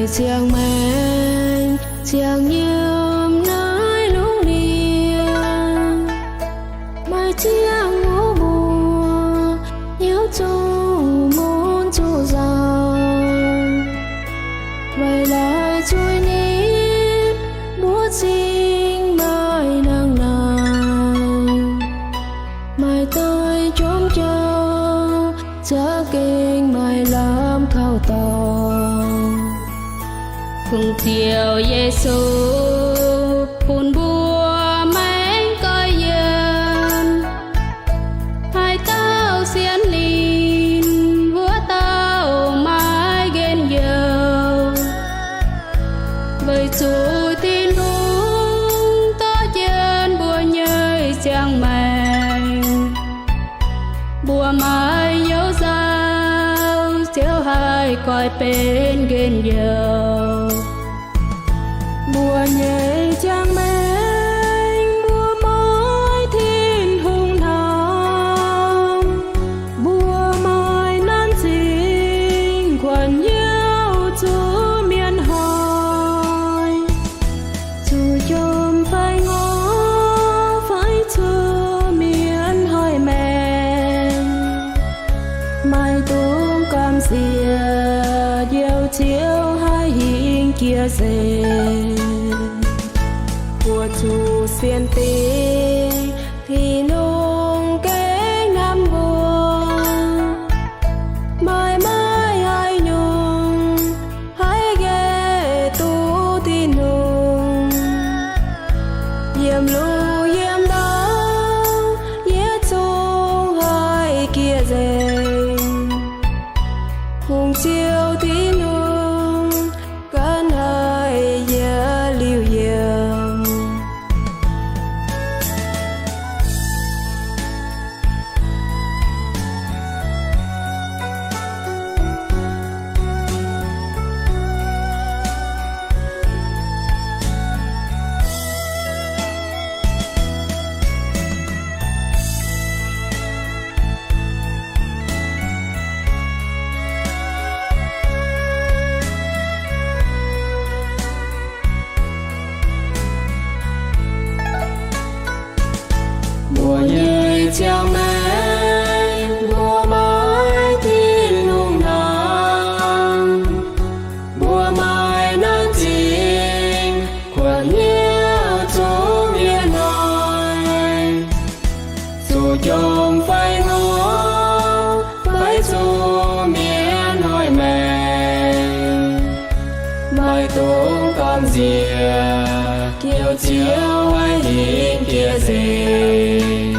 Ziangh maengc ziangh yiem naaiv lungh ndiev, maaih ziangh hoc mbuo hnyouv zungv mun zuqc nzauh. Weic laaix zuiz-nipv mbuo cingx maaih nangh naaic, maaih deix jomc jauv za'gengh maaih lamh kaux dorngx. Hungh Ziouv Yesu bun mbuo maengc goiv yiem, haaix dauh sienx lingc wuov dauh maiv nqemh youh. Weic zuqc Tin-Hungh dorh jienv mbuo nyei ziangh maengc, mbuo maiv hnyouv nzauh, Ziouv haih goiv benx nqemh youh. Mbuo nyei ziangh maengc mbuo maiv Tin-Hungh hnamv, mbuo maaih nanv zingh kuonx hnyouv zuqc mienh hnoi, zuqc jomc fai ngorc fai zuqc mienh hnoi maengc, maaih dungx gamh nziex njoux Ziouv haih hingh jiex nzengc. Mbuo zuqc sienx dingc Tin-Hungh gengh hnamv mbuo, maaih maaih haaix nyungc haih nqaeh duqv Tin-Hungh. Yiem lungh yiem ndau, yie zungh haih jiex nzengc. Hungh Ziouv Tin-Hungh ganh haih yietc liuz yiem. Mbuo nyei ziangh maengc mbuo maiv Tin-Hungh hnamv, mbuo maaih nanv zingh kuonx hnyouv zuqc mienh hnoi, zuqc jomc fai ngorc fai zuqc mienh hnoi maengc, maaih dungx gamh nziex njoux Ziouv haih hingh jiex nzengc.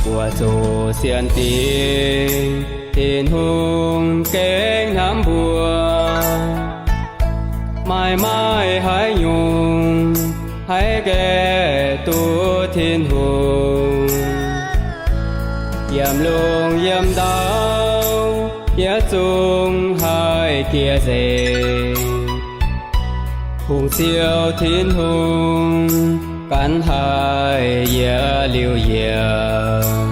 Mbuo zuqc sienx dingc Tin-Hungh gengh hnamv mbuo, maaih maaih haaix nyungc haih nqaeh duqv Tin-Hungh. Yiem lungh yiem ndau, yietc zungv haih jiex nzengc. Hungh Ziouv Tin-Hungh ganh haih yietc liuz yiem.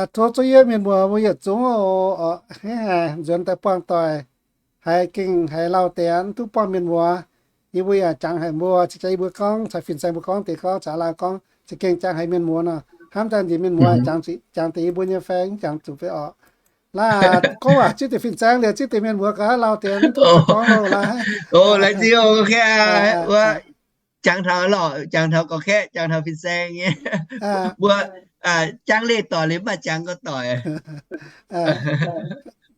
Tov zuov yie mienh muoz mbuo yietc zungv oc, hnangv haaix nzuonx daaih buangh doic, haiz gengh haiz lauh deix mv duqv buangh mienh muoz. Yie mbuo yaac jangx haic mbuo, cingx jangx yie mbuo gorngv, caux fin-saeng mbuo gorngv deix gorngv, caux aa laai gorngv, za'gengh jangx haiz mienh muoz nor, hnamv daaih nziex mienh muoz jangx deix yie mbuo nyei fai mv jangx zuqc fai oc. Laaix gorngv waac zipv deix fin-saeng liuz, zipv deix mienh muoz gaax lauh deix mv duqv gorngv loh laaix. Jangx taux lorqc, jangx taux gorqv-kaeqv, jangx taux fin-saeng nyei. Mbuo jangx leih doic liuz mv baac jangx gorqv-doic.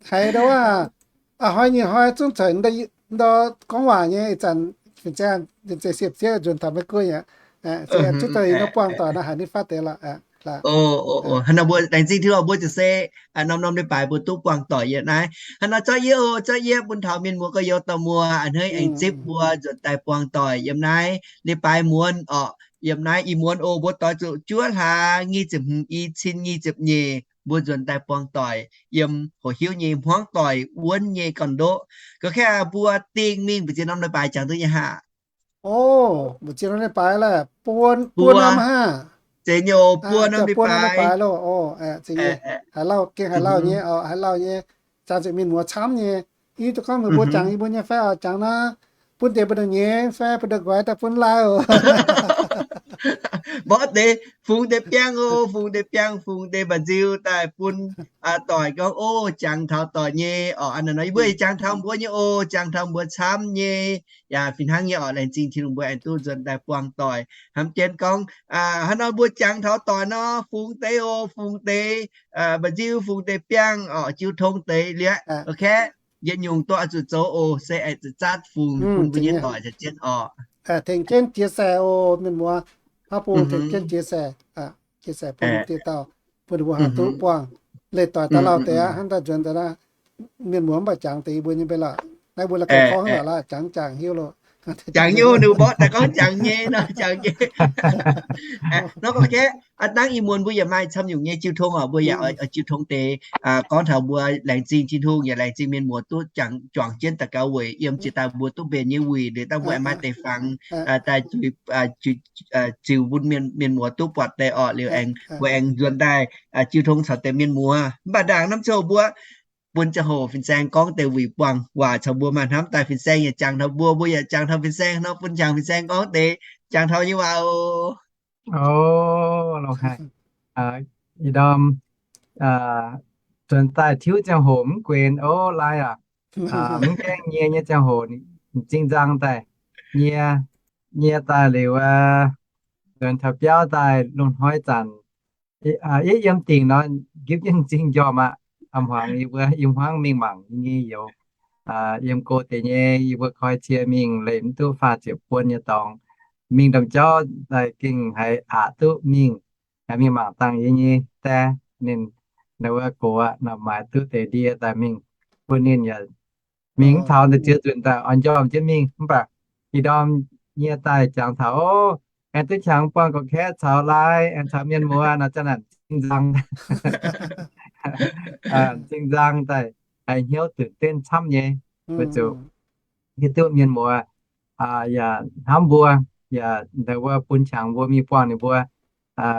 Haiz ndau wuov, a'hnoi nyic hnoi zungv ceix ndau gorngv waac nyei, ih zanc fin-saeng, fin-saeng siepv-sieqv nzuonx taux Meiv Guoqv aqv. Zuqc daaih yie nor buangh doic nor haiz ninh fatv deix lorqc. Hnangv nor mbuo laengz zingh Tin-Hungh mbuo ziouc se norm-norm leiz-baaix mbuo duqv buangh doic yiem naaiv. Hnangv nor zorqv yie oc, zorqv yie bun taux mienh muoz gorx-youz dauh muoz a'hneiv aengx zipv mbuo nzuonx daaih buangh doic yiem naaiv leiz-baaix muonz orqc. Yiem naaiv ih muonz oc, mbuo doix zuqc juov hlaax nyic ziepc hmz i cin nyic ziepc nyeic mbuo nzuonx daaih buangh doic yiem hoc hiuv nyei hmuangv doic wuonv nyei gorn-ndoqv. Gorngv kaeqv mbuo dingh mingh mbu'ziex norm leiz-baaix jangx duqv nyei haav. O, mbu'ziex norm leiz-baaix laaix, buo, buo norm haav. Zeiz nyei oc, buo norm leiz-baaix loh. Haaix lauh gengh haaix lauh nyei oc, haaix lauh nyei, jangx zuqc mienh muoz camv nyei. Yie duqv gorngv meih mbuo jangx yie mbuo nyei fai oc, jangx naaiv bun deix mbuo ndongc nyeiz fai mbuo ndongc nqoi daaih bun laai oc. Mborqv deix fungx deix biangh oc, fungx deix biangh, fungx deix mba'nziu daaih bun doic gorngv, o, jangx taux doic nyei oc. Hnangv nor yie mbuo jangx taux mbuo nyei oc, jangx taux mbuo camv nyei. Yaac fih hnangv nyei oc, laengz zingh Tin-Hungh mbuo aengx duqv nzuonx daaih buangh doic. Hnamv jienv gorngv, hnangv nor mbuo jangx taux doic nor, fungx deix oc, fungx deix mba'nziu, fungx deix biangh oc, jiu tong deix liuz, o, yietc nyungc dorh zuqc zoux oc, se aengx zatv fungx bun mbuo nyei doic caux jienv oc. Tengx jienv chia sẻ oc mienh muoz. Hnangv bung tengx jienv chia sẻ, chia sẻ bun dieh dauh, bun ninh mbuo haih duqv buangh leih doic daaih lauh deix aqv. Hnangv daaih nzuonx daaih naaiv, mienh muoz mv baac jangx deix yie mbuo nyei mbe lorqc. Naaiv mbuo la'gauv gorngv hnangv naaic lorqc, jangx jangx hiuv loh. Jangx nyei, ninh mbuo mborqv daaih gorngv jangx nyei nor, jangx nyei. Nor gorngv kaeqv, dangv ih muonz mbuo yaac maaih camv nyungc nyei jiu tong oc, mbuo yaac oix jiu tong deix gorngv taux mbuo laengz zingh Tin-Hungh yaac laengz zingh mienh muoz duqv juangc jienv daux gaux weic yiem jiex daaih mbuo duqv mbenc nyei wuic liuz dangh mbuo aengx maaih deix fangx daaih ziux bun mienh muoz duqv buatc deix orqc. Liuz aengx mbuo aengx nzuonx daaih jiu tong caux deix mienh muoz. Mv baac ndaangc norm ziangh hoc mbuo bun ziangh hoc fin-saeng gorngv deix wuic buangh waac caux mbuo maaih hnamv daaih, fin-saeng yaac jangx taux mbuo, mbuo yaac jangx taux fin-saeng nor, bun jangx fin-saeng gorngv deix jangx taux nyei waac oc. O, longx haic. Ih ndorm nzuonx daaih tiuv ziangh hoc mv guenx o, laai aac, mv gaengh nyie nyei ziangh hoc m'zing nzang daaih, nyie, nyie daaih liuz, nzuonx taux biauv daaih lungh hnoi zanc, yie yiem dingc nor, nqipv jienv m'zing njormh aqv. A'hmuangx yie mbuo i hmuangv mingh mangc nyei youz, yiem go deix nyei yie mbuo koi cie mingh leih mv duqv faah ziepc buon nyei dorngx. Mingh domh jauv daaih gengh haiz aqc duqv mingh, mingh mangc dangh yie nyei die, ninh, ninh wuov gox aqv, nor maaiz duqv deix ndie daaih mingh bun ninh yaac mingh mv taux deix ziex nzunc daaih oix njormh jienv mingh. Mv baac ih ndorm nyie daaih jangx taux, o, aengx duqv qangx buangh gorqv-kaeqv caux laai, aengx caux mienh muoz nor, zanc naaic m'zing nzang, m'zing nzang daaih haiz hnyouvตื่นเต้น camv nyei, weic zuqc hiuv duqv mienh muoz yaac hnamv mbuo, yaac ndau wuov bun qangx mbuo mingh buangh ninh mbuo.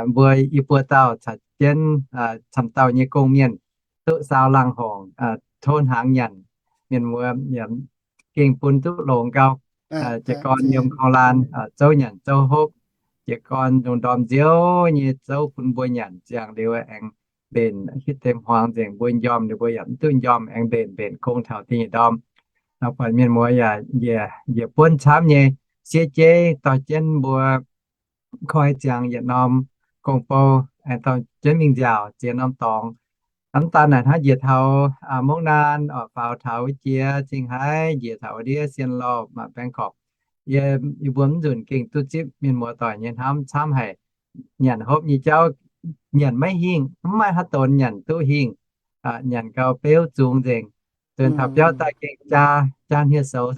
Mbuo i buo dauh caux jienv camv dauh nyei gong-mienh duqv saau laangh horngc, tov hnaangx nyanc. Mienh muoz gengh bun duqv longx gau. Jiez gorn yiem korv-laan zouv nyanc zouv hopv, jiez gorn lungh ndorm nziouv nyei zouv bun mbuo nyanc ziangh liuz aengx mbenc hitv deix hmuangx nzengc, mbuo njormh ninh mbuo yaac mv duqv njormh, aengx mbenc mbenc gong taux da'nyeic ndorm. Nor buatc mienh muoz yaac njiec, njiec buonv camv nyei, siev jeiv dorh jienv mbuo koi ziangx yietc norm gong-bou, aengx dorh jienv mingh nziaauc ziex norm dorngx. Mv daan naaic hnangv njiec taux Mongv Naan, faaux taux wuov jiex Zingh Haaix, njiec taux wuov ndiev Sien Lauv, maaih Baengkok. Yie, yie mbuo mv nzunc gengh duqv zipv mienh muoz doic nyei hnamv camv haic. Nyanc hopv nyei jauv nyanc maiv hingh, mv maaih haaix donx nyanc duqv hingh. Nyanc gau beuv zungx nzengc. Nzuonx taux biauv daaih gengh jaa, jaa hniev-soux,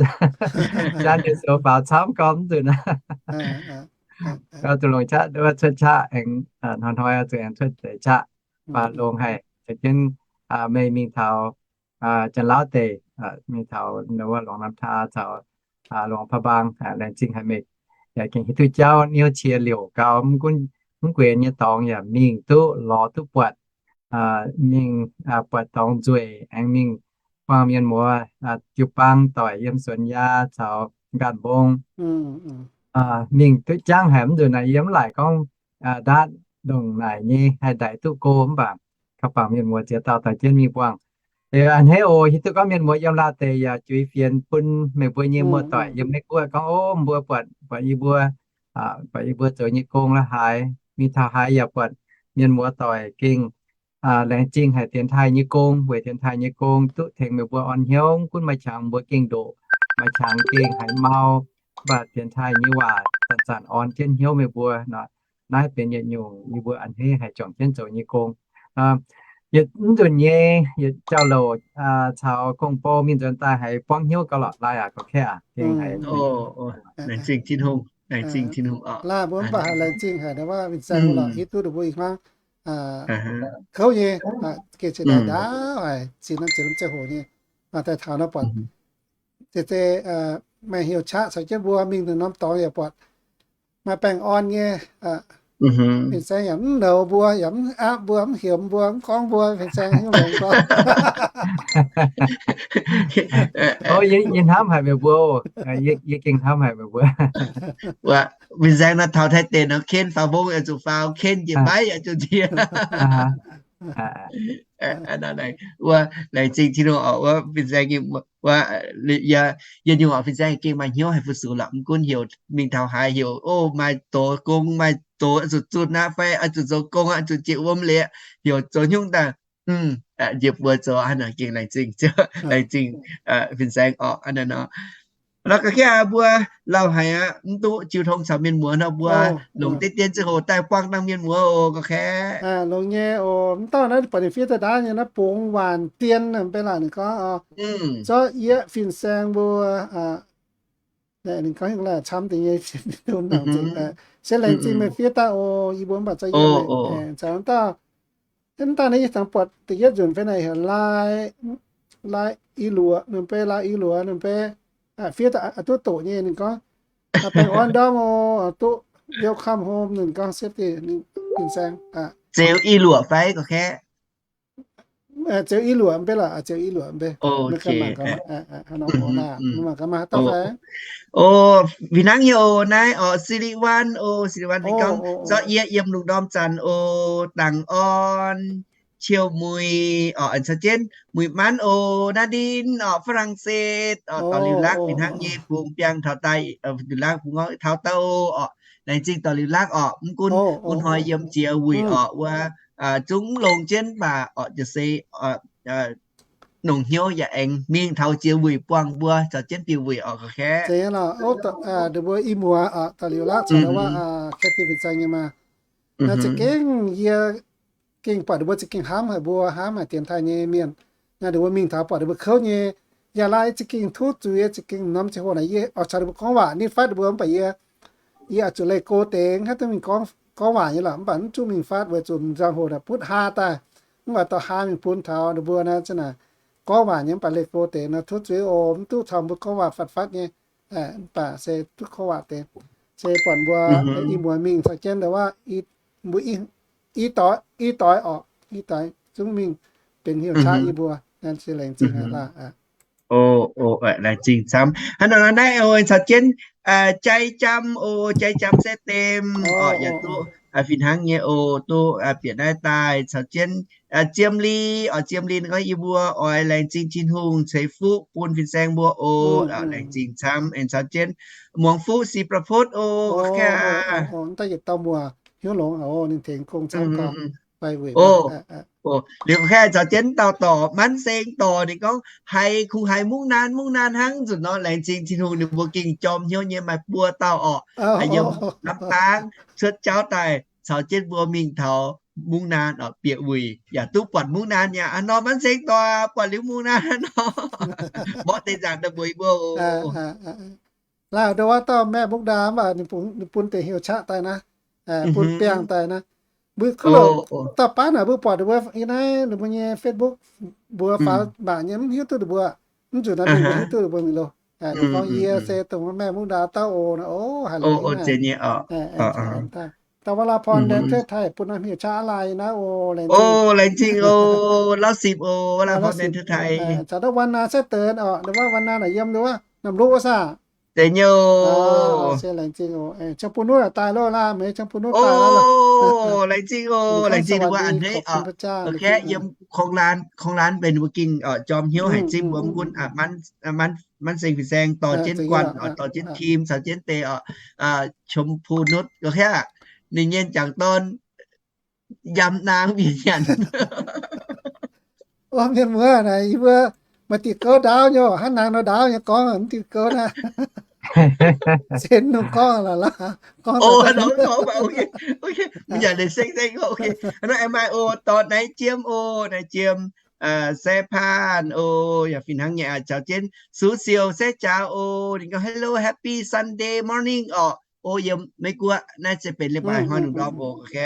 jaa hniev-soux faaux camv gau mv nzunc. Gau zuqc longc qaqv, wuov cuotv qaqv aengx hnoi-hnoi zuqc aengx cuotv deix qaqv. Baac longx haic, caux jienv meih mingh taux Janx-Lauv deic, mingh taux wuov Luangh Nam Taa caux Luangh Paa Mbaang, laengz zingh haic meih. Yaac gengh hiuv duqv jauv niouv qiex liouc gau, mv gunv, mv guenx nyei dorngx yaac mingh duqv lorz duqv buatc, mingh buatc dorngx nzueic aengx mingh buangh mienh muoz jiu-baang doic yiem Suonx Yaa caux Nqaanh Mbong. Mingh duqv jangv haic, mv nzunc naaic yie mv laaic gorngv ndaatv ndongc naaic nyei haih ndaix duqv go, mv baac kaux bangc mienh muoz ziex dauh doix jienv mingh buangh. A'hneiv oc, hiuv duqv gorngv mienh muoz yiem laauh deic yaac juix fienx bun meih mbuo nyei muoz-doic yiem Meiv Guoqv gorngv, o, mbuo buatc, buatc yie mbuo, buatc yie mbuo zoux nyei gong la'haaix, mingh taux haaix yaac buatc mienh muoz-doic gengh laengz zingh haic dienx taaih nyei gong, weic dienx taaih nyei gong duqv tengx meih mbuo orn hnyouv, gunv maaih qangx mbuo gengh ndoqc, maaih qangx gengh haiz mau, mv baac dienx taaih nyei waac zanc-zanc orn jienv hnyouv meih mbuo nor. Naaiv benx yietc nyungc yie mbuo a'hneiv haih juangc jienv zoux nyei gong. Yietc mv nzunc nyei yietc jauv-louc caux gong-bou mingh nzuonx daaih haiz buangv hnyouv gauh lorqc, laih aqv, gauh kaeqv aqv. Laengz zingh Tin-Hungh, laengz zingh Tin-Hungh oc. Laih mbuo mv baac haiz laengz zingh haic, ndo wuov Fin-Saeng lorqc, hiuv duqv ninh mbuo ih hmuangv kouv nyei, gengh cingx daaih ndaauv haic, zinh norm ziepc hmz ziangh hoc nyei, maaih daaih taux nor buatc zeiz zeiz maaih hnyouv qaqv caux jienv mbuo mingh norm-norm dorngx yaac buatc maaih baengh orn nyei. Fin-Saeng yaac mv nouz mbuo, yaac mv aapv mbuo, mv heuc mbuo, mv gorngv mbuo, Fin-Saeng hiuv longx gorngv. Yie hnamv haic meih mbuo, yie gengh hnamv haic meih mbuo. Fin-Saeng nor taux Taiv deic nor ken faaux mbong, zuqc faaux ken njiec maiv yaac zuqc nziex. Wuov laengz zingh Tin-Hungh oc, wuov Fin-Saeng, wuov yietc nyungc oc, Fin-Saeng gengh maaih hnyouv haih fu-sux lorqc, mv gunv heuc mingh taux haaix, heuc, o, maaih doz gong, maaih doz zuqc zunh aqv fai oix zuqc zoux gong aqv, zuqc jiex wuom leiz, heuc zoux haaix nyungc daaih, njiec buoz zoux, hnangv naaic gengh laengz zingh, laengz zingh Fin-Saeng oc. Hnangv naaic nor, lorqc ga'kv mbuo lauh haic aqv, mv duqv jiu tong caux mienh muoz nor, mbuo longc deix dien ziangh hoc daaih buangh dangh mienh muoz oc, ga'kv. Longx nyei oc. Mv dauh naaiv buatc ninh fiev daaih ndaauv nyei naaiv, bungx waanc dien mv bei laaic ninh gorngv oc. Zorqv yie Fin-Saeng mbuo, ninh gorngv hingh laaic camv deix nyei, se laengz zingh meih fiev daaih oc, yie mbuo mv baac zorqv yie, caux mv dauh, mv dauh naaiv yie cingx buatc da'yietv nzunc fai naaic heuc Lai, Lai I Luoqc, ninh bei Lai I Luoqc, ninh bei fiev daaih duqv doqc nyei, ninh gorngv, baengh orn ndorm oc, duqv welcome home, ninh gorngv safety, Fin-Saeng. Zeux I Luoqc fai ga'kv? Zeux I Luoqc mv bei lorqc, Zeux I Luoqc mv bei. O, fih hnangv nyei oc, naaiv oc, Siriwan oc, Siriwan ninh gorngv, zorqv yie yiem lungh ndorm zanc oc, Dangc Orn, Ciou Muic oc, caux jienv Muic Manv oc, Naa Ndin oc, Faa^lang^set oc, dorh liuz lakv fih hnangv nyei bungx biangh taux daaih, liuz lakv bungx taux daaih oc. Laengz zingh dorh liuz lakv oc, mv gunv hnoi yiem jiex wuic oc, wuov zungv longx jienv mv baac oc, jiex se nongc hnyouv yaac aengx mingh taux jiex wuic buangh mbuo caux jienv bieqc wuic oc, ga'kv. Ninh mbuo i muoz oc, dorh liuz lakv caux wuov Kathy Fin-Saeng nyei maah. Naaiv za'gengh yie gengh buatc ninh mbuo za'gengh hnamv haic mbuo, hnamv haic dienx taaih nyei mienh. Naaiv ninh mbuo mingh taux buatc ninh mbuo kouv nyei, yaac laaic za'gengh tov zuiz, za'gengh norm ziangh hoc naaic yie oix caux ninh mbuo gorngv waac, ninh fatv ninh mbuo mv baac yie, yie oix zuqc leih go deix, hnangv duqv mingh gorngv, gorngv waac nyei lorqc, mv baac mv zuqc mingh fatv weic zuqc ziangh hoc naaic butv haa daaih, mv baac dorh haa mingh bun taux ninh mbuo naaiv za'naaic gorngv waac nyei mv baac leih go deix nor tov zuiz oc, mv duqv caux mbuo gorngv waac fatv fatv nyei. Mv baac se duqv gorngv waac deix, se buatc mbuo i muoz mingh caux jienv ndo wuov, mbuo i doix, i doix oc, i doix zungv mingh benx hnyouv qaqv yie mbuo, naaiv se laengz zingh haic laah. Laengz zingh camv. Hnangv nor naaiv oc, caux jienv Jai Jam oc, Jai Jam se dem oc, yaac duqv fih hnangv nyei oc, duqv bieqc naaiv daaih caux jienv Ziem Li oc, Ziem Li gorngv yie mbuo oix laengz zingh Tin-Hungh ceix fuqv bun fin-saeng mbuo oc. Laengz zingh camv. Aengx caux jienv Muangx Fuqv Si Bra Putv oc. Liuz kaeqv caux jienv dauh dorc Manv Seng dorc ninh gorngv haiz kungx haiz mungv naan mungv naan hnangv nzunc nor, laengz zingh Tin-Hungh ninh mbuo gengh jorm hnyouv nyei maaih buo dauh orqc, haiz yiem Nam Baang cuotv jauv daaih caux jienv mbuo mingh taux mungv naan orqc, bieqc wuic yaac duqv buatc mungv naan aqv. Aa nor Manv Seng dorc buatc liuz mungv naan nor, mborqv deix nzaangc daaih mbuox yie mbuo oc. Laauh ndo wuov dauh Maeqv Mungv Ndaa mv baac ninh bun deix hnyouv qaqv daaih naaiv, bun biangh daaih naaiv. Mbuo kuv louc dauh baav naaic mbuo buatc ninh mbuo yiem naaiv ninh mbuo nyei Facebook mbuo faaux mangc nyei mv hiuv duqv ninh mbuo, mv nzunc naaiv mbuo hiuv duqv ninh mbuo mingh loh. Ninh gorngv yie se dongh Maeqv Mungv Ndaa dauh oc. Naaiv oc, haiz longx naaiv. Dauh Vala Porn Lens Teuv Taaih bun naaiv hnyouv qaqv aqv laai naaiv oc. Laengz zingh oc, Lauv Sipc oc, Vala Porn Lens Teuv Taaih. Caux naaiv Wan Naa Saeqv Deix oc, naaiv Wan Naa naaic yiem nduov Namc Luv wuov saah. Deix nyei oc. Se laengz zingh oc. Qiemx bun nuqv daaih loh laah, meih qiemx bun nuqv daaih loh. Laengz zingh oc, laengz zingh ninh mbuo a'hneiv oc. Yiem ของร้าน เป็นเวอร์กิ่ง jorm hnyouv haic zingh mbuo mv gunv Manv Seng fin-saeng dorh jienv guanh oc, dorh jienv ครีม caux jienv deix oc, ชมพูนุช ga'hiev, ninh nyei jangc dorn yamh naang mbienc nyanc. Mienh muoz naaic yie mbuo maaih diuh gouv ndaauv nyei, hnangv naaiv nor ndaauv nyei gorngv mv diuh gouv naaiv. Sienx lungh gorngv la'laah, gorngv daaih, ok, ok, mv nyanc leiz seng seng, ok. Hnangv naaiv aengx maaih oc, dorh naaiv Jiem oc, naaiv Jiem, Saeqv Paanh oc, yaac fih hnangv nyei aqv, caux jienv Su Siou, Saeqv Jaax oc. Ninh gorngv hello, happy Sunday morning orqc. Oc, yiem Meiv Guoqv naaiv se benx leiz-baaix hnoi lungh ndorm oc, ok.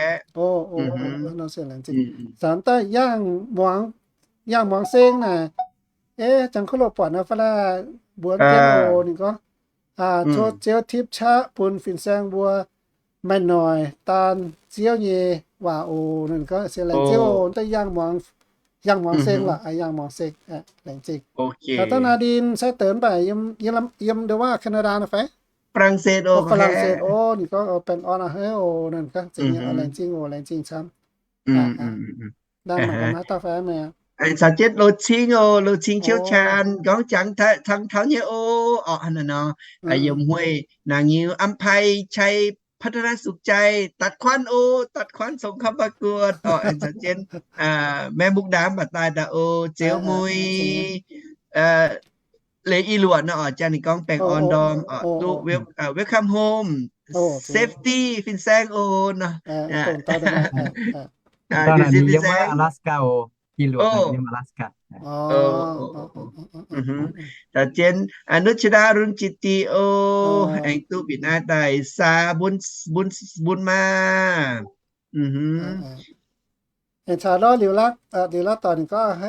Zanc daaih Yaangh Muangz, Yaangh Muangz Seng naaic, eh, Janx-Kuv Loz buatc nor fai laeh, mbuox jienv oc, ninh gorngv, tov Ziouv tipv qaqv bun fin-saeng mbuo maaih noic daan Ziouv nyei waac oc. Ninh gorngv se laengz zingh oc, daaih Yaangh Muangz, Yaangh Muangz Seng lorqc, Yaangh Muangz Seng, laengz zingh. Caux dauh Naa Ndin, Saeqv Deix mv baac yiem, yiem ndau wuov Canada nor fai? Faa^lan^setv oc, Faa^lan^setv oc. Ninh gorngv baengh orn aqv haiv oc, ninh gorngv zingh nyei, laengz zingh oc, laengz zingh camv. Aengx caux jienv Lo Cing oc, Lo Cing Qiu Caan gorngv jangx taux nyei oc. Orqc, hnangv naaiv nor, yiem Hueih Naangx Nyiu, Am Pai Cai, พัฒนาสุขใจ, Datc Kuanv oc, Datc Kuanv สงครามประกวด orqc, aengx caux jienv Mae Muk Ndaam mv baac daaih daaih oc, Ziouv Mui, Leiz I Luoqc nor orqc, jangx ninh gorngv baengh orn ndorm orqc, duqv welcome home, safety fin-saeng oc nor. Alaska oc, I Luoqc yiem Alaska. Caux jienv Nuqv Qi Daa, Run Jiex Diex oc, aengx duqv bieqc naaiv daaih saa bun, bun, bun maa. Aengx caux lorz Liuz Lakv, Liuz Lakv doic ninh gorngv,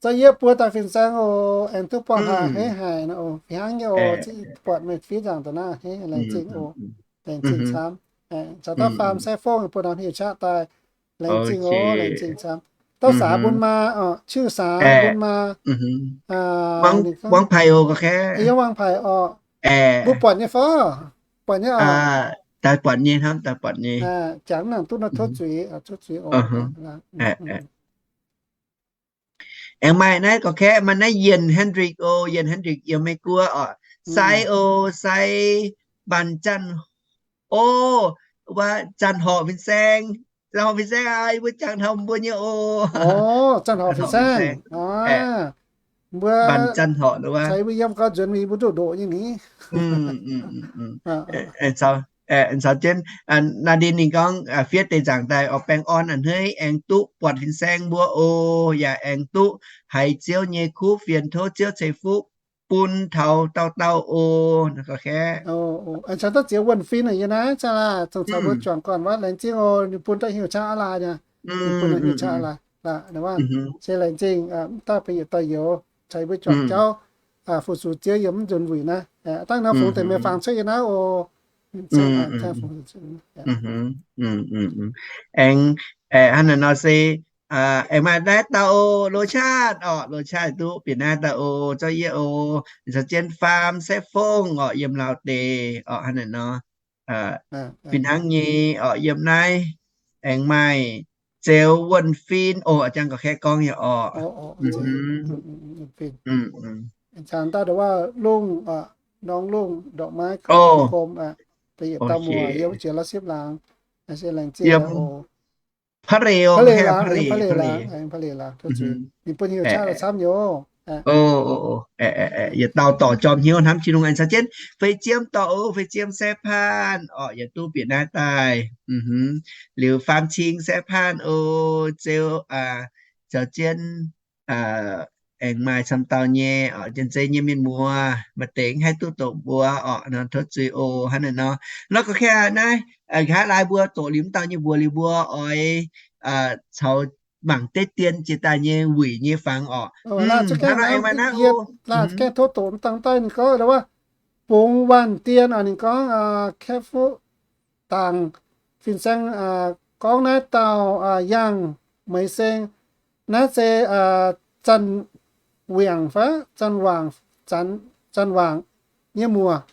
zorqv yie buo daaih fin-saeng oc, aengx duqv buangh haaix hneiv haic nor oc, fih hnangv nyei oc, buatc meih fiev nzaangc daaih naaiv hneiv, laengz zingh oc, laengz zingh camv. Caux dauh Faam Saeqv Fongv bun norm heuc qaqv daaih, laengz zingh oc, laengz zingh camv. Dauh Saax bun maa orqc, Ciuh Saax bun maa, Wangv Paic oc, yiem Wangv Paic orqc. Mbuo buatc nyei fai? Buatc nyei oc. Daaih buatc nyei hnamv, daaih buatc nyei. Jangx nangc duqv nor tov zuiz, tov zuiz oc. Aengx maaih naaiv gorqv-kaeqv, maaih naaiv Yienc Hendrick oc, Yienc Hendrick yiem Meiv Guoqv orqc. Sai oc, Sai Mbanc Zanc, o, wuov Zanc Horqc fin-saeng, Zanc Horqc fin-saeng aac, yie mbuo jangx taux mbuo nyei oc. Zanc Horqc fin-saeng, mbuo Mbanc Zanc Horqc wuov, mbuo yiem gauh nzuonx, mbuo ndoqv ndoqc nyei ni. Caux jienv Naa Ndin ninh gorngv fiev deix nzaangc daaih oc, baengh orn a'hneiv aengx duqv buatc fin-saeng mbuo oc, yaac aengx duqv haiz Ziouv nyei kuv fienx, tov Ziouv ceix fuqv bun taux dauh dauh oc. Aengx caux dauh ziex wuonh fin yie naaiv zaah laah, zungv caux mbuo juangc gorn wuov, laengz zingh oc, ninh bun daaih heuc qaqv aqv laah, ninh bun daaih heuc qaqv aqv laah. Se laengz zingh, mv daaih bun yietc dauh youz caux mbuo juangc jauv fu-sux Ziouv yiem mv nzuonx wuic naaiv. Dangh nor fungx deix meih fangx cuotv yie naaiv oc. Aengx hnangv naaiv nor se aengx maaih naaiv dauh oc, Loz Qaqv orqc, Loz Qaqv duqv bieqc naaiv dauh oc, zorqv yie oc, caux jienv Faam Saeqv Fongv orqc, yiem Laauv deix orqc, hnangv naaiv nor. Fih hnangv nyei orqc, yiem naaiv aengx maaih Zeux Wuonh Fin oc, jangx gorqv-kaeqv gorngv nyei orqc. Caux daaih wuov Lungh, Norm Lungh, Ndorqc Maiv Gom, beiv yietc dauh muoc yiem wuov jiex la'sipv laangz, se laengz zingh oc. Pa'leic, pa'leic laangz, pa'leic laangz, ninh bun heuc qaqv la'camv nyei oc. Yietc dauh dorc jorm hnyouv hnamv Tin-Hungh. Aengx caux jienv Fei Jiem dorc oc, Fei Jiem Saeqv Paanh orqc, yietc duqv bieqc naaiv daaih. Liuz Faam Cing Saeqv Paanh oc, Zeux, caux jienv aengx maaih camv dauh nyei orqc, janx-zei nyei mienh muoz, maaih deix haih duqv doqc mbuox orqc, nor tov zuiz oc, hnangv naaiv nor. Nor gorqv-kaeqv naaiv, nqa'haav laai mbuo doqc liuz mv dauh nyei mbuox liuz mbuo oix caux mangc deix dien jiex daaih nyei wuic nyei fangx orqc. Laah, gaengh tov doqc mv dangh daaih ninh gorngv wuov, bungx waanh dien oc, ninh gorngv, Kaeqv-Fuqv Dangc fin-saeng gorngv naaiv dauh Yaangh Muangz Seng, naaiv se Zanc Waangc fai, Zanc Waangc, Zanc Waangc nyei muoc.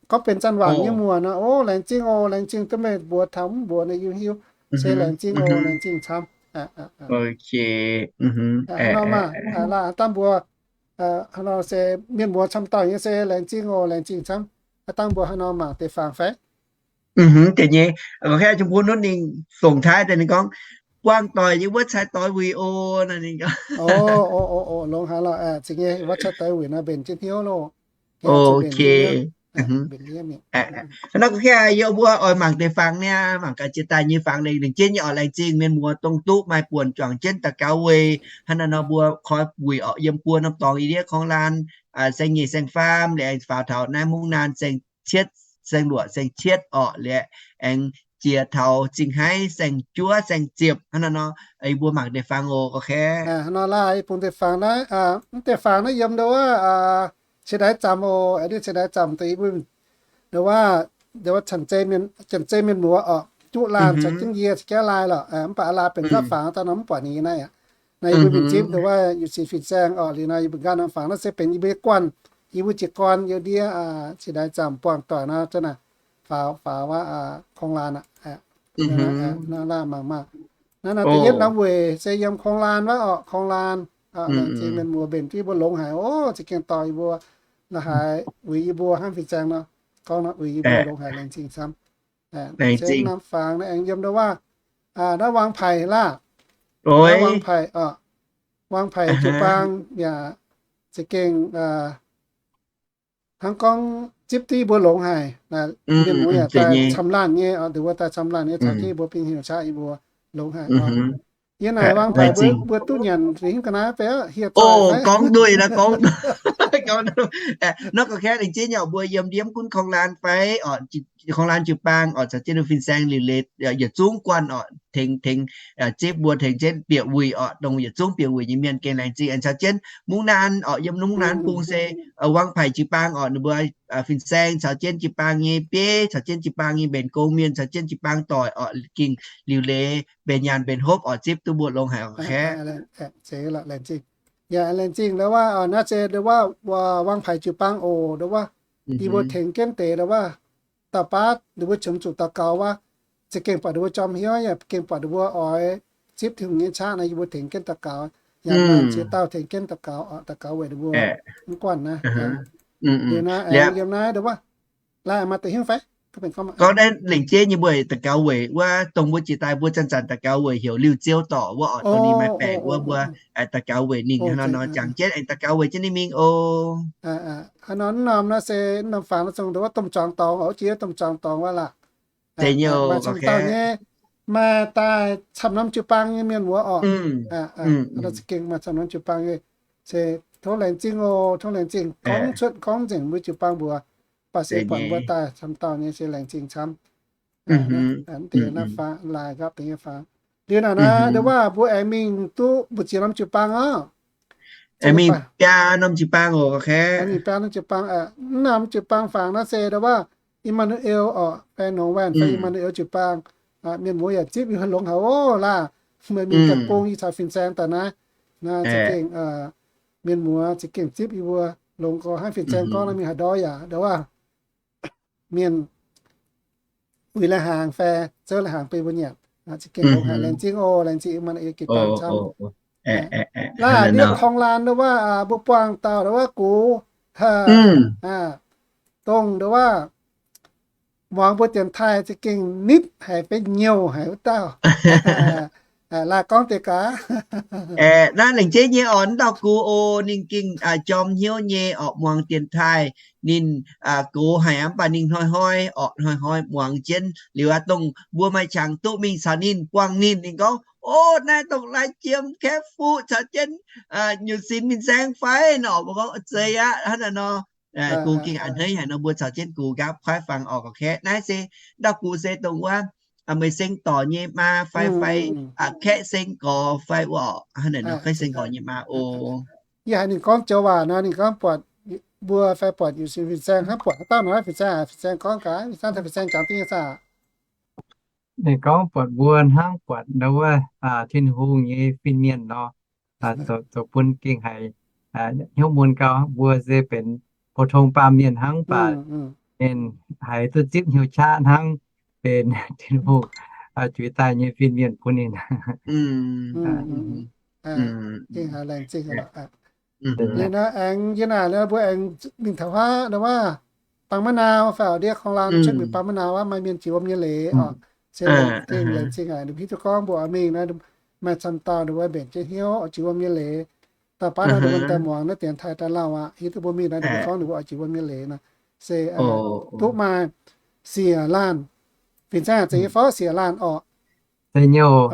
Gorngv benx Zanc Waangc nyei muoc nor, o, laengz zingh oc, laengz zingh duqv meih mbuox taux mv mbuox naaiv yie hiuv. Se laengz zingh oc, laengz zingh camv. Hnangv nor maah, laah dangh mbuo, hnangv nor se mienh muoz camv dauh nyei se laengz zingh oc, laengz zingh camv. Dangh mbuo hnangv nor mangc deix fangx fai? Deix nyei, gorqv-kaeqv Tin-Hungh nunv ninh fongc taaih deix ninh gorngv, buangh doic nyei wuov cai doix wuic oc, naaiv ninh gorngv. Longx haaix lorqc, zingh nyei wuov cai doix wuic nor mbenc jienv hnyouv loh. Ok. Mbenc yie mienh. Nor gorngv yie mbuo oix mangc deix fangx niaa, mangc gaax jiex daaih nyei fangx lengc lengc jeiv nyei oc. Laengz zingh mienh muoz dongh duqv maaih buonc juangc jienv daux gaux weic hnangv naaiv nor mbuo koi wuic oc, yiem buo norm dorngx yie ndiev korng laan saeng nyeic saeng faam liuz aengx faaux taux naaiv mungv naan saeng cietv, saeng luoqc saeng cietv oc, liuz aengx jiex taux zingh haiv saeng juov saeng ziepc hnangv naaiv nor, yie mbuo mangc deix fangx oc. Hnangv nor laah, yie bungx deix fangx naaiv, mv deix fangx naaiv yiem ndo wuov, ciex ndaix zamc oc, ndiev ciex ndaix zamc deix yie mbuo ndo wuov, ndo wuov janx-zei mienh muoz oc, duqv laanh caux jienv yie caux jienv laai lorqc, mv baac aa laai benx nqaatv fangx daaih nor mv buatc ninh naaiv aqv. Naaiv yie mbuo mingh zipv ndo wuov Yu Sin fin-saeng oc, liuz nor yie mbuo nqaatv norm fangx naaiv se benx yie mbuo nyei guanh, yie mbuo jiez gorn yiem ndiev ciex ndaix zamc buangh doic nor, za'naaic faaux, faaux wuov korng laan aqv. Naaiv laanh mangc maah. Naaiv nor da'yietv norm weic se yiem korng laan wuov oc, korng laan. Laengz zingh mienh muoz mbenc duqv yie mbuo longx haic oc, za'gengh dorh yie mbuo la'haaix uix yie mbuo hnangv fin-saeng nor, gorngv nor uix yie mbuo longx haic, laengz zingh camv. Laengz zingh. Norm fangx naaiv aengx yiem ndo wuov, naaiv Wang Paic laah. Wang Paic oc, Wang Paic jiu-baang yaac za'gengh hnangv gorngv zipv duqv yie mbuo longx haic. Mienh muoz yaac daaih camv laanh nyei oc, nduqc wuov daaih camv laanh nyei, caux jienv yie mbuo bingv heuc qaqv yie mbuo longx haic oc. Yie naaic Wang Paic mbuo duqv nyanc fingx ga'naaiv fai hieh zoih fai? Gorngv duqv, gorngv duqv. Nor gorngv laengz zingh nyei oc, mbuo yiem ndiev gunv korng laan fai oc, korng laan jiu-baang oc, caux jienv fin-saeng liuz leiz yietc zungv guanh oc, tengx, tengx zipv mbuo, tengx jienv bieqc wuic oc, dongh yietc zungv bieqc wuic nyei mienh gengh laengz zingh. Aengx caux jienv mungv naan oc, yiem mungv naan bung se Wang Paic jiu-baang oc, ninh mbuo fin-saeng caux jienv jiu-baang nyei bieiv, caux jienv jiu-baang nyei mbenc gong mienh, caux jienv jiu-baang doic oc, gengh liuz leiz mbenc nyaanh mbenc hopv oc, zipv duqv mbuo longx haic oc. Laengz zingh ndo wuov, naaiv se ndo wuov Wang Paic jiu-baang oc, ndo wuov yie mbuo tengx jienv deix ndo wuov dauh baav ninh mbuo qiemx zuqc daux gaux wuov, za'gengh buatc ninh mbuo jorm hnyouv, yaac gengh buatc ninh mbuo oix zipv Tin-Hungh nyei qaqv nor, yie mbuo tengx jienv daux gaux, yaac maaih ziex dauh tengx jienv daux gaux, daux gaux weic ninh mbuo mv guanh naaiv. Liuz naaiv, yiem naaiv ndo wuov, laaix maaih deix hiuv fai? Gorngv naaiv lengc jeiv nyei mbuo daux gaux weic wuov, dongh mbuo jiex daaih mbuo zanc-zanc daux gaux weic heuc liuh ziou dorc wuov oc, dongh ninh maaih baengc wuov mbuo daux gaux weic ninh hnangv nor nor, jangx jienv aengx daux gaux weic jienv ninh mingh oc. Hnangv nor, mv norm naaiv se mv norm fangx naaiv zungv ndo wuov domh zuangx dorngx oc, jiex domh zuangx dorngx wuov laah. Maaih camv dauh nyei, maaih daaih camv norm jiu-baang nyei mienh muoz oc. Za'gengh maaih camv norm jiu-baang nyei. Se tov laengz zingh oc, tov laengz zingh. Gorngv cuotv gorngv nzengc mbuo jiu-baang mbuox, baac se buatc mbuo daaih camv dauh nyei se laengz zingh camv. Mv deix naaiv fangx laaix nqaapv deix nyei fangx. Liuz naaic naaiv ndo wuov mbuo aengx mingh duqv mbu'ziex norm jiu-baang oc. Aengx mingh biaa norm jiu-baang oc. Mingh biaa norm jiu-baang, mv norm jiu-baang fangx naaiv se ndo wuov Ih^maa^nu^el oc, fai Nongc Waanh fai Ih^maa^nu^el jiu-baang. Mienh muoz yaac zipv yie longx haic oc laah. Meih mingh daaih bung yie caux fin-saeng daaih naaiv, naaiv za'gengh mienh muoz za'gengh zipv yie mbuo longx gorx hnangv fin-saeng gorngv naaiv mingh haaix ndorm yaac ndo wuov mienh uix lai-hnaangx fai zouv lai-hnaangx bun mbuo nyanc. Za'gengh longx haic, laengz zingh oc, laengz zingh Ih^maa^nu^el jiu-baang camv. Laah, ndiev korng laan ndo wuov mbuo buangh dauh ndo wuov gux, dongh ndo wuov muangx mbuo dienx taaih za'gengh nitv haic fai nyouh haic wuov dauh. Laah, gorngv deix gaax. Naaiv laengz jeiv nyei oc, ndau gux oc, ninh gengh jorm hnyouv nyei oc, muangx dienx taaih. Ninh gox haic mv baac ninh hnoi-hnoi oc, hnoi-hnoi muangx jienv. Liuz aqv, dongh mbuo maaih qangx duqv mingh caux ninh, buangh ninh, ninh gorngv, O, naaiv dongh Lai Jiem, Kaeqv Fuqv caux jienv Nyutc Sinx fin-saeng fai nor? Mbuo gorngv, Zeiz aqv, hnangv naaiv nor. Gux gengh a'hneiv haic nor, mbuo caux jienv gux nqaapv kuaaiv fangx oc. Ga'kaeqv naaiv se, ndau gux se dongh wuov meih seng dorc nyei maa fai, fai kaeqv seng gorx fai oc, hnangv naaiv nor, kaeqv seng gorx nyei maa oc. Yie haiz ninh gorngv joux waac nor, ninh gorngv buatc mbuo fai buatc Nyutc Sinx fin-saeng, hnangv buatc haaix dauh nor, fin-saeng, fin-saeng gorngv gaax, fin-saeng taux fin-saeng jangx dingh nyei saah? Ninh gorngv buatc mbuo hnangv buatc ndo wuov Tin-Hungh nyei fin-mienh nor, zoux bun gengh haiz hnyouv mun gau. Mbuo se benx pou-tong baamh mienh hnangv, mv baac ninh haiz duqv zipv hnyouv qaqv hnangv, benx Tin-Hungh juix daaih nyei fin-mienh bun ninh. Liuz nor aengx yie naaic mbuo aengx mingh taux huaav ndo wuov Bangv Ma'nau fai oc, ndiev korng laan cuotv mingh Bangv Ma'nau wuov maaih mienh jiex wuom nyei leiz oc. Se gengh laengz zingh haic, ninh hiuv duqv gorngv mbuo oix mingh nor, maaih camv dauh ninh mbuo mbenc jienv hnyouv oix jiex wuom nyei leiz. Dauh baav nor ninh mbuo daaih muangx naaiv dienx taaih daaih lauh aqv, hiuv duqv mbuo mingh nor ninh mbuo gorngv ninh mbuo oix jiex wuom nyei leiz nor. se duqv maaih siec laanh. Fin-saeng zeiz yie fov siec laanh orqc.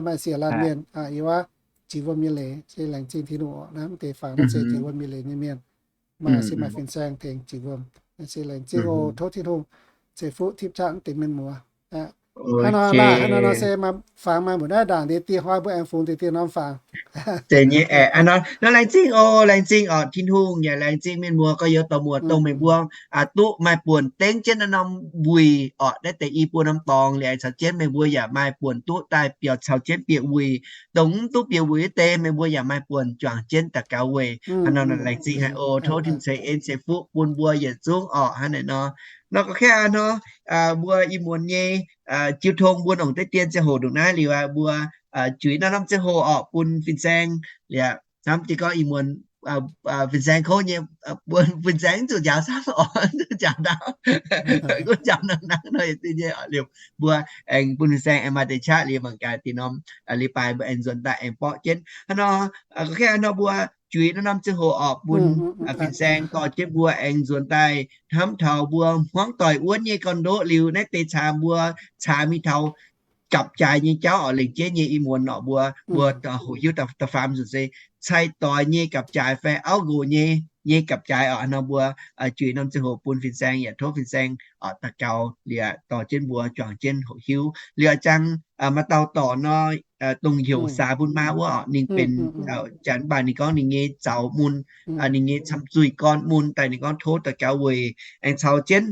Maaih siec laanh mienh yie wuov jiex wuom nyei leiz se laengz zingh Tin-Hungh orqc. Naaiv mv deix fangx naaiv se jiex wuom nyei leiz nyei mienh. Maaih se maaih fin-saeng tengx jiex wuom. Se laengz zingh oc, tov Tin-Hungh ceix fuqv tipv qaqv mv deix mienh muoz. Hnangv nor laanh, hnangv nor se fangx maaih mbuo naaiv ndaangc ndiev dieh hnoi mbuo aengx fungx deix dieh norm fangx. Zeiz nyei aeqv, hnangv nor laengz zingh oc, laengz zingh orqc. Tin-Hungh yaac laengz zingh mienh muoz gorx-youz dorh muoz dongh meih mbuo duqv maaih buonc dengv jienv naaiv norm wuic orqc. Naaiv deix i buo norm dorngx liuz aengx caux jienv meih mbuo yaac maaih buonc duqv daaih biaux caux jienv bieqc wuic. Dongh mv duqv bieqc wuic wuov deix meih mbuo yaac maaih buonc juangc jienv daux gaux weic. Hnangv nor laengz zingh haic oc. Tov Tin-Hungh ceix en ceix fuqv bun mbuo yietc zungv orqc. Hnangv naaiv nor, nor gorngv kaav nor, mbuo ih muonz nyei jiu tong mbuo nongc deix dien ziangh hoc ndongc naaiv liuz aqv, mbuo juix naaiv norm ziangh hoc orqc bun fin-saeng liuz aqv. Hnamv jiez gorngv ih muonz fin-saeng kouv nyei, bun fin-saeng mv zuqc njaaux camv orqc, mv zuqc njaaux ndaauv, gunv njaaux nangv nangv nor yaac duqv nyei orqc. Liuz mbuo aengx bun fin-saeng aengx maaih deix qaqv liuz mangc gaax deix norm leiz-baaix mbuo aengx nzuonx daaih aengx borqv jienv. Hnangv nor, gorngv kaav nor mbuo juix naaiv norm ziangh hoc orqc bun fin-saeng dorh jienv mbuo aengx nzuonx daaih hnamv taux mbuo hmuangv doic wuonv nyei gorn-ndoqv liuz naaiv deix caax mbuo caax mingh taux gapv-jaaix nyei jauv orqc. Lengc jeiv nyei ih muonz orqc mbuo, mbuo hoqc hiuv da'faam nzunc se cai-doix nyei gapv-jaaix fai auv nqox nyei, nyei gapv-jaaix orqc. Hnangv nor mbuo juix norm ziangh hoc bun fin-saeng yaac tov fin-saeng orqc daux gaux liuz dorh jienv mbuo juangc jienv hoqc hiuv liuz a'jang maaih dauh dorc nor, dongh heuc Saa bun maa wuov orqc, ninh benx janx mv baac ninh gorngv ninh nyei zaux mun, ninh nyei camv zuih gorn mun daaih ninh gorngv tov daux gaux weic. Aengx caux jienv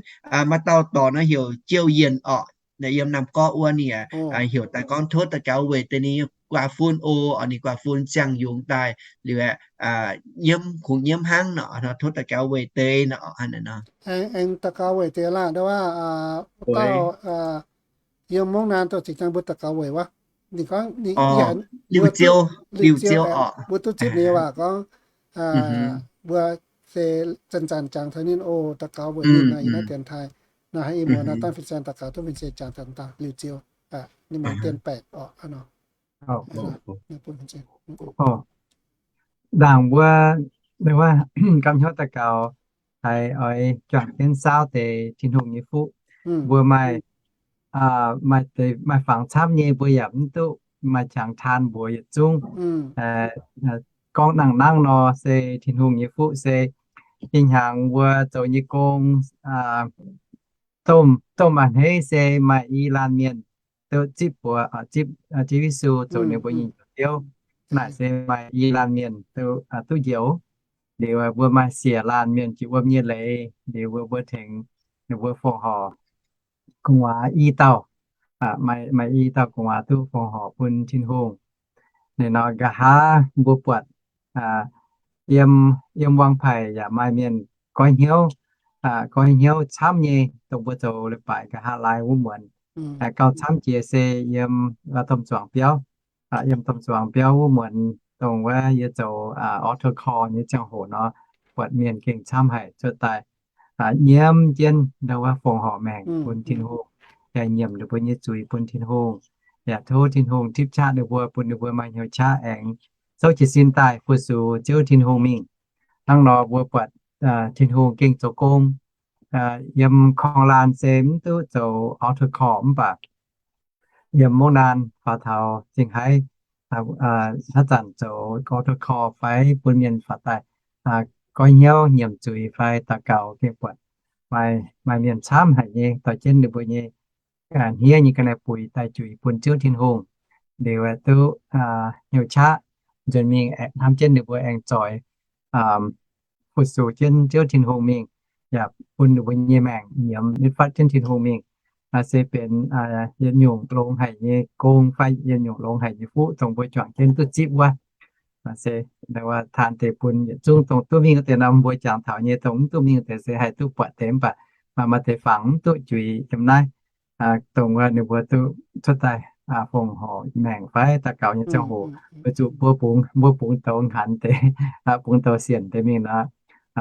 maaih dauh dorc nor heuc Jiou Yienc orqc, yiem Naamh Gorqv wuov ninh heuc daaih gorngv tov daux gaux weic deix ninh guaax fun o, orqc ninh guaax fun ziangh yungz daaih liuz aeqv, nyiemv kungx nyiemv hnangv nor, tov daux gaux weic deix nor. Aengx daux gaux weic deix laanh ndau wuov, dauh yiem Mungv Naan douh zingx dangh mbuo daux gaux weic wuov, ninh gorngv ninh, Liuz Ziou, Liuz Ziou, mbuo duqv zipv ninh nyei waac gorngv mbuo se zanc-zanc jangx taux ninh oc, daux gaux weic ninh nor yiem naaiv dienx taaih. Nor haaix i muonz nor dangh fin-saeng daux gaux tov fin-saeng jangx taux dangh Liuz Ziou, ninh muonz dien baeqc orqc nor. Ndaangc mbuo, wuov, gapv hnyouv daux gaux haiz oix juangc jienv saauv deix Tin-Hungh nyei fuqv. Mbuo maaih, maaih deix maaih fangx camv nyei mbuo yaac mv duqv maaih qangx taan mbuox yietc zungv. Gorngv nangh nangv nor se Tin-Hungh nyei fuqv se ih hnyangx mbuo zoux nyei gong, domh, domh a'hneiv se maaih i laanh mienh duqv zipv buoz, zipv, zipv Yesu zoux ninh mbuo nyei Njoux Ziouv. Naaic se maaih i laanh mienh duqv, duqv njoux. Liuz mbuo maaih siec laanh mienh jiex wuom nyei leiz, liuz mbuo, mbuo tengx ninh mbuo fongc horc gu'nguaaz i dauh, maaih i dauh gu'nguaaz duqv fongc horc bun Tin-Hungh. Ninh nor nqa'haav mbuo buatc yiem, yiem Wang Paic yaac maaih mienh goiv hnyouv, goiv hnyouv camv nyei, dongh mbuo zoux leiz-baaix nqa'haav laai wuov muonz. Gauh camv jiex se yiem domh zuangx biauv, yiem domh zuangx biauv wuov muonz, dongh wuov yie zoux altar call nyei ziangh hoc nor, buatc mienh gengh camv haic cuotv daaih nyiemv jienv ndau wuov fongc horc maengc bun Tin-Hungh, yaac nyiemc ninh mbuo nyei zuiz bun Tin-Hungh. Yaac tov Tin-Hungh tipv qaqv ninh mbuo, bun ninh mbuo maaih hnyouv qaqv aengx souv jiez sin daaih fu-sux Ziouv Tin-Hungh mingh. Hnangv nor mbuo buatc Tin-Hungh gengh zoux gong. Yiem korng-laanh se mv duqv zoux altar call mv baac yiem Mungv Naan faaux taux Zingh Haiv, haaix zanc zoux altar call fai bun mienh faaux daaih goiv hnyouv nyiemc zuiz fai daux gaux gengh buatc maaih, maaih mienh camv haic nyei dorh jienv ninh mbuo nyei hniev nyei ga'naaiv buix daaih juix bun Ziouv Tin-Hungh. Liuz duqv hnyouv qaqv nzuonx mingh hnamv jienv ninh mbuo aengx zoix fu-sux jienv Ziouv Tin-Hungh mingh, yaac bun ninh mbuo nyei maengc nyiemz nyitv fatv jienv Tin-Hungh mingh. Se benx yietc nyungc longx haic nyei gong fai yietc nyungc longx haic nyei fuqv dongh mbuo juangc jienv duqv zipv wuov. Se taan deix bun yietc zungv dongh duqv mingh wuov deix nor mbuo jangx taux nyei, dongh mv duqv mingh deix se haih duqv buatc deix mv baac maaih deix fangx mv duqv juix yiem naaiv. Dongh wuov ninh mbuo duqv cuotv daaih fongc horc maengc fai daux gaux nyei ziangh hoc, weic zuqc mbuo bungx, mbuo bungx douz hnaanx deix, bungx douz sienc deix mingh nor,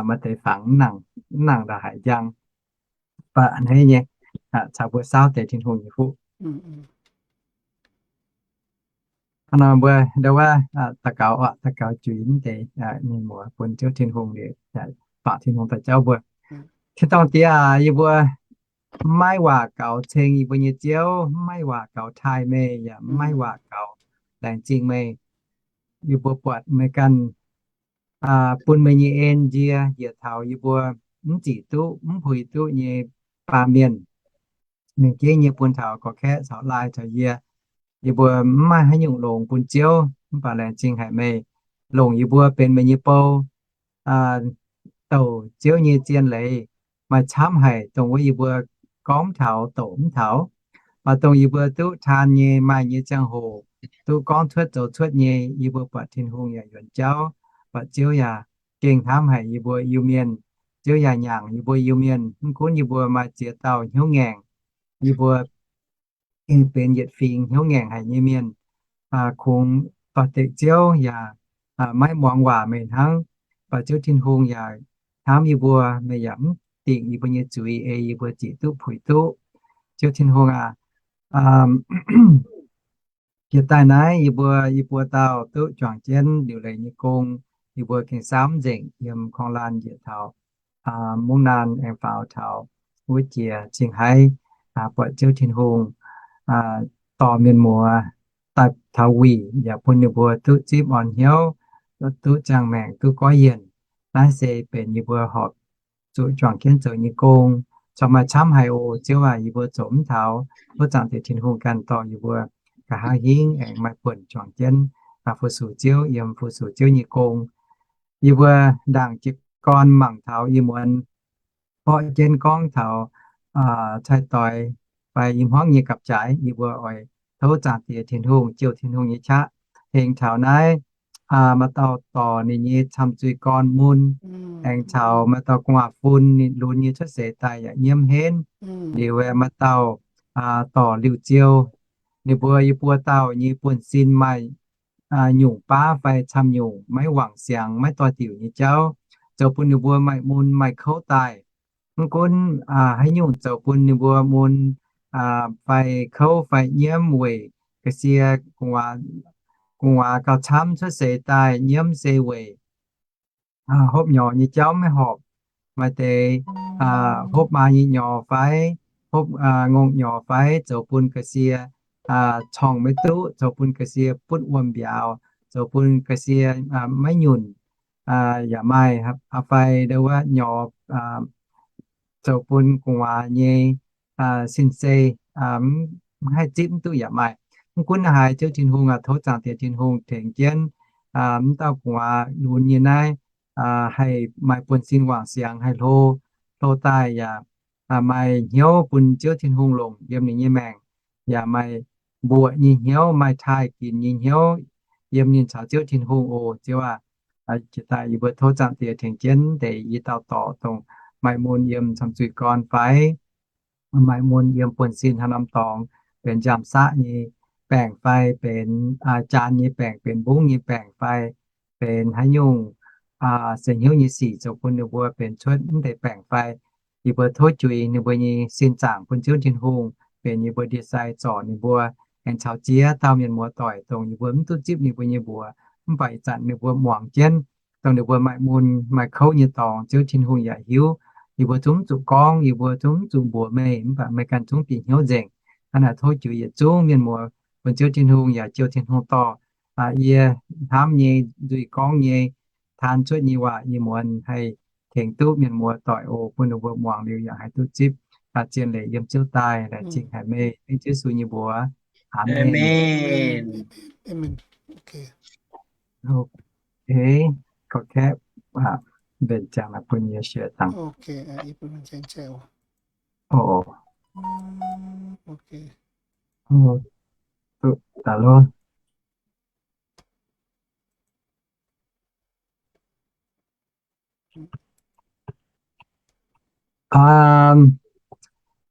maaih deix fangx mv nangc, mv nangc ndongc haaix njang. Mv baac a'hneiv nyei, caux mbuo saauv deix Tin-Hungh nyei fuqv. Hnangv nor mbuo ndau wuov daux gaux, daux gaux juix mv deix mienh muoz bun Ziouv Tin-Hungh liuz, bangc Tin-Hungh daux jauv mbuo. Tin-dorngh Diex aac, yie mbuo mv maiv waac gaux ceng yie mbuo nyei Ziouv, mv maiv waac gaux taaih meih, yaac mv maiv waac gaux laengz zingh meih. Yie mbuo buatc meih ganh bun meih nyei en nzie njiec taux yie mbuo mv zic duqv, mv puix duqv nyei baamh mienh. Mingh gengh nyei bun taux gorqv-kaeqv caux laai caux yie. Yie mbuo mv maaih haaix nyungc longx bun Ziouv, mv baac laengz zingh haic meih longc yie mbuo benx meih nyei bou, douc Ziouv nyei zien leiz, maaih camv haic dongh wuov yie mbuo gorngv mv taux, douc mv taux, dongh yie mbuo duqv taan nyei, maaih nyei ziangh hoc duqv gorngv cuotv zoux cuotv nyei, yie mbuo buatc Tin-Hungh yaac yuonx jauv, buatc Ziouv yaac gengh hnamv haic yie mbuo Iu-Mienh. Ziouv yaac nyaangc yie mbuo Iu-Mienh. Mv gunv yie mbuo maaih ziex dauh hnyouv ngaengc, yie mbuo gengh benx yietc fingx hnyouv ngaengc haic nyei mienh, kungx doix-dekc Ziouv yaac maiv muangx waac meih hnangv. Mv baac Ziouv Tin-Hungh yaac hnamv yie mbuo, meih yaac mv dingc yie mbuo nyei zuiz ei yie mbuo zic duqv puix duqv. Ziouv Tin-Hungh aac, jiex daaih naaiv yie mbuo, yie mbuo dauh duqv juangc jienv liuc leiz nyei gong, yie mbuo gengh saamv nzengc yiem korng-laanh njiec taux mungv naanh aengx faaux taux wuov jiex cingx haiv, buatc Ziouv Tin-Hungh dorh mienh muoz daaih taux wuic, yaac bun ninh mbuo duqv zipv orn hnyouv, duqv ziangh maengc, duqv goiv yienc. Naaiv se benx yie mbuo horpc zuqc juangc jienv zoux nyei gong. Corc maaih camv haic oc Ziouv aac, yie mbuo zoux mv taux. Tov Zaangc Diex Tin-Hungh ganh dorh yie mbuo nqa'haav hingv aengx maaih buonc juangc jienv fu-sux Ziouv, yiem fu-sux Ziouv nyei gong. Yie mbuo ndaangc jiez gorn mangc taux ih muonz borqv jienv gorngv taux cai-doix fai i hmuangv nyei gapv-jaaix, yie mbuo oix tov Zaangc Diex Tin-Hungh, Ziouv Tin-Hungh nyei qaqv tengx taux naaiv maaih dauh dorc ninh nyei camh zuiz gorn mun, aengx caux maaih dauh gu'nguaaz-fun ninh lunx nyei cuotv seix daaih yaac nyiemv henv. Liuz maaih dauh dorc liuh ziou, ninh mbuo yie buo dauh nyei buonv-sin maaih nyungc baav fai camv nyungc maiv wangc siangx maiv doix-diuc nyei jauv, zoux bun ninh mbuo maaih mun maaih kouv daaih. Mv gunv haaix nyungc zoux bun ninh mbuo mun fai kouv fai nyiemv weic ga'sie gu'nguaaz gauh camv cuotv seix daaih nyiemv se weic hopv nyorx nyei jauv maiv horpc. Maaih deix hopv maa nyei nyorx fai hopv ngongh nyorx fai zoux bun ga'sie corngh maiv duqv, zoux bun ga'sie butv wuom mbiauz, zoux bun ga'sie maiv nyunc yaac maaih, fai ndo wuov nyorx zoux bun gu'nguaaz nyei sin-sei mv haih zipv mv duqv yaac maaih. Mv gunv haaix, Ziouv Tin-Hungh aac, tov Zaangc Diex Tin-Hungh tengx jienv mv dauh gu'nguaaz lunx nyei naaiv haih maaih buonv-sin wangc siangx, haih hlo, hlo daaih yaac maaih hnyouv bun Ziouv Tin-Hungh longc yiem ninh nyei maengc, yaac maaih mbuoqc nyei hnyouv, maaih taaih ginx nyei hnyouv yiem ninh caux Ziouv Tin-Hungh oc. Ziouv aac, jiex daaih yie mbuo tov Zaangc Diex tengx jienv deix i dauh dorc dongh maaih mun yiem camv zuiz gorn fai maaih mun yiem buonv-sin haaix norm dorngx, benx nziaamv-saqv nyei baengc fai benx jaan nyei baengc, benx mbungv nyei baengc fai benx haaix nyungc seix hnyouv nyei sic zoux bun ninh mbuo benx cuotv mv deix baengc fai. Yie mbuo tov juix ninh mbuo nyei sin zaangc bun Ziouv Tin-Hungh benx yie mbuo ndie-sai zorc ninh mbuo, aengx caux ziex dauh mienh muoz doic dongh yie mbuo mv duqv zipv ninh mbuo nyei mbuox, mv baac ih zanc ninh mbuo muangx jienv, dongh ninh mbuo maaih mun maaih kouv nyei dorngx, Ziouv Tin-Hungh yaac hiuv. Yie mbuo zungv mv zuqc gorngv, yie mbuo zungv mv zuqc mbuox meih, mv baac meih ganh zungv bieqc hnyouv nzengc. Hnangv naaic tov juix yietc zungv mienh muoz bun Ziouv Tin-Hungh yaac Ziouv Tin-Hungh dorh yie hnamv nyei, nzuih gorngv nyei, taan cuotv nyei waac ih muonz haih tengx duqv mienh muoz doic oc, bun ninh mbuo muangx liuz yaac haih duqv zipv zien leiz yiem Ziouv daaih. Laengz zingh haic meih, Ziouv Yesu nyei mbuox. Aamen. Gorqv-kaeqv mbenc ziangx naaic bun yie share dangh. Duqv daaih loh.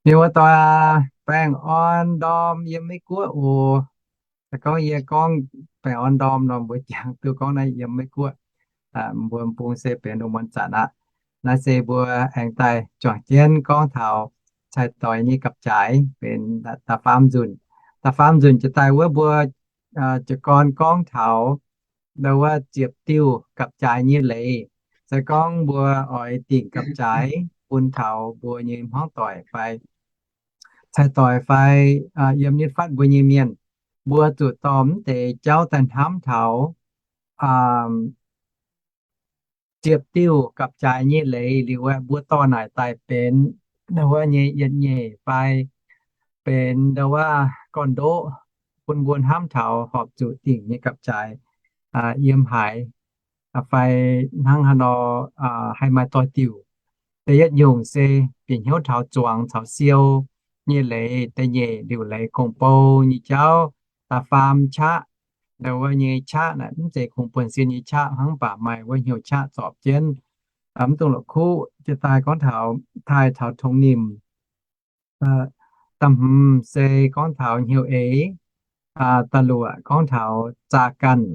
Mienh muoz doic aac, baengh orn ndorm yiem Meiv Guoqv oc. Se gorngv yie gorngv baengh orn ndorm nor, mbuo jangx duqv gorngv naaiv yiem Meiv Guoqv. Mbuo bung se benx lungh muonz zanc aqv. Naaiv se mbuo aengx daaih juangc jienv gorngv taux cai-doix nyei gapv-jaaix benx da'faam nzunc. Da'faam nzunc jiex daaih wuov mbuo jiez gorn gorngv taux ndo wuov ziepc diuh gapv-jaaix nyei leiz. Se gorngv mbuo oix dingc gapv-jaaix, bun taux mbuo nyei hmuangv doic fai cai-doic fai yiem nitv fatv mbuo nyei mienh, mbuo zuqc dorh mv deix jauv daaih hnamv taux ziepc diuh gapv-jaaix nyei leiz liuz aeqv, mbuo dorh naaic daaih benx ndau wuov nyei yietc nyeic fai benx ndau wuov gorn-ndoqv bun mbuo hnamv taux horpc zuqc dingc nyei gapv-jaaix yiem haaix fai hnangv haaix nor haih maaih doix-diuc. Da'yietv nyungc se bieqc hnyouv taux zuangx caux siou nyei leiz. Da'nyeic liuc leiz gong-bou nyei jauv, da'faam qaqv, ndau wuov nyei qaqv naaic mv zeiz kungx buonv-sin nyei qaqv hnangv, mv baac maaih wuov hnyouv qaqv zorpc jienv, mv dungx la'kuqv. Jiex daaih gorngv taux taaih taux tongx nimc. Da'hmz se gorngv taux hnyouv eix. Da'luoqc gorngv taux za'ganh.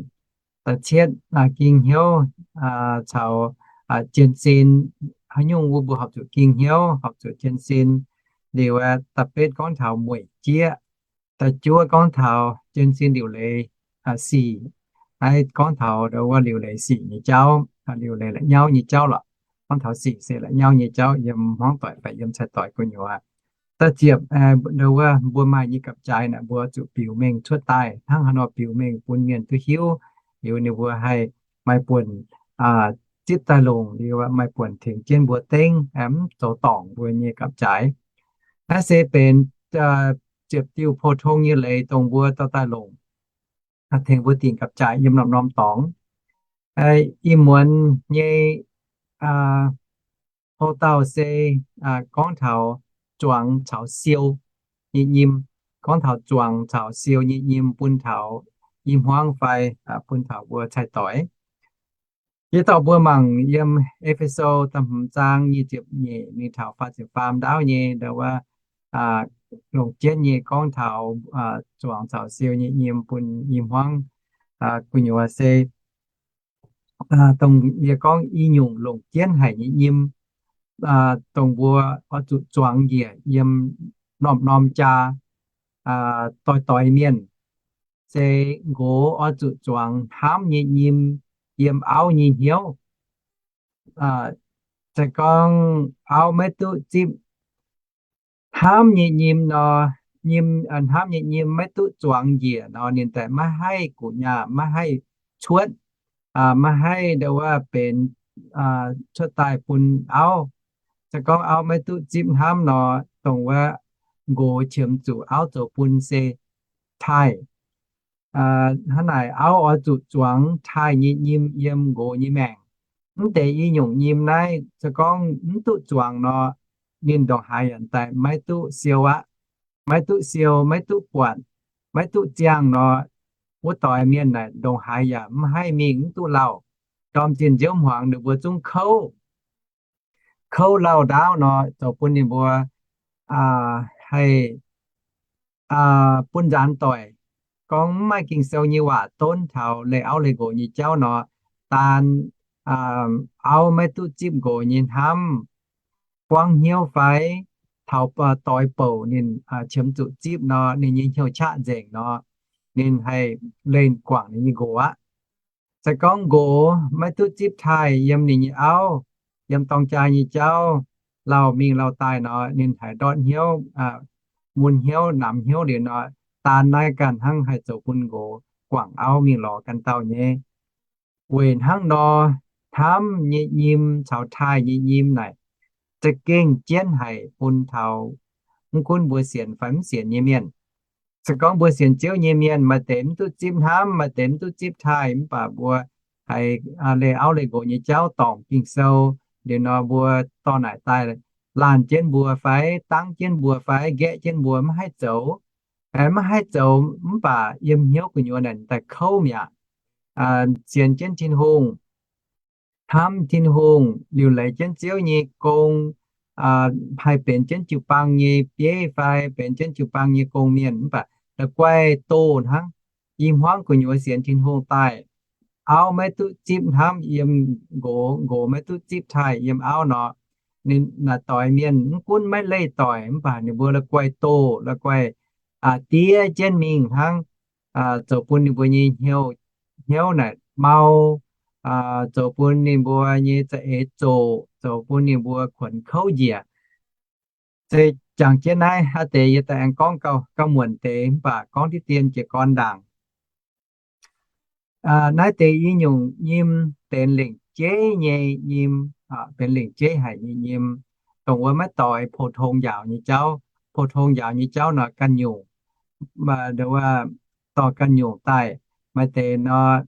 Da'cietv ging hnyouv caux jienv sin, haaix nyungc wuov mbuo horpc zuqc ging hnyouv, horpc zuqc jienv sin. Liuz da'betv gorngv taux mueic jieqv. Da'juov gorngv taux jienv sin liuc leiz sic. Naaiv gorngv taux ndau wuov liuc leiz sic nyei jauv, liuc leiz la'nyauv nyei jauv lorqc. Gorngv taux sic se la'nyauv nyei jauv yiem hmuangv doic fai yiem cai-doic gu'nyuoz. Da'ziepc ndau wuov mbuo maaih nyei gapv-jaaix naaic mbuo zuqc biux mengh cuotv daaih hnangv haaix nor biux mengh bun mienh duqv hiuv, liuz ninh mbuo haih maaih buonc zipv daaih longc, liuz maaih buonc tengx jienv mbuo dengv mv zoux dorngc mbuo nyei gapv-jaaix. Naaiv se benx ziepc diuh pou-tong nyei leiz dongh mbuo dorh daaih longc tengx mbuo dingc gapv-jaaix yiem norm-norm dorngx. Ih muonz nyei pou-dauh se gorngv taux zuangx caux siou nyei nyim. Gorngv taux zuangx caux siou nyei nyim bun taux i hmuangv fai bun taux mbuo cai-doic. Yie dorh mbuo mangc yiem E^fe^so da'hmz zaang nyic ziepc nyeic mingh taux faah ziepc faam ndaauv nyei ndau wuov longc jienv nyei gorngv taux zuangx caux siou nyei nyim bun i hmuangv gu'nyuoz se dongh yie gorngv i nyungc longc jienv haic nyei nyim, dongh mbuo oix zuqc zuangx njiec yiem norm-norm jaa doix-doix mienh, se nqox oix zuqc zuangx hnamv nyei nyim yiem auv nyei hnyouv. Se gorngv auv maiv duqv zipv hnamv nyei nyim nor, nyim, hnamv nyei nyim maiv duqv zuangx njiec nor, ninh daaih maiv haih guqc nyaah, maiv haih cuotv, maiv haih ndau wuov benx cuotv daaih bun auv. Se gorngv auv maiv duqv zipv hnamv nor, dongh wuov nqox qiemx zuqc auv zoux bun se taaih. Hnangv naaic auv oix zuqc zuangx taaih nyei nyim yiem nqox nyei maengc. Mv deix i nyungc nyim naaiv se gorngv mv duqv zuangx nor, ninh ndongc haaix yaac daaih maiv duqv siou aqv. Maiv duqv siou, maiv duqv buatc, maiv duqv ziangh nor, wuov doix mienh naaic ndongc haaix yaac mv haih mingh, mv duqv lauh. Ndorm zinh nziouv hmuangx ninh mbuo zungv kouv, kouv lauh ndaauv nor, zoux bun ninh mbuo haih bun nzaanx doic. Gorngv mv maaih Ging-Sou nyei waac donv taux leih auv leih nqox nyei jauv nor, daan auv maiv duqv zipv nqox nyei hnamv, buangv hnyouv fai taux doix bouc ninh qiemx zuqc zipv nor, ninh nyei hnyouv qaqv nzengc nor, ninh haih leih guangc ninh nyei nqox aqv. Se gorngv nqox maiv duqv zipv taaih yiem ninh nyei auv, yiem dorng jaa nyei jauv, lauh mingh lauh daaih nor, ninh haiz ndortv hnyouv, mun hnyouv, namx hnyouv liuz nor, daan naaiv ganh hnangv haih zoux bun nqox guangc auv mingh lorz ganh dauh nyei. Weic hnangv nor, hnamv nyei nyim caux taaih nyei nyim naaic za'gengh jienv haic bun taux mv gunv mbuo sienx fai mv sienx nyei mienh. Se gorngv mbuo sienx Ziouv nyei mienh, maaih deix mv duqv zipv hnamv, maaih deix mv duqv zipv taaih, mv baac mbuo haiz leih auv leih nqox nyei jauv, dorngc Ging-Sou, liuz nor mbuo dorh naaic daaih laanh jienv mbuo fai dangv jienv mbuo fai nqaeqv jienv mbuo maiv haih zoux, maiv haih zoux, mv baac yiem hnyouv gu'nyuoz naaic daaih kouv mi'aqv. Sienx jienv Tin-Hungh, hnamv Tin-Hungh, liuc leiz jienv Ziouv nyei gong, haih benx jienv jiu-baang nyei bieiv fai benx jienv jiu-baang nyei gong-mienh, mv baac la'guaih doh hnangv. I hmuangv gu'nyuoz sienx Tin-Hungh daaih, auv maiv duqv zipv hnamv yiem nqox, nqox maiv duqv zipv taaih yiem auv nor, ninh naaic doix mienh mv gunv maiv leih doic, mv baac ninh mbuo la'guaih doh, la'guaih diev jienv mingh hnangv, zoux bun ninh mbuo nyei hnyouv, hnyouv naaic mau, zoux bun ninh mbuo nyei za'eix zoqc, zoux bun ninh mbuo kuonx kouv njiec. Se jangx jienv naaiv aqv deix yie daaih aengx gorngv gauh muonc deix mv baac gorngv diqv dien jiez gorn ndaangc. Naaiv deix i nyungc nyim benx lengc jeiv nyei nyim, benx lengc jeiv haic nyei nyim, dongh wuov maiv doix pou-tong njaaux nyei jauv. Pou-tong njaaux nyei jauv nor ganh nyungc, dorh ganh nyungc daaih. Maaih deix nor,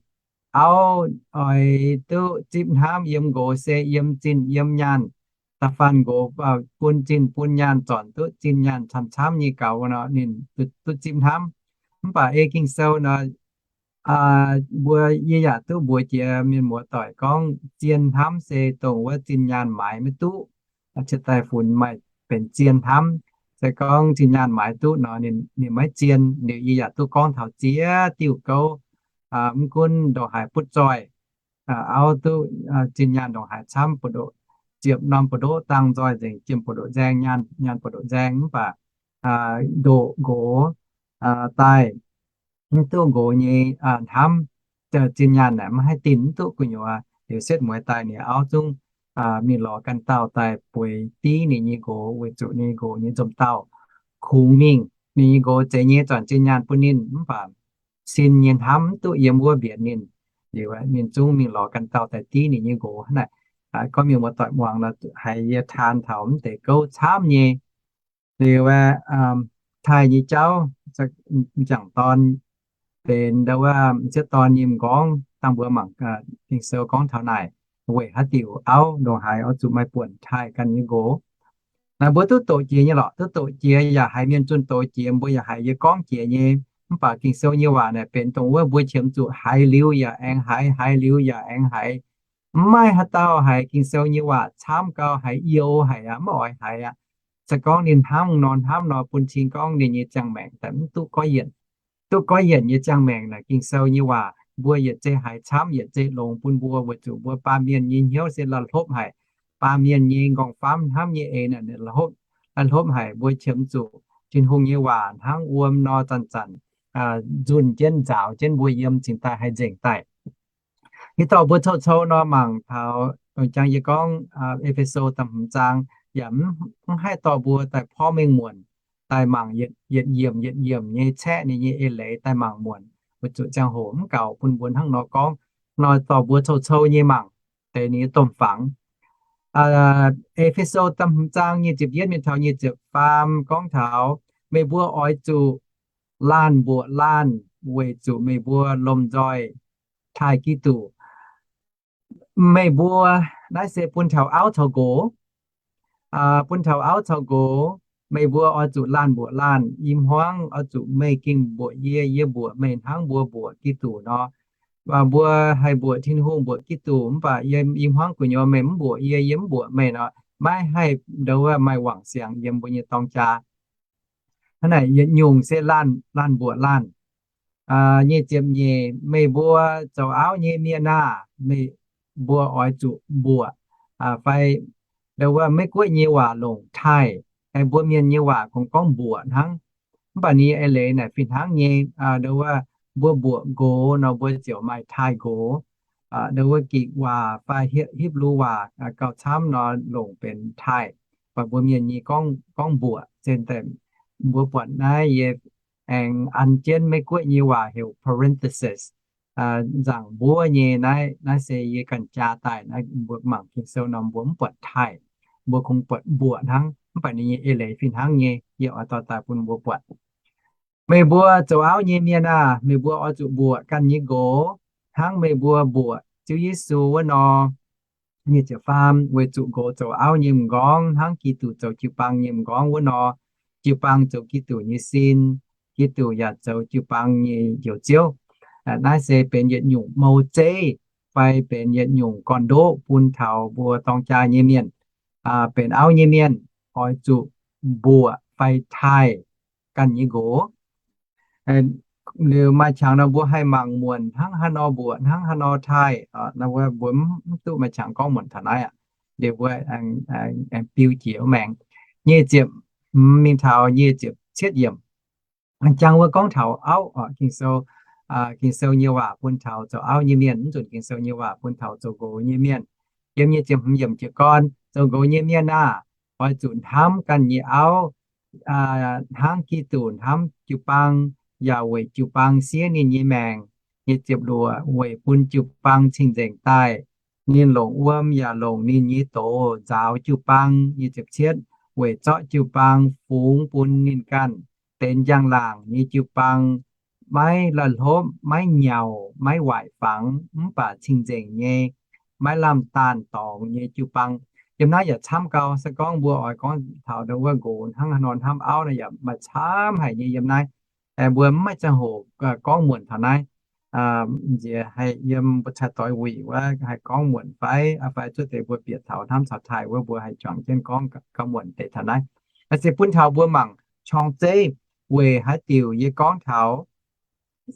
auv oix duqv zipv hnamv yiem nqox se yiem zinh yiem nyaanh. Da'faanh nqox bun zinh bun nyaanh zornc duqv zinh nyaanh camv-camv nyei gaux nor, ninh duqv zipv hnamv. Mv baac ei Ging-Sou nor, mbuo, yie yaac duqv mbuox jiex mienh muoz-doic gorngv zien hnamv se dongh wuov zinh nyaanh maaiz maiv duqv, ciex daaih funx maaih benx zien hnamv. Se gorngv zinh nyaanh maaiz duqv nor, ninh maiv zien. Liuz yie yaac duqv gorngv taux ziex diuh gouv, mv gunv ndongc haaix butv zoih, auv duqv zinh nyaanh ndongc haaix camv, ziepc norm buoz-ndoqv dangh nzoih nzengc, jiem buoz-ndoqv nzaeng, nyaanh buoz-ndoqv nzaeng, mv baac ndoqc nqox daaih mv duqv nqox nyei hnamv. Zinh nyaanh naaic maiv haih dinh, mv duqv gu'nyuoz. Liuz setv mueiz daaih ninh auv zungv mingh lorz ganh dauh daaih bueix div ninh nyei nqox, weic zuqc ninh nyei nqox nyei nzomc dauh kungx mingh. Ninh nyei nqox zeiz nyei zornc zinh nyaanh bun ninh, mv baac sin nyei hnamv mv duqv yiem wuov mbienx ninh. Liuz ninh zungv mingh lorz ganh dauh daaih div ninh nyei nqox. Hnangv naaic, gorngv mienh muoz-doic muangx nor, haiz yie taan taux mv deix gouv camv nyei. Liuz taaih nyei jauv, m'jangc dorn benx ndau wuov m'sieqv dorn nyei m'nqorngv, dangh mbuo mangc Ging-Sou gorngv taux naaic, weic haaix diuc auv ndongc haaix oix zuqc maaih buonc taaih ganh nyei nqox. Naaic mbuo duqv doqc jiex nyei lorqc, duqv doqc jiex yaac haiz mienh zunh doz jiex, mbuo yaac haiz yie gorngv jiex nyei. Mv baac Ging-Sou nyei waac naaic benx dongh wuov mbuo qiemx zuqc haiz liuz yaac aengx haiz, haiz liuz yaac aengx haiz. Mv maaih haaix dauh haiz Ging-Sou nyei waac camv gau, haiz youx haic aqv, maiv oix haiz aqv. Se gorngv ninh hnamv nor hnamv nor, bun cing gorngv ninh nyei ziangh maengc daaih mv duqv goiv yienc. Duqv goiv yienc nyei ziangh maengc naaic, Ging-Sou nyei waac mbuo yietc zei haiz camv, yietc zei longx bun mbuo, weic zuqc mbuo baamh mienh nyei hnyouv se la'hlopv haic. Baamh mienh nyei nqorngv-famv hnamv nyei eix naaic la'hlopv haic. Mbuo qiemx zuqc Tin-Hungh nyei waac hnangv wuom nor zanc-zanc nzunh jienv nzaaux jienv mbuo yiem cingx daaih haih nzengc daaih. Ih dorh mbuo cou-cou nor mangc taux dongh jangx yie gorngv E^fe^so da'hmz zaang, yaac mv haih dorh mbuo daaih porv mengh muonc daaih mangc yietc yiemc yietc yiemc nyei caeqv ninh nyei eix leiz daaih mangc muonc, weic zuqc ziangh hoc mv gaux bun mbuo hnangv nor gorngv. Nor dorh mbuo cou-cou nyei mangc deix ninh nyei domh fangx. E^fe^so da'hmz zaang nyic ziepc yietv mingh taux nyic ziepc faam gorngv taux, meih mbuo oix zuqc laanh mbuoqc laanh weic zuqc meih mbuo lomh nzoih taaih Giduc. Meih mbuo, naaiv se bun taux auv caux nqox, bun taux auv caux nqox, meih mbuo oix zuqc laanh mbuoqc laanh. I hmuangv oix zuqc meih gengh mbuoqc yie, yie mbuoqc meih hnangv mbuo mbuoqc Giduc nor. Mbuo haih mbuoqc Tin-Hungh, mbuoqc Giduc, mv baac yie i hmuangv gu'nyuoz meih mv mbuoqc yie, yie mv mbuoqc meih nor, maiv haih ndo wuov maaih wangc siangx yiem mbuo nyei dorng jaa. Hnangv naaic yietc nyungc se laanh, laanh mbuoqc laanh. Nyic ziepc nyeic, meih mbuo zoux auv nyei mienh aah, meih mbuo oix zuqc mbuoqc, fai ndo wuov Meiv Guoqv nyei waac longc taaih, mbuo mienh nyei waac kungx gorngv mbuoqc hnangv. Mv baac ninh nyei eix leiz naaic fih hnangv nyei. Ndo wuov mbuo mbuoqc nqox nor mbuo ziouc maaih taaih nqox. Ndo wuov Gikc waac fai Hipv, Hipv^lu waac gauh camv nor longc benx taaih. Mv baac mbuo mienh nyei gorngv, gorngv mbuoqc. Zinh daaih mbuo buatc naaiv yie aengx an jienv Meiv Guoqv nyei waac heuc parenthesis, nzaangc mbuov nyei naaiv, naaiv se yie ganh jaa daaih naaiv. Mbuo mangc Ging-Sou nor mbuo mv buatc taaih, mbuo kungx buatc mbuoqc hnangv. Mv baac ninh nyei eix leiz fih hnangv nyei, yie oix dorh daaih bun mbuo buatc. Meih mbuo zoux auv nyei mienh aah, meih mbuo oix zuqc mbuoqc ganh nyei nqox hnangv meih mbuo mbuoqc Ziouv Yesu wuov nor. Nyic ziepc faam, weic zuqc nqox zoux auv nyei m'nqorngv hnangv Giduc zoux jiu-baang nyei m'nqorngv wuov nor, jiu-baang zoux Giduc nyei sin, Giduc yaac zoux jiu-baang nyei Njoux Ziouv. Naaiv se benx yietc nyungc mou zeiv fai benx yietc nyungc gorn-ndoqv bun taux mbuo dorng jaa nyei mienh. Benx auv nyei mienh oix zuqc mbuoqc fai taaih ganh nyei nqox. Liuz maaih qangx nor mbuo haih mangc muonc hnangv haaix nor mbuoqc, hnangv haaix nor taaih. Mbuo mv duqv maaih qangx gorngv muonc taux naaiv aqv. Liuz mbuo aengx biu jiex wuov maengx. Nyic ziepc hmz mingh taux nyic ziepc cietv yiemc. Jangx wuov gorngv taux auv oc, Ging-Sou Ging-Sou nyei waac bun taux zoux auv nyei mienh, mv nzunc Ging-Sou nyei waac bun taux zoux nqox nyei mienh. Yiem nyic ziepc hmz yiemc jiez gorn, zoux nqox nyei mienh aah! Oix zuqc hnamv ganh nyei auv hnangv Giduc hnamv jiu-baang, yaac weic jiu-baang siev ninh nyei maengc. Nyic ziepc luoqc, weic bun jiu-baang cing-nzengc daaih, ninh longc wuom yaac longc ninh nyei doz nzaaux jiu-baang. Nyic ziepc cietv, weic zorqv jiu-baang fungx bun ninh ganh, benx njang-laangc nyei jiu-baang, maiv laih hlopv, maiv nyauc, maiv waaic fangx, mv baac cing-nzengc nyei, maiv lamh daanh dorngx nyei jiu-baang. Yiem naaiv yaac camv gau, se gorngv mbuo oix gorngv taux ndau wuov nqox hnangv haaix nor hnamv auv nor yaac maaih camv haic nyei yiem naaiv. Mbuo mv maaih ziangh hoc gorngv muonc taux naaiv. Nziex haih yiem mbuo cai doix wuic wuov haih gorngv muonc fai, fai cuotv deix mbuo bieqc taux hnamv caux taaih wuov mbuo haih juangc jienv gorngv gauh muonc deix taux naaiv. Se bun taux mbuo mangc corng zeiv weic haaix diuc yie gorngv taux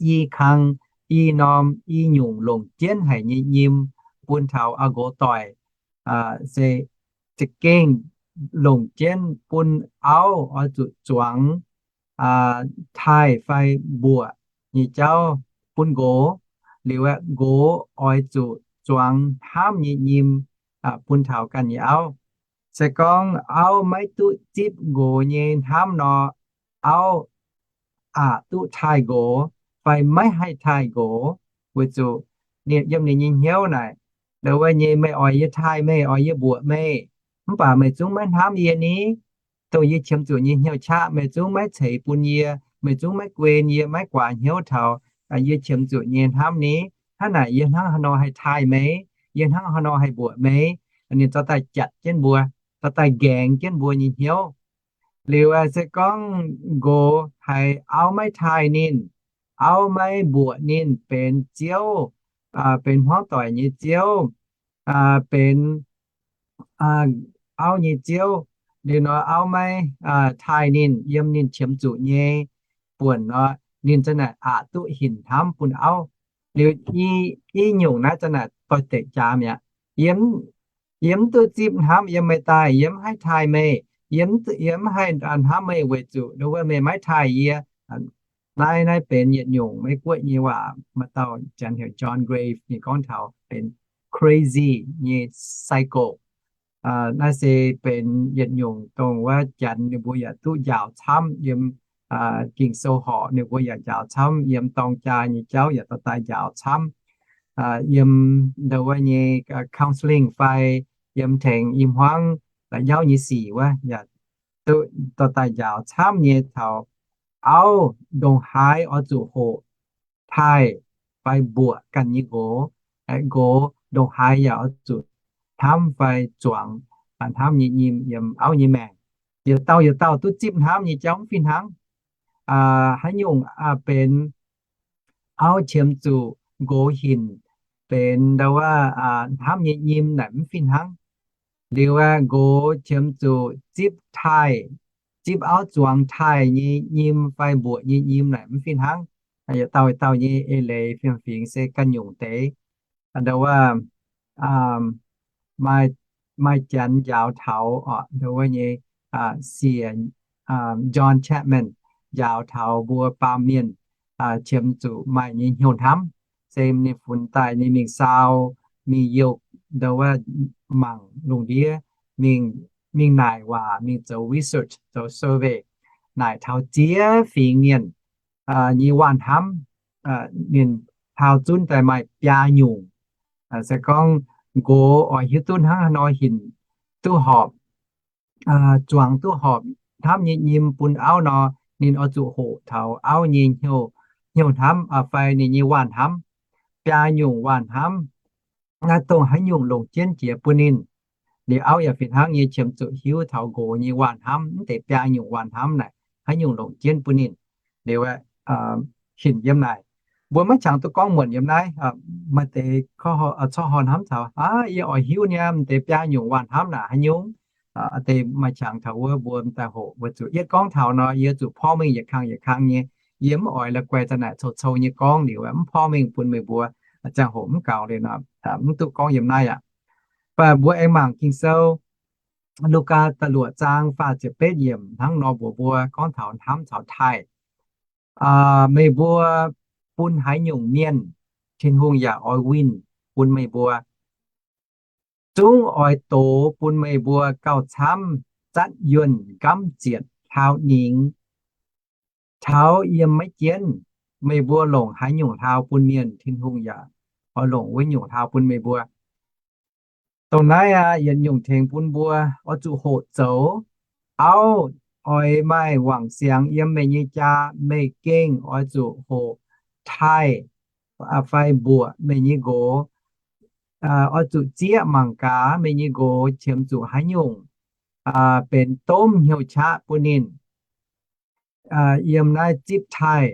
i kang, i norm, i nyungc longc jienv haic nyei nyim bun taux auv-nqox doic, se za'gengh longc jienv bun auv oix zuqc zuangx taaih fai mbuoqc nyei jauv bun nqox. Liuz aeqv, nqox oix zuqc zuangx hnamv nyei nyim bun taux ganh nyei auv. Se gorngv auv maiv duqv zipv nqox nyei hnamv nor, auv aqc duqv taaih nqox fai maiv haih taaih nqox, weic zuqc yiem ninh nyei hnyouv naaic, ndau wuov nyei, meih oix yie taaih meih, oix yie mbuoqc meih, mv baac meih zungv maiv hnamv yie ni. Dongh yie qiemx zuqc nyei hnyouv qaqv meih zungv maiv ceix bun yie, meih zungv maiv guen yie, maiv guaax hnyouv taux yie qiemx zuqc nyei hnamv ni. Hnangv naaic yie hnangv haaix nor haih taaih meih, yie hnangv haaix nor haih mbuoqc meih. Ninh dorh daaih jatc jienv mbuo, dorh daaih nqaengx jienv mbuo nyei hnyouv. Liuz se gorngv nqox haiz auv maiv taaih ninh, auv maiv mbuoqc ninh benx ziouv, benx hmuangv doic nyei ziouv, benx auv nyei ziouv, liuz nor auv maiv taaih ninh yiem ninh qiemx zuqc nyei buonc nor, ninh za'naaic aqc duqv hinc hnamv bun auv. Liuz i nyungc naaiv za'naaic doix-dekc jaax mi'aqv. Yie mv duqv zipv hnamv yiem meih daaih, yie mv haih taaih meih, yie mv haih hnamv meih weic zuqc ndau wuov meih maiv taaih yie. Naaiv, naaiv benx yietc nyungc Meiv-Guoqv nyei waac, maaih dauh janx heuc John Graves, ninh gorngv taux benx crazy nyei cycle. Naaiv se benx yietc nyungc dongh wuov janx ninh mbuo yaac duqv njaaux camv yiem Ging-Sou horqc, ninh mbuo yaac njaaux camv yiem dorng jaa nyei jauv yaac dorh daaih njaaux camv yiem ndau wuov nyei counselling fai yiem tengx i hmuangv la'nyauv nyei sic wuov yaac duqv dorh daaih njaaux camv nyei taux auv ndongc haaix oix zuqc hoqc taaih fai mbuoqc ganh nyei nqox. Nqox ndongc haaix yaac oix zuqc hnamv fai zuangx hnamv nyei nyim yiem auv nyei maengc. Yietc dauh yietc dauh duqv zipv hnamv nyei jauv mv fih hnangv. Haaix nyungc benx auv qiemx zuqc nqox hinc benx ndau wuov hnamv nyei nyim naaic mv fih hnangv. Liuz aeqv, nqox qiemx zuqc zipv taaih, zipv auv zuangx taaih nyei nyim fai mbuoqc nyei nyim naaic mv fih hnangv. Yietc dauh yietc dauh nyei eix leiz fiem-fingx se ganh nyungc deix. Ndau wuov maaih janx njaaux taux ndau wuov nyei siec John Chapman njaaux taux mbuo baamh mienh qiemx zuqc maaih nyei hnyouv hnamv, se ninh funx daaih ninh mingh saau, mingh youh ndau wuov mangc lungh ndiev, mingh naaic waac, mingh zoux research, zoux survey, naaic taux ziex fingx mienh nyei waac-hnamv. Ninh hlaau zunv daaih maaih biaa nyungc. Se gorngv nqox oix hiuv duqv hnangv haaix nor hinc duqv horpc, zuangx duqv horpc hnamv nyei nyim bun auv nor, ninh oix zuqc hoqc taux auv nyei hnyouv hnamv fai ninh nyei waac-hnamv. Biaa nyungc waac-hnamv naaiv dongh haaix nyungc longc jienv jiex bun ninh. Liuz auv yaac fih hnangv nyei qiemx zuqc hiuv taux nqox nyei waac-hnamv, mv deix biaa nyungc waac-hnamv naaic haaix nyungc longc jienv bun ninh. Liuz hinc yiem naaic, mbuo maiv qangx duqv gorngv muonc yiem naaiv. Maaih deix corc hnamv taux, aa, yie oix hiuv niaa, mv deix biaa nyungc waac-hnamv naaic haaix nyungc. Deix maaih qangx taux wuov mbuo m'daaih hoqc weic zuqc yietv gorngv taux nor, yie zuqc porv mengh yietc kang yietc kang nyei. Yie mv oix la'guaih za'naaic cou-cou nyei gorngv liuz mv porv mengh bun meih mbuo ziangh hoc mv gaux liuz nor, mv duqv gorngv yiem naaiv aqv. Mv baac mbuo aengx mangc Ging-Sou, Lugaa da'luoqc zaang faah ziepc betv yiemc hnangv nor mbuox mbuo gorngv taux hnamv caux taaih. Meih mbuo bun haaix nyungc mienh, Tin-Hungh yaac oix winh bun meih mbuo. Zungv oix dox bun meih mbuo gauh camv zatv yuonh nqamv zietc hlaau ningx. Taux yiem maiv jienv, meih mbuo longc haaix nyungc hlaau bun mienh, Tin-Hungh yaac oix longc wuov nyungc hlaau bun meih mbuo. Dongh naaiv aqv, yietc nyungc tengx bun mbuo oix zuqc hoqc zoux. Auv, oix maaih wangc siangx yiem meih nyei jaa, meih gengh oix zuqc hoqc taaih fai mbuoqc meih nyei nqox. Oix zuqc zieqv mangc gaax meih nyei nqox qiemx zuqc haaix nyungc benx domv hnyouv qaqv bun ninh. Yiem naaiv zipv taaih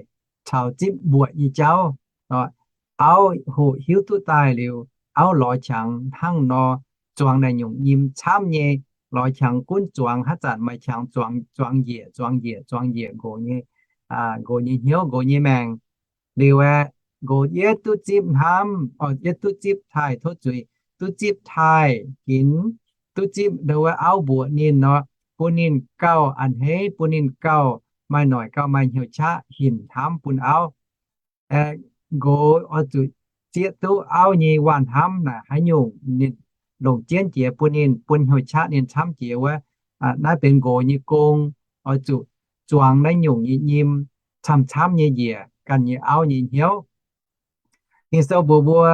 caux zipv mbuoqc nyei jauv, auv hoqc hiuv duqv daaih liuz, auv lorz qangx hnangv nor zuangx naaic nyungc nyim camv nyei, lorz qangx gunv zuangx haaix zanc maaih qangx zuangx, zuangx njiec, zuangx njiec, zuangx njiec nqox nyei, nqox nyei hnyouv, nqox nyei maengc. Liuz aeqv, nqox yietv duqv zipv hnamv, yietv duqv zipv taaih, tov zuiz, duqv zipv taaih ginx, duqv zipv ndo wuov auv mbuoqc ninh nor, bun ninh gauh a'hneiv, bun ninh gauh maaih noic, gauh maaih hnyouv qaqv hinc hnamv bun auv. Nqox oix zuqc zieqv duqv auv nyei waanh hnamv naaic haaix nyungc, ninh longc jienv jiex bun ninh, bun hnyouv qaqv ninh camv jiex wuov. Naaiv benx nqox nyei gong, oix zuqc zuangx naaiv nyungc nyei nyim camv-camv nyei njiec ganh nyei auv nyei hnyouv. Ging-Sou mbuox mbuo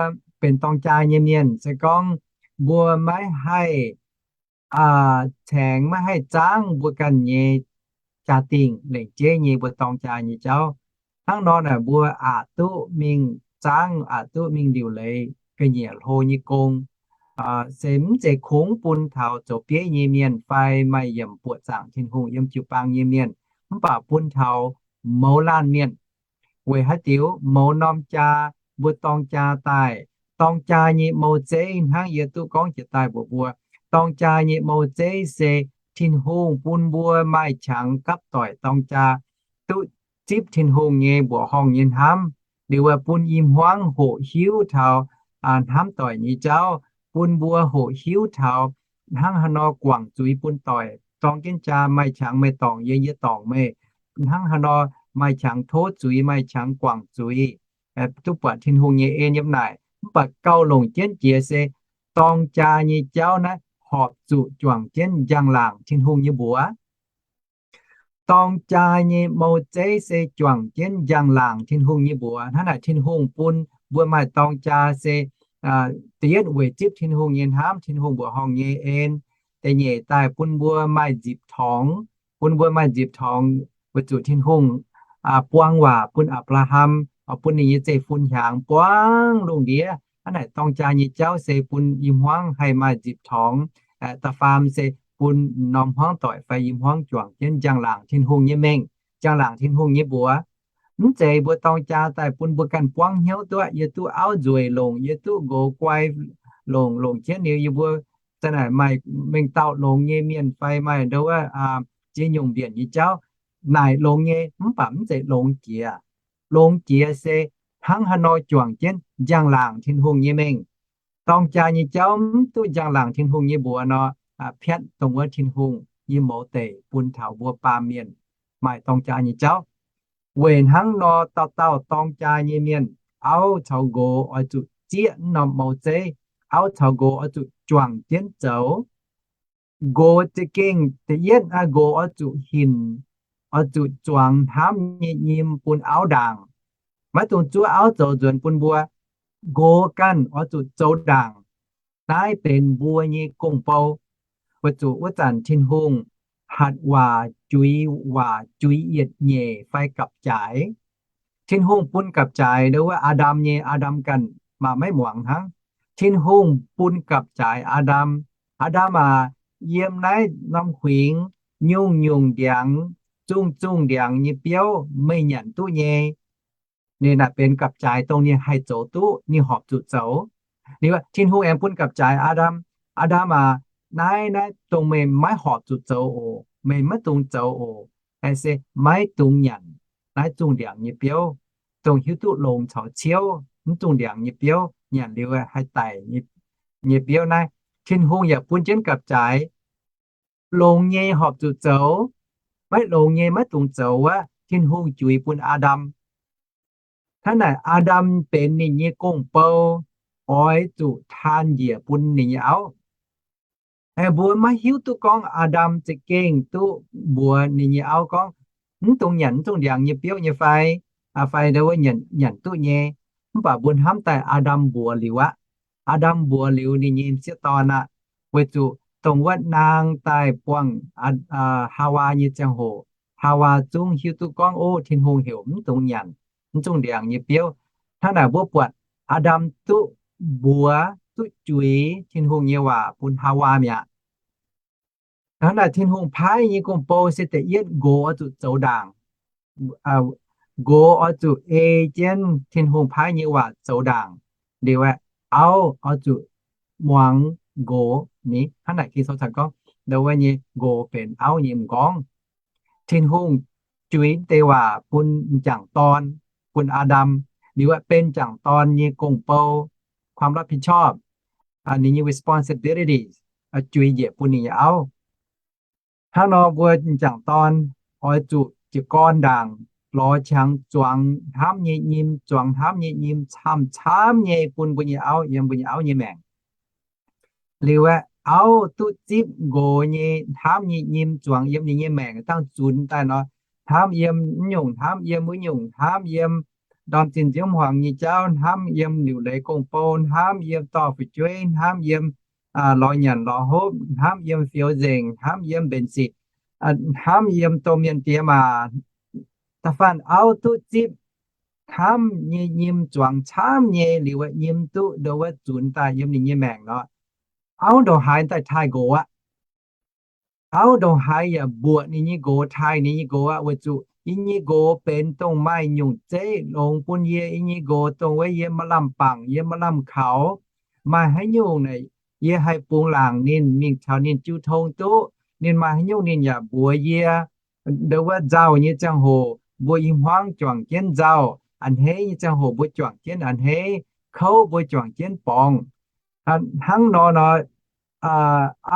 benx dorng jaa nyei mienh, se gorngv mbuo maiv haih caengx, maiv haih zaangv mbuo ganh nyei jaa-dingh lengc jeiv nyei mbuo dorng jaa nyei jauv. Hnangv nor naaic mbuo aqc duqv mingh zaangv, aqc duqv mingh liuc leiz ga'nyiec hlo nyei gong, se mv zeiz kungx bun taux zoux bieiv nyei mienh fai maaih yiemc buoqc zaangc Tin-Hungh yiem jiu-baang nyei mienh, mv baac bun taux mouz laanh mienh. Weic haaix diuc? Mouz norm jaa, mbuo dorng jaa daaih, dorng jaa nyei mou zeiv hnangv yie duqv gorngv jiex daaih mbuox mbuo, dorng jaa nyei mou zeiv se Tin-Hungh bun mbuo maaih qangx gapv doic dorng jaa, duqv zipv Tin-Hungh nyei mbuoqc horngh nyei hnamv, liuz bun i hmuangv hoqc hiuv taux hnamv doic nyei jauv, bun mbuo hoqc hiuv taux hnangv haaix nor guangc zuiz bun doic, dorng jienv jaa maaih qangx meih dorngc yie, yie dorngc meih, hnangv haaix nor maaih qangx tov zuiz, maaih qangx guangc zuiz, duqv buatc Tin-Hungh nyei en yiem naaic. Mv baac gauh longc jienv jiex se dorng jaa nyei jauv naaiv horpc zuqc juangc jienv njang-laangc Tin-Hungh nyei mbuox. Dorng jaa nyei mou zeiv se juangc jienv njang-laangc Tin-Hungh nyei mbuox. Hnangv naaic Tin-Hungh bun mbuo maaih dorng jaa se da'yietv weic zipv Tin-Hungh nyei hnamv, Tin-Hungh mbuoqc horngh nyei en. Da'nyeic daaih bun mbuo maaih nzipc torngx, bun mbuo maaih nzipc torngx weic zuqc Tin-Hungh buang waac bun Apc^laa^ham, bun ninh nyei zeiv-fun hiaangx buangv lungh ndiev. Hnangv naaic dorng jaa nyei jauv se bun i hmuangv haih maaih nzipc torngx. Da'faam se bun norm hmuangv doic fai i hmuangv juangc jienv njang-laangc Tin-Hungh nyei mengh, njang-laangc Tin-Hungh nyei mbuox. Mv zeiz mbuo dorng jaa daaih bun mbuo ganh buangv hnyouv duqv, yie duqv auv nzueic longc, yie duqv nqox guai longc, longc jienv liuz yie mbuo za'naaic maaih mengh dauh longx nyei mienh fai maaih ndo wuov ziex nyungc mbienc nyei jauv. Naaic longx nyei, mv baac mv zeiz longx jiex. Longx jiex se hnangv haaix nor juangc jienv njang-laangc Tin-Hungh nyei mengh. Dorng jaa nyei jauv mv duqv njang-laangc Tin-Hungh nyei mbuox nor, piatv dongh wuov Tin-Hungh nyei mouz deic bun taux mbuo baamh mienh maaih dorng jaa nyei jauv. Weic hnangv nor, dauh dauh dorng jaa nyei mienh, auv caux nqox oix zuqc zieqv mv norm mouz zeiv. Auv caux nqox oix zuqc juangc jienv zoux. Nqox za'gengh da'yietv, nqox oix zuqc hinc, oix zuqc zuangx hnamv nyei nyim bun auv ndaangc. Maiv dungx zuov auv zoux nzuonx bun mbuo. Nqox ganh oix zuqc zoux ndaangc. Naaiv benx mbuo nyei gong-bou. Weic zuqc wuov zanc Tin-Hungh hatc waac juix, waac juix yietc nyeic fai gapv-jaaix. Tin-Hungh bun gapv-jaaix ndo wuov Aa^ndam nyei, Aa^ndam ganh maaih maiv muangx hnangv. Tin-Hungh bun gapv-jaaix Aa^ndam, Aa^ndam aac, yiem naaiv norm huingx nyungc-nyungc ndiangx, zungh-zungh ndiangx nyei biouv meih nyanc duqv nyei. Ninh naaic benx gapv-jaaix dongh ninh haih zoux duqv, ninh horpc zuqc zoux. Liuz Tin-Hungh aengx bun gapv-jaaix Aa^ndam, Aa^ndam aac, naaiv, naaiv dongh meih maiv horpc zuqc zoux oc, meih maiv dungx zoux oc, se maiv dungx nyanc naaiv zungh ndiangx nyei biouv, dongh hiuv duqv longx caux ciouv mv zungh ndiangx nyei biouv, nyanc liuz haih daic nyei biouv naaiv. Tin-Hungh yaac bun jienv gapv-jaaix, longx nyei horpc zuqc zoux, maiv longx nyei maiv dungx zoux wuov, Tin-Hungh juix bun Aa^ndam. Hnangv naaic, Aa^ndam benx ninh nyei gong-bou oix zuqc taan njiec bun ninh nyei auv. Mbuo maiv hiuv duqv gorngv Aa^ndam za'gengh duqv mbuox ninh nyei auv gorngv, mv dungx nyanc mv dungx ndiangx nyei biouv nyei fai? Fai nda wuov nyanc duqv nyei. Mv baac mbuo hnamv daaih Aa^ndam mbuox liuz aqv. Aa^ndam mbuox liuz ninh nyei m'sieqv dorn aqv, weic zuqc dongh wuov naang daaih buangh Haawaa nyei ziangh hoc, Haawaa zungv hiuv duqv gorngv, ov, Tin-Hungh heuc mv dungx nyanc mv dungx ndiangx nyei biouv. Hnangv naaic mbuo buatc Aa^ndam duqv mbuox duqv juix Tin-Hungh nyei waac bun Haawaa mi'aqv. Hnangv naaic Tin-Hungh paaiv nyei gong-bou se da'yietv nqox oix zuqc zoux ndaangc. Nqox oix zuqc ei jienv Tin-Hungh paaiv nyei waac zoux ndaangc. Liuz aeqv, auv oix zuqc muangx nqox. Ni hnangv naaic Ging-Sou caux gorngv, ndo wuov nyei nqox benx auv nyei m'nqorngv. Tin-Hungh juix deix waac bun m'jangc dorn, bun Aa^ndam, liuz aeqv, benx m'jangc dorn nyei gong-bou, ความรับผิดชอบ, ninh nyei responsibilities, juix njiec bun ninh nyei auv. Hnangv nor mbuo m'jangc dorn oix zuqc jiez gorn ndaangc, lorz qangx zuangx hnamv nyei nyim, zuangx hnamv nyei nyim camv-camv nyei bun mbuo nyei auv yiem mbuo nyei auv nyei maengc. Liuz aeqv, auv duqv zipv nqox nyei hnamv nyei nyim zuangx yiem ninh nyei maengc dangh zunx daaih nor, hnamv yiem mv nyungc, hnamv yiem wuov nyungc, hnamv yiem ndorm zinh nziouv hmuangx nyei jauv, hnamv yiem liuc leiz gong-bou, hnamv yiem dorh fu'jueiv, hnamv yiem lorz nyanc lorz hopv, hnamv yiem fioux nzengc, hnamv yiem mbenc sic, hnamv yiem domh mienh diex maac. Da'faanh auv duqv zipv hnamv nyei nyim zuangx camv nyei liuz, nyim duqv ndo wuov zunx daaih yiem ninh nyei maengc nor, auv ndongc haaix daaih taaih nqox aqv. Auv ndongc haaix yaac mbuoqc ninh nyei nqox, taaih ninh nyei nqox aqv, weic zuqc yie nyei nqox benx dongh maaih nyungc zeiv longx bun yie. Yie nyei nqox dongh wuov yie maaih lamh bangc, yie maaih lamh kaux, maaih haaix nyungc naaic yie haih bungx laangc ninh, mingh caux ninh jiu tong duqv. Ninh maaih haaix nyungc ninh yaac mbuox yie. Ndo wuov nzauh nyei ziangh hoc mbuo i hmuangv juangc jienv nzauh, a'hneiv nyei ziangh hoc mbuo juangc jienv a'hneiv, kouv mbuo juangc jienv borngz. Hnangv nor nor,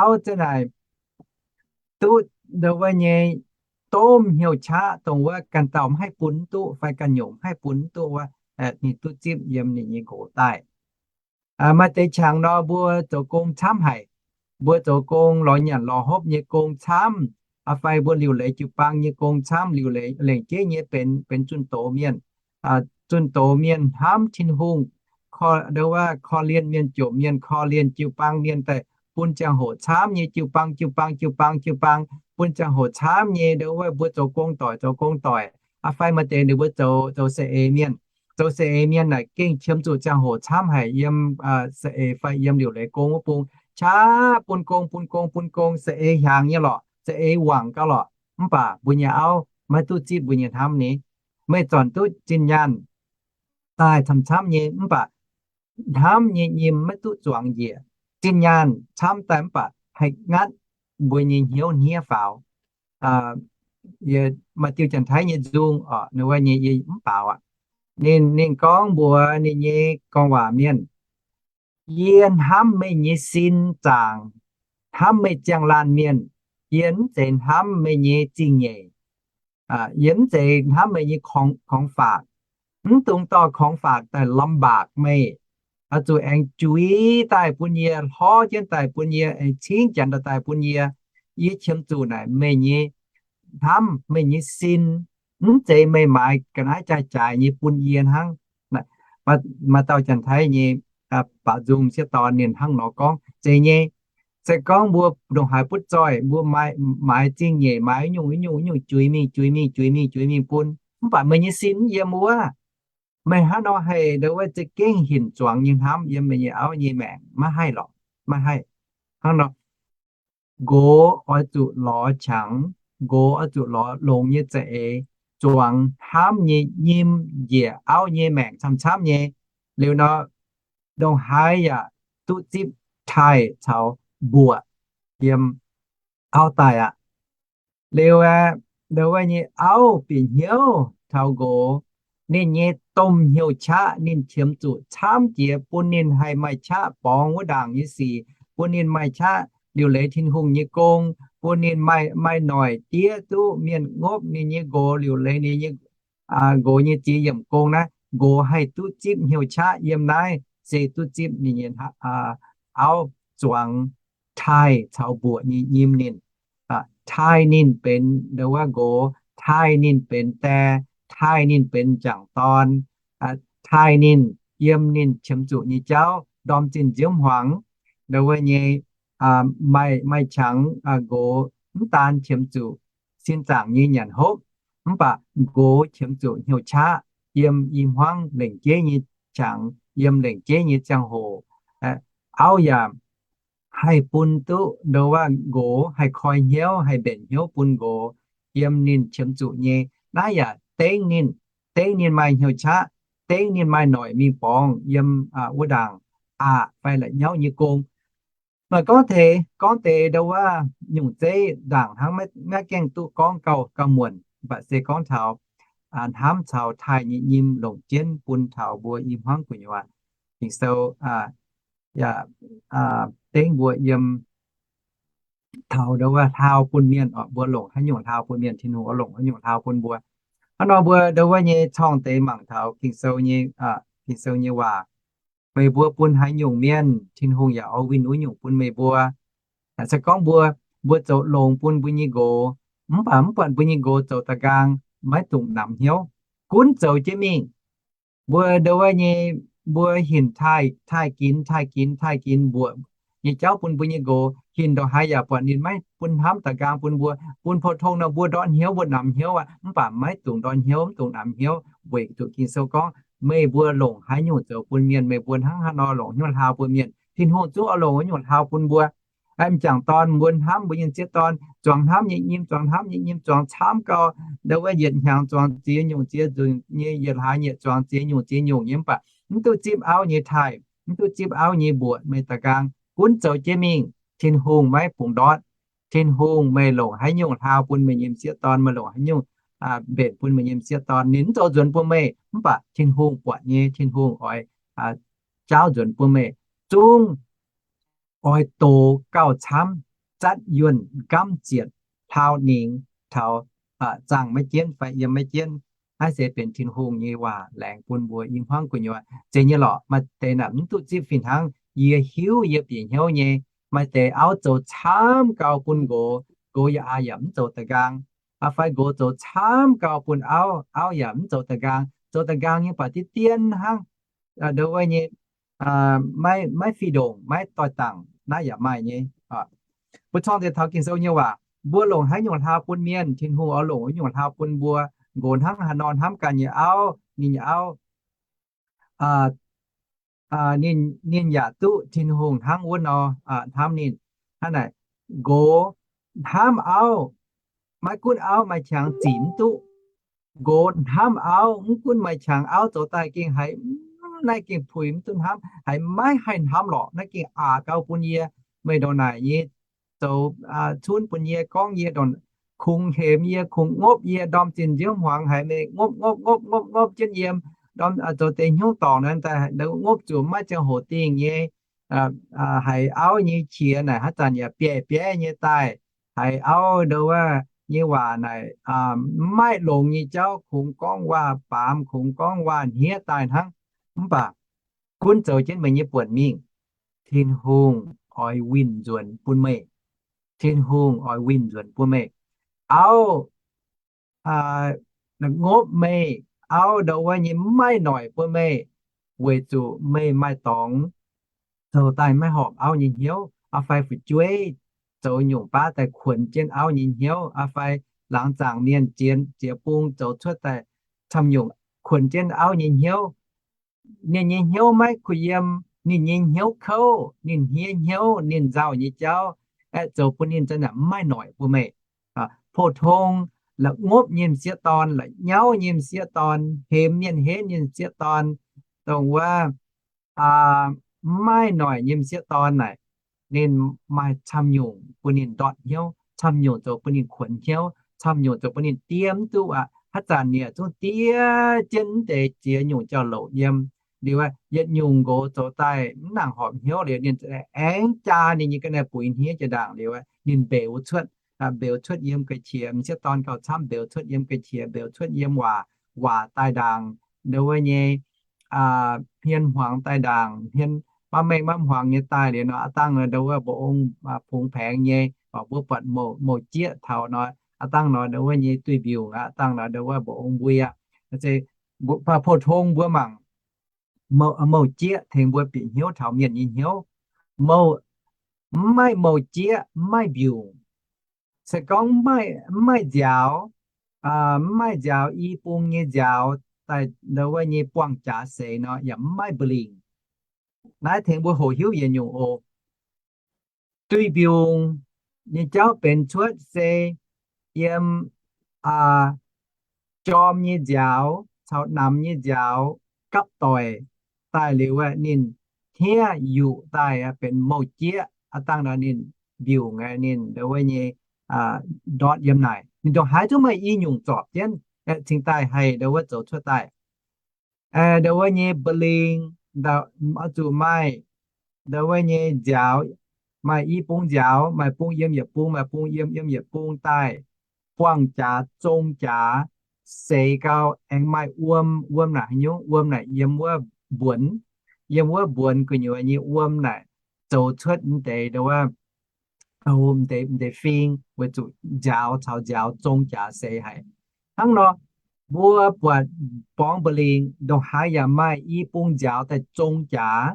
auv za'naaic duqv ndo wuov nyei domh hnyouv qaqv dongh wuov ganh dauh mv haih bun mv duqv fai ganh nyungc mv haih bun mv duqv wuov, ninh duqv zipv yiem ninh nyei nqox daaih. Maaih deix qangx nor mbuo zoux gong camv haic. Mbuo zoux gong, lorz nyanc lorz hopv nyei gong camv, fai mbuo liuc leiz jiu-baang nyei gong camv, liuc leiz lengc jeiv nyei benx, benx zunh doz mienh. Zunh doz mienh hnamv Tin-Hungh, ndo wuov korv-lienh mienh, jomc mienh korv-lienh jiu-baang mienh daaih bun ziangh hoc camv nyei jiu-baang, jiu-baang, jiu-baang, jiu-baang, bun ziangh hoc camv nyei ndo wuov mbuo zoux gong doic, zoux gong doic. Fai maaih deix ninh mbuo zoux, zoux saeng-eix mienh. Zoux saeng-eix mienh naaic gengh qiemx zuqc ziangh hoc camv haic yiem saeng-eix fai yiem liuc leiz gong wuov bung, qaqv bun gong, bun gong, bun gong, saeng-eix hiaangx nyei lorqc, saeng-eix wangc gauh lorqc. Mv baac mbuo nyei auv maiv duqv zipv mbuo nyei hnamv ni. Meih zornc duqv zinh nyaanh daaih camv-camv nyei, mv baac hnamv nyei nyim maiv duqv zuangx njiec. Zinh nyaanh camv daaih mv baac haih ngatv mbuo nyei hnyouv hniev faaux. Maaih diuh Janx-Taiv nyei nzung oc, ninh wuov nyei yie mv baaux aqv. Ninh, ninh gorngv mbuox ninh nyei gorngv waac mienh, yie hnamv meih nyei sin zaangc, hnamv meih ziangh laanh mienh. Yie mv zeiz hnamv meih nyei zingh nyeic. Yie mv zeiz hnamv meih nyei korngx, korngx faatc. Mv dungx dorh korngx faatc daaih ลำบาก meih. Oix zuqc aengx juix daaih bun yie, hlorv jienv daaih bun yie, aengx cingv janx daaih bun yie. Yie qiemx zuqc naaic meih nyei hnamv, meih nyei sin, mv zeiz meih maaiz ga'naaiv jaaix-jaaix nyei bun yie hnangv. Maaih dauh Janx-Taiv nyei baac nzung m'sieqv dorn ninh hnangv nor gorngv, zeiz nyei. Se gorngv mbuo ndongc haaix butv zoih, mbuo maaiz zingh nyeic, maaiz nyungc, nyungc, nyungc juix mingh, juix mingh, juix mingh, juix mingh bun, mv baac meih nyei sin mv yiem wuov, meih hnangv nor haih ndo wuov za'gengh hinc zuangx nyei hnamv yiem meih nyei auv nyei maengc? Maiv haih lorqc, maiv haih. Hnangv nor, nqox oix zuqc lorz qangx, nqox oix zuqc lorz longx nyei za'eix zuangx hnamv nyei nyim njiec auv nyei maengc camv-camv nyei. Liuz nor, ndongc haaix yaac duqv zipv taaih caux mbuoqc yiem auv daaih aqv. Liuz aeqv, ndo wuov nyei auv bieqc hnyouv taux nqox, ninh nyei domh hnyouv qaqv ninh qiemx zuqc camv jiex bun ninh haih maaih qaqv borngz wuov ndaangc nyei sic, bun ninh maaih qaqv liuc leiz Tin-Hungh nyei gong, bun ninh maaih, maaih noic diev duqv mienh ngopv ninh nyei nqox, liuc leiz ninh nyei nqox nyei ziex yiemc gong naaiv. nqox haih duqv zipv hnyouv qaqv yiem naaiv se duqv zipv ninh nyei auv zuangx taaih caux mbuoqc nyei nyim ninh. Taaih ninh benx ndo wuov nqox, taaih ninh benx die, taaih ninh benx m'jangc dorn, taaih ninh yiem ninh qiemx zuqc nyei jauv ndorm zinh nziouv hmuangx. Ndo wuov nyei maaih qangx nqox mv daan qiemx zuqc sin zaangc nyei nyanc hopv, mv baac nqox qiemx zuqc hnyouv qaqv yiem i hmuangv lengc jeiv nyei qangx, yiem lengc jeiv nyei ziangh hoc. Auv yaac haih bun duqv ndo wuov nqox, haih koi hnyouv, haih mbenc hnyouv bun nqox yiem ninh qiemx zuqc nyei. Naaiv yaac dengv ninh, dengv ninh maaih hnyouv qaqv, dengv ninh maaih noic mingh borngz yiem wuov ndaangc aqc fai la'nyauv nyei gong. Maaih gorngv deix, gorngv deix ndo wuov nyungc zeiv ndaangc hnangv maiv gaengh duqv gorngv gauh, gauh muonc, mv baac se gorngv taux hnamv caux taaih nyei nyim longc jienv bun taux mbuo i hmuangv gu'nyuoz. Ging-Sou yaac dengv mbuo yiem taux ndo wuov hlaau bun mienh, mbuo longc haaix nyungc hlaau bun mienh, Tin-Hungh oix longc haaix nyungc hlaau bun mbuo. Hnangv nor mbuo ndo wuov nyei corng deix mangc taux Ging-Sou nyei, Ging-Sou nyei waac. Meih mbuo bun haaix nyungc mienh, Tin-Hungh yaac oix winh wuov nyungc bun meih mbuo. Se gorngv mbuo, mbuo zoux longx bun mbuo nyei nqox, mv baac mv buatc mbuo nyei nqox zoux da'nqaang, maiv dungx namx hnyouv. Gunv zoux jienv mingh. Mbuo ndo wuov nyei, mbuo hinc taaih, taaih ginx, taaih ginx, taaih ginx mbuoqc nyei jauv bun mbuo nyei nqox. Hinc ndongc haaix yaac buatc ninh maiv bun hnamv da'nqaang bun mbuo. Bun pou-tong nor mbuo ndortv hnyouv, mbuo namx hnyouv aqv, mv baac maiv dungx ndortv hnyouv, mv dungx namx hnyouv, weic zuqc Ging-Sou gorngv, meih mbuo longc haaix nyungc zoux bun mienh, meih mbuo hnangv haaix nor longc hnyouv hlaau bun mienh, Tin-Hungh zungv oix longc wuov nyungc hlaau bun mbuo. M'jangc dorn mbuo hnamv mbuo nyei m'sieqv dorn, zuangx hnamv nyei nyim, zuangx hnamv nyei nyim, zuangx camv gau, ndo wuov yietc hnyangx zuangx ziex nyungc ziex nzunc nyei, yietc hlaax nyei zuangx ziex nyungc ziex nyungc nyei, mv baac mv duqv zipv auv nyei taaih, mv duqv zipv auv nyei mbuoqc meih da'nqaang. Gunv zoux jienv mingh. Tin-Hungh maiv bungx ndortv. Tin-Hungh meih longc haaix nyungc hlaau bun meih nyei m'sieqv dorn, meih longc haaix nyungc mbenc bun meih nyei m'sieqv dorn, ninh mv zoux nzuonx bun meih, mv baac Tin-Hungh buatc nyei, Tin-Hungh oix jaauv nzuonx bun meih. Zungv oix dox gauh camv, zatv yuonh, gamv zietc, hlaau ningx taux zaangh maiv jienv fai yiem maiv jienv. Naaiv se benx Tin-Hungh nyei waac laengz bun mbuo i hmuangv gu'nyuoz. Zeiz nyei lorqc, maaih deix naaic mv duqv zipv fih hnangv. Yie hiuv yie bieqc hnyouv nyei, maaih deix auv zoux camv gau bun nqox, nqox yaac aa yaac mv zoux da'nqaang. Fai nqox zoux camv gau bun auv, auv yaac mv zoux da'nqaang. Zoux da'nqaang nyei baac diev dien hnangv, ndo wuov nyei, maiv fih ndongc, maiv doix dangc, naaiv yaac maaih nyei. Mbuo corng deix taux Ging-Sou nyei waac, mbuo longc haaix nyungc hlaau bun mienh, Tin-Hungh oix longc wuov nyungc hlaau bun mbuo. Nqox hnangv haaix nor hnamv ganh nyei auv, ninh nyei auv, ninh, ninh yaac duqv Tin-Hungh hnangv wuov nor hnamv ninh. Hnangv naaic, nqox hnamv auv, maiv gunv auv maaih qangx zic mv duqv. Nqox hnamv auv, mv gunv maaih qangx auv zoux daaih gengh haiz, naaiv gengh puix mv duqv hnamv, haiz maiv haih hnamv lorqc, naaiv gengh aqc gau bun yie. Meih ndongc naaic nyei zoux cunv bun yie, gorngv yie ndongc kungx hemx yie, kungx ngopv yie, ndorm zinh nziouv hmuangx haiz meih ngopv ngopv ngopv ngopv ngopv jienv yiem, ndorm zoux deix hnyouv dorngc nor, daaih ngopv zuqc maiv ziangh hoc dingh nyei, haiz auv nyei qiex naaic haaix zanc yaac biaeqv biaeqv nyei daaih, haiz auv ndo wuov nyei waac naaic maiv longx nyei jauv, kungx gorngv waac-baamz, kungx gorngv waac-hniev daaih hnangv. Mv baac gunv zoux jienv meih nyei buonc mingh, Tin-Hungh oix winh nzuonx bun meih. Tin-Hungh oix winh nzuonx bun meih. Auv ngopv meih, auv ndo wuov nyei maiv noic bun meih, weic zuqc meih maaih dorngx zoux daaih maiv horpc auv nyei hnyouv, aa fai fu'jueiv zoux nyungc baav daaih kuonx jienv auv nyei hnyouv, aa fai laangz zaangc mienh ziex, ziex bung zoux cuotv daaih camv nyungc kuonx jienv auv nyei hnyouv. Ninh nyei hnyouv maiv kuh yiem, ninh nyei hnyouv kouv, ninh hniev hnyouv, ninh nzauh nyei jauv, aeqv, zoux bun ninh za'naaic maiv noic bun meih. Pou-tong la'ngopv nyei m'sieqv dorn, la'nyauv nyei m'sieqv dorn, hemx mienh henv nyei m'sieqv dorn, dongh wuov maiv noic nyei m'sieqv dorn naaic, ninh maaih camv nyungc bun ninh ndortv hnyouv, camv nyungc zoux bun ninh kuonx hnyouv, camv nyungc zoux bun ninh diev mv duqv aqv. Haaix zanc ninh zungv diev jienv mv deix ziex nyungc jauv-louc yiem. Liuz yietc nyungc nqox zoux daaih mv nangc horpc hnyouv liuz, ninh aengx jaa ninh nyei ga'naaiv buix hniev jiex ndaangc liuz, ninh mbeux cuotv, mbeux cuotv yiem ga'qiex, m'sieqv dorn gauh camv, mbeux cuotv yiem ga'qiex, mbeux cuotv yiem waac, waac daaih ndaangc, ndo wuov nyei hmien hmuangx daaih ndaangc, hmien maiv mengh maiv hmuangx nyei daaih liuz nor, aav dangh nor ndo wuov mba'ong fungx paengx nyei, mbuo buatc mouc jieqv taux nor, aav dangh nor ndo wuov nyei duih mbiungc aqv, aav dangh nor ndo wuov mba'ong mbui aqv. Pou-tong mbuo mangc mouc jieqv tengx mbuo bieqc hnyouv taux mienh nyei hnyouv. Mouc, mv maaih mouc jieqv, mv maaih mbiungc. Se gorngv mv maaih nziaaux, mv maaih nziaaux, i bung nyei nziaaux daaih ndo wuov nyei buangh jaax seix nor, yaac mv maaih mba'lingc. Naaiv tengx mbuo hoqc hiuv yietc nyungc oc. Duih mbiungc nyei jauv benx cuotv se yiem jorm nyei nziaaux caux namx nyei nziaaux gapv doic daaih liuz, ninh hniev yuqc daaih benx mouc jieqv, aav dangh nor ninh mbiungc, ninh ndo wuov nyei ndortv yiem naaic. Ninh ndongc haaix zungv maaih i nyungc zorpc jienv cingx daaih haih ndo wuov zoux cuotv daaih. Ndo wuov nyei mba'lingc oix zuqc maaih ndo wuov nyei nziaaux, maaih i bung nziaaux, maaih bung yiem yietc bung, maaih bung yiem, yiem yietc bung daaih buangh jaax, zong jaax, seix gau, aengx maaih wuom, wuom naaic haaix nyungc, wuom naaic yiem wuov mbuonx, yiem wuov mbuonx gu'nyuoz nyei wuom naaic zoux cuotv m'deix ndo wuov m'deix fing weic zuqc nziaaux caux nziaaux zong jaax seix haic. Hnangv nor, mbuo buatc borngz mba'lingc ndongc haaix yaac maaih i bung nziaaux daaih zong jaax.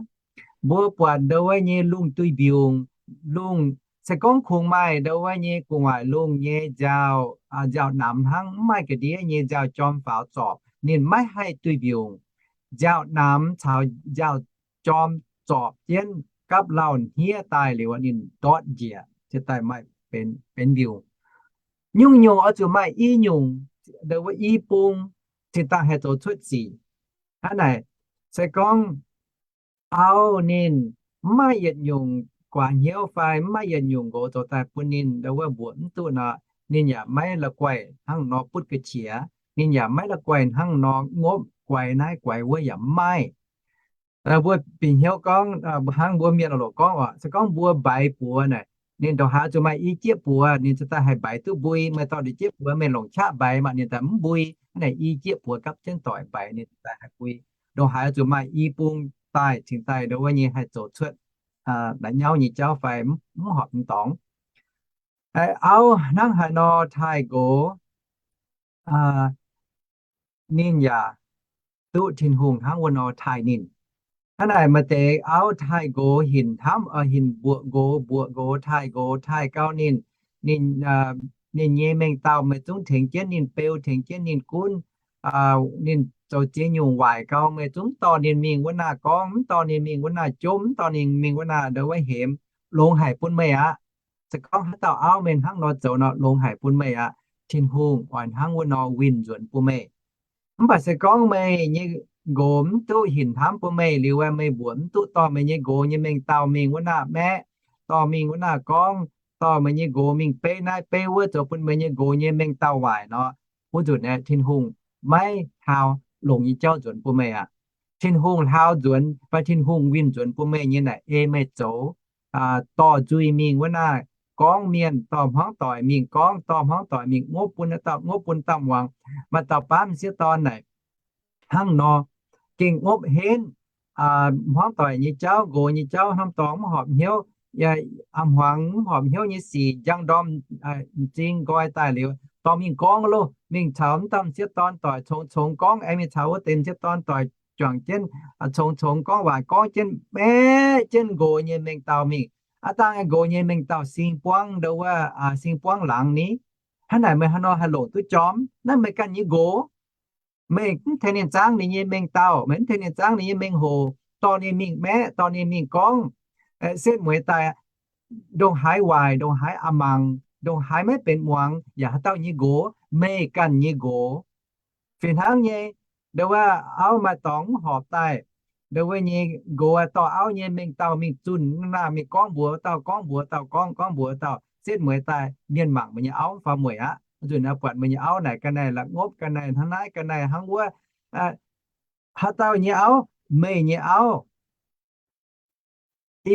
Mbuo buatc ndo wuov nyei lungh duih mbiungc, lungh se gorngv kungx maaih ndo wuov nyei gu'nguaaic lungh nyei nziaaux, nziaaux namx hnangv, mv maaih ga'ndiev nyei nziaaux jorm faaux zorpc, ninh maiv haih duih mbiungc. Nziaaux namx caux nziaaux jorm zorpc jienv gapv lauh hniev daaih liuz, ninh ndortv njiec, ziouc daaih maaih benx mbiungc. Nyungc-nyungc oix zuqc maaih i nyungc, ndo wuov i bung, cingx daaih haih zoux cuotv sic. Hnangv naaic, se gorngv auv ninh mv maaih yietc nyungc guaax hnyouv fai mv maaih yietc nyungc nqox zoux daaih bun ninh ndo wuov mbuoqc mv duqv nor, ninh yaac maiv la'guaih hnangv nor butv ga'qiex, ninh yaac maiv la'guaih hnangv nor ngopv guaix naaiv guaix wuov yaac mv maaih. Mbuo bieqc hnyouv gorngv, hnangv mbuo mienh loc gorngv oc, se gorngv mbuo mbaix buoz naaic, ninh ndongc haaix zuqc maaih i jieqv buoz ninh ziouc daaih haih mbaix duqv mbui. Maaih dorh ndeic jieqv buoz mingh longc qaqv mbaix maah, ninh daaih mv mbui. Hnangv naaic i jieqv buoz gapv jienv doic mbaix ninh ziouc daaih haih mbui. Ndongc haaix zuqc maaih i bung daaih cingx daaih ndo wuov nyei haih zoux cuotv la'nyauv nyei jauv fai mv horpc m'dorngx. Auv hnangv haaix nor taaih nqox, ninh yaac duqv Tin-Hungh hnangv wuov nor taaih ninh. Hnangv naaic maaih deix auv taaih nqox hinc hnamv, hinc mbuoqc nqox, mbuoqc nqox, taaih nqox, taaih gau ninh, ninh, ninh nyei mengh dauh maiv zungv tengx jienv ninh beu, tengx jienv ninh gunv. Ninh zoux ziex nyungc waaic gau, maiv zungv dorh ninh mingh wuov naaiv gorngv, mv dorh ninh mingh wuov naaiv jomv, mv dorh ninh mingh wuov naaiv ndo wuov hemx, longx haic bun meih aqv. Se gorngv haaix dauh auv meih hnangv nor zoux nor, longx haic bun meih aqv. Tin-Hungh oix hnangv wuov nor winh nzuonx bun meih. Mv baac se gorngv meih nyei nqox mv duqv hinc hnamv bun meih liuz, meih mbuoqc mv duqv dorh meih nyei nqox nyei mengh dauh mingh wuov naaiv maeqv, dorh mingh wuov naaiv gorngv, dorh meih nyei nqox mingh beiv naaiv beiv wuov, zoux bun meih nyei nqox nyei mengh dauh waaic nor, wuov nzunc aeqv, Tin-Hungh maiv hlau longx nyei jauv nzuonx bun meih aqv. Tin-Hungh hlau nzuonx fai Tin-Hungh winh nzuonx bun meih nyei naaic ei meih zoux dorh nzuih mingh wuov naaiv gorngv mienh, dorh hmuangv doic mingh gorngv, dorh hmuangv doic mingh ngopv bun dauh, ngopv bun dauh muangx. Maaih dauh baamv m'sieqv dorn naaic hnangv nor, gengh ngopv henv hmuangv doic nyei jauv, nqox nyei jauv, hnamv dorngx mv horpc hnyouv, a'hmuangx mv horpc hnyouv nyei sic, njang ndorm m'zing nqoi daaih liuz, dorh mingh gorngv loh, mingh caux m'dauh m'sieqv dorn doic congx-congx gorngv, aengx mingh caux wuov deix m'sieqv dorn doic juangc jienv, congx-congx gorngv waac gorngv jienv, maeqv jienv nqox nyei mengh dauh mingh. Aav dangh nqox nyei mengh dauh sing buangv ndo wuov, sing buangv laangz ni. Hnangv naaic meih haaix nor haih longc duqv jorm? Naaiv meih ganh nyei nqox. Meih mv tengx ninh zaangv ninh nyei mengh dauh, meih mv tengx ninh zaangv ninh nyei mengh hoc, dorh ninh mingh maeqv, dorh ninh mingh gorngv, setv mueiz daaih, ndongc haaix waaic, ndongc haaix a'mangc, ndongc haaix maiv benx muangx yaac haaix dauh nyei nqox? Meih ganh nyei nqox. Fih hnangv nyei, ndo wuov auv maaih dorngx mv horpc daaih, ndo wuov nyei nqox dorh auv nyei mengh dauh mingh zunh naaiv mingh gorngv mbuox wuov dauh, gorngv mbuox dauh, gorngv, gorngv mbuox dauh, setv mueiz daaih mienh mangc meih nyei auv mv fai mueic aqv. Nzunc naaiv buatc meih nyei auv naaic ga'naaiv la'ngopv, ga'naaiv hnangv naaiv, ga'naaiv hnangv wuov. Haaix dauh nyei auv? Meih nyei auv.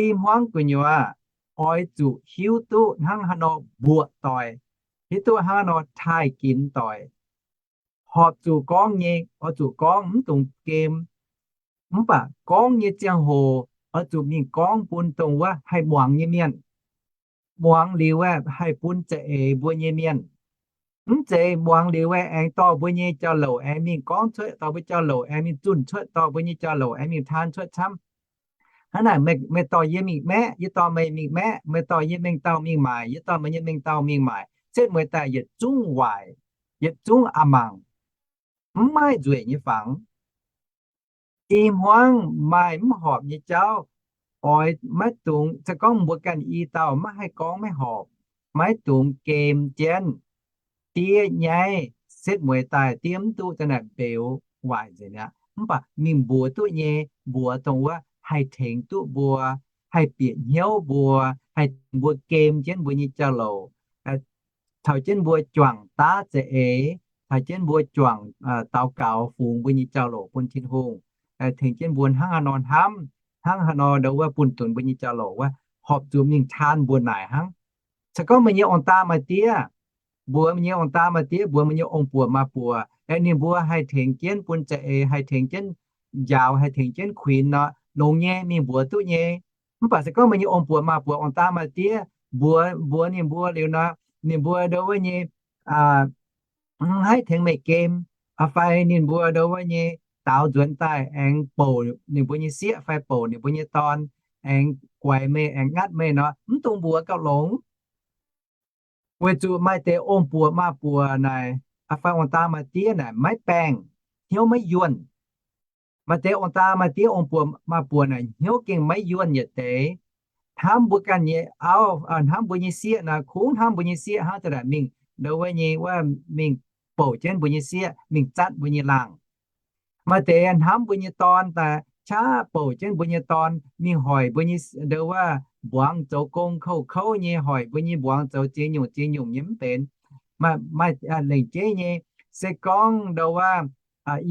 I hmuangv gu'nyuoz oix zuqc hiuv duqv hnangv haaix nor mbuoqc doic, hiuv duqv hnangv haaix nor taaih ginx doic, horpc zuqc gorngv nyei, oix zuqc gorngv, mv dungx gem. Mv baac gorngv nyei ziangh hoc oix zuqc mingh gorngv bun dongh wuov haih muangx nyei mienh. Muangx liuz aeqv, haih bun za'eix mbuo nyei mienh. Mv zeiz muangx liuz aeqv, aengx dorh mbuo nyei jauv-louc aengx mingh gorngv cuotv, dorh mbuo jauv-louc aengx mingh zunh cuotv, dorh mbuo nyei jauv-louc aengx mingh taan cuotv camv. Hnangv naaic, meih dorh yie mingh maeqv, yie dorh meih mingh maeqv, meih dorh yie mengh dauh mingh maaic, yie dorh meih nyei mengh dauh mingh maaic, setv mueiz daaih yietc zungv waaic, yietc zungv a'maah mangc, mv maaih nzueic nyei fangx. I hmuangv maaih mv horpc nyei jauv, oix maiv dungx, se gorngv mbuo ganh i dauh maiv haih gorngv maiv horpc, maiv dungx gem jienv. Diev nyaiv, setv mueiz daaih diev mv duqv, za'naaic mbeux waaic nzengc aqv. Mv baac mingh mbuox duqv nyei, mbuox dongh wuov haih tengx duqv mbuo, haih bieqc hnyouv mbuo, haih tengx mbuo gem jienv mbuo nyei jauv-louc, taux jienv mbuo juangc daav za'eix, taux jienv mbuo juangc daux gaux fungx mbuo nyei jauv-louc bun Tin-Hungh, tengx jienv mbuo hnangv haaix nor hnamv, hnangv haaix nor ndau wuov bunh dunx mbuo nyei jauv-louc wuov, horpc zuqc mingh taan mbuo naaic hnangv. Se gorngv meih nyei ong-daa maa-diev, mbuox meih nyei ong-daa maa-diev, mbuox meih nyei ong-buoc maa-buoc, aeqv, ninh mbuo haih tengx jienv bun za'eix, haih tengx jienv njaaux, haih tengx jienv kuinx nor, longx nyei, mingh mbuox duqv nyei. Mv baac se gorngv meih nyei ong-buoc maa-buoc, ong-daa maa-diev mbuox, mbuox ninh mbuo liuz nor, ninh mbuo ndau wuov nyei, mv haih tengx meih gem, fai ninh mbuo ndau wuov nyei daaux nzuonx daaih aengx bouc ninh mbuo nyei sieqv fai bouc ninh mbuo nyei dorn, aengx guaix meih, aengx ngatv meih nor, mv dungx mbuox gauh longx. Weic zuqc maaih deix ong-buoc maa-buoc naaic, fai ong-daa maa-diev naaic maiv baengh, hnyouv maiv yuonh. Maaih deix ong-daa maa-diev, ong-buoc maa-buoc naaic hnyouv gengh maiv yuonh yietc deix. Hnamv mbuo ganh nyei auv, hnamv mbuo nyei sieqv naaic, kungx hnamv mbuo nyei sieqv hnangv, za'naaic mingh ndau wuov nyei wuov, mingh bouc jienv mbuo nyei sieqv, mingh zatv mbuo nyei laangh. Maaih deix hnamv mbuo nyei dorn daaih qaqv bouc jienv mbuo nyei dorn, mingh hoic mbuo nyei ndau wuov mbuangz zoux gong kouv-kouv nyei, hoic mbuo nyei mbuangz zoux ziex nyungc ziex nyungc nyei mv benx. Maaih lengc jeiv nyei, se gorngv ndau wuov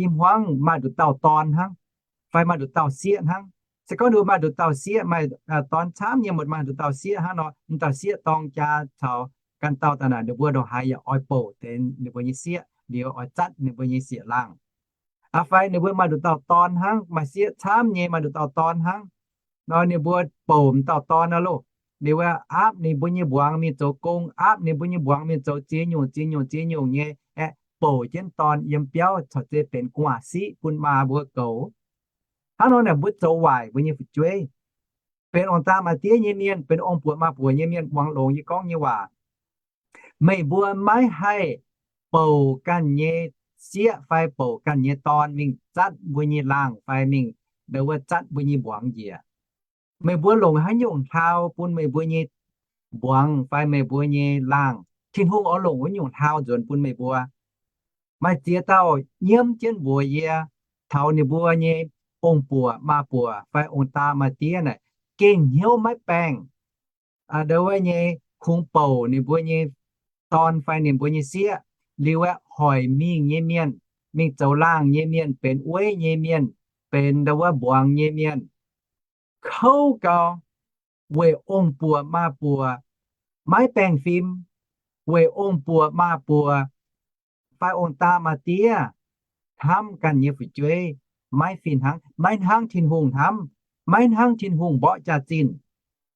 i hmuangv maaih nduqc dauh dorn hnangv, fai maaih nduqc dauh sieqv hnangv. Se gorngv ninh mbuo maaih nduqc dauh sieqv, maaih dorn camv nyei, maaih nduqc dauh sieqv hnangv nor, m'dauh sieqv dorng jaa caux ganh dauh daaih naaic, ninh mbuo ndongc haaix yaac oix bouc deix ninh mbuo nyei sieqv liuz, oix zatv ninh mbuo nyei sieqv laangh. Aa fai ninh mbuo maaih nduqc dauh dorn hnangv, maaih sieqv camv nyei, maaih nduqc dauh dorn hnangv nor, ninh mbuo bouc m'dauh dorn aqv loh. Ninh mbuo aapv ninh mbuo nyei mbuangz mingh zoux gong, aapv ninh mbuo nyei mbuangz mingh zoux ziex nyungc ziex nyungc ziex nyungc nyei, aeqv, bouc jienv dorn yiem biauv caux zeiz benx gu'nguaaz-siqv bun maa mbuo goux. Hnangv nor naaic mbuo zoux waaic mbuo nyei fu'jueiv. Benx ong-daa maa-diev nyei mienh, benx ong-buoc maa-buoc nyei mienh, muangx longx yie gorngv nyei waac. Meih mbuo maiv haih bouc ganh nyei sieqv fai bouc ganh nyei dorn mingh zatv mbuo nyei laangh fai mingh ndau wuov zatv mbuo nyei mbuangz njiec. Meih mbuo longc haaix nyungc hlau bun meih mbuo nyei mbuangz fai meih mbuo nyei laangh, Tin-Hungh oix longc wuov nyungc hlau nzuonx bun meih mbuo. Maaih ziex dauh nyiemv jienv mbuox yie, taux ninh mbuo nyei ong-buoc maa-buoc fai ong-daa maa-diev naaic gengh hnyouv maiv baengh, ndau wuov nyei kungx bouc ninh mbuo nyei dorn fai ninh mbuo nyei sieqv, liuz aeqv, hoic mingh nyei mienh, mingh zoux laangh nyei mienh, benx weiv nyei mienh, benx ndau wuov mbuangz nyei mienh, kouv gau, weic ong-buoc maa-buoc maiv baengh fim, weic ong-buoc maa-buoc fai ong-daa maa-diev hnamv ganh nyei fu'jueiv maiv fih hnangv, maiv hnangv Tin-Hungh hnamv, maiv hnangv Tin-Hungh mborqv jaax-zinh.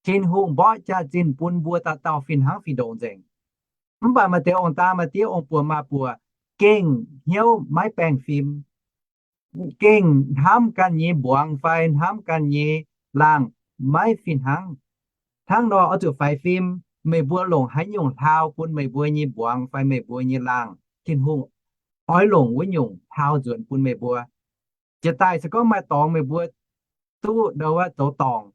Tin-Hungh mborqv jaax-zinh bun mbuo dauh dauh fih hnangv fih ndongc nzengc. Mv baac maaih deix ong-daa maa-diev, ong-buoc maa-buoc gengh hnyouv maiv baengh fim, gengh hnamv ganh nyei mbuangz fai hnamv ganh nyei laangh maiv fih hnangv. Hnangv nor oix zuqc faix fim. Meih mbuo longc haaix nyungc hlau bun meih mbuo nyei mbuangz fai meih mbuo nyei laangh, Tin-Hungh oix longc wuov nyungc hlau nzuonx bun meih mbuo. Jiex daaih se gorngv maaih dorngx meih mbuo duqv ndau wuov zoux dorngc,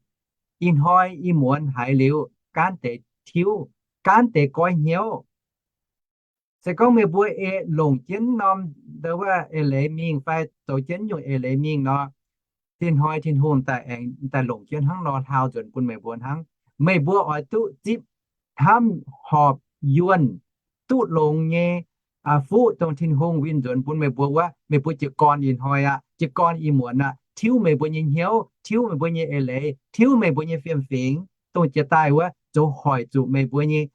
ih hnoi ih muonz haiz liuz gaanv deix tiuv, gaanv deix goiv hnyouv. Se gorngv meih mbuo ei longc jienv norm ndau wuov eix leiz mingh fai zoux jienv nyungc eix leiz mingh nor, Tin-Hungh, Tin-Hungh daaih aengx daaih longc jienv hnangv nor hlau nzuonx bun meih mbuo hnangv. Meih mbuo oix duqv zipv hnamv horpc yuonh duqv longx nyei fuqv dongh Tin-Hungh winh nzuonx bun meih mbuo wuov, meih mbuo jiez gorn ih hnoi aqv, jiez gorn ih muonz aqv, tiuv meih mbuo nyei hnyouv, tiuv meih mbuo nyei eix leiz, tiuv meih mbuo nyei fiem-fingx, dongh jiex daaih wuov zoux hoic zuqc meih mbuo nyei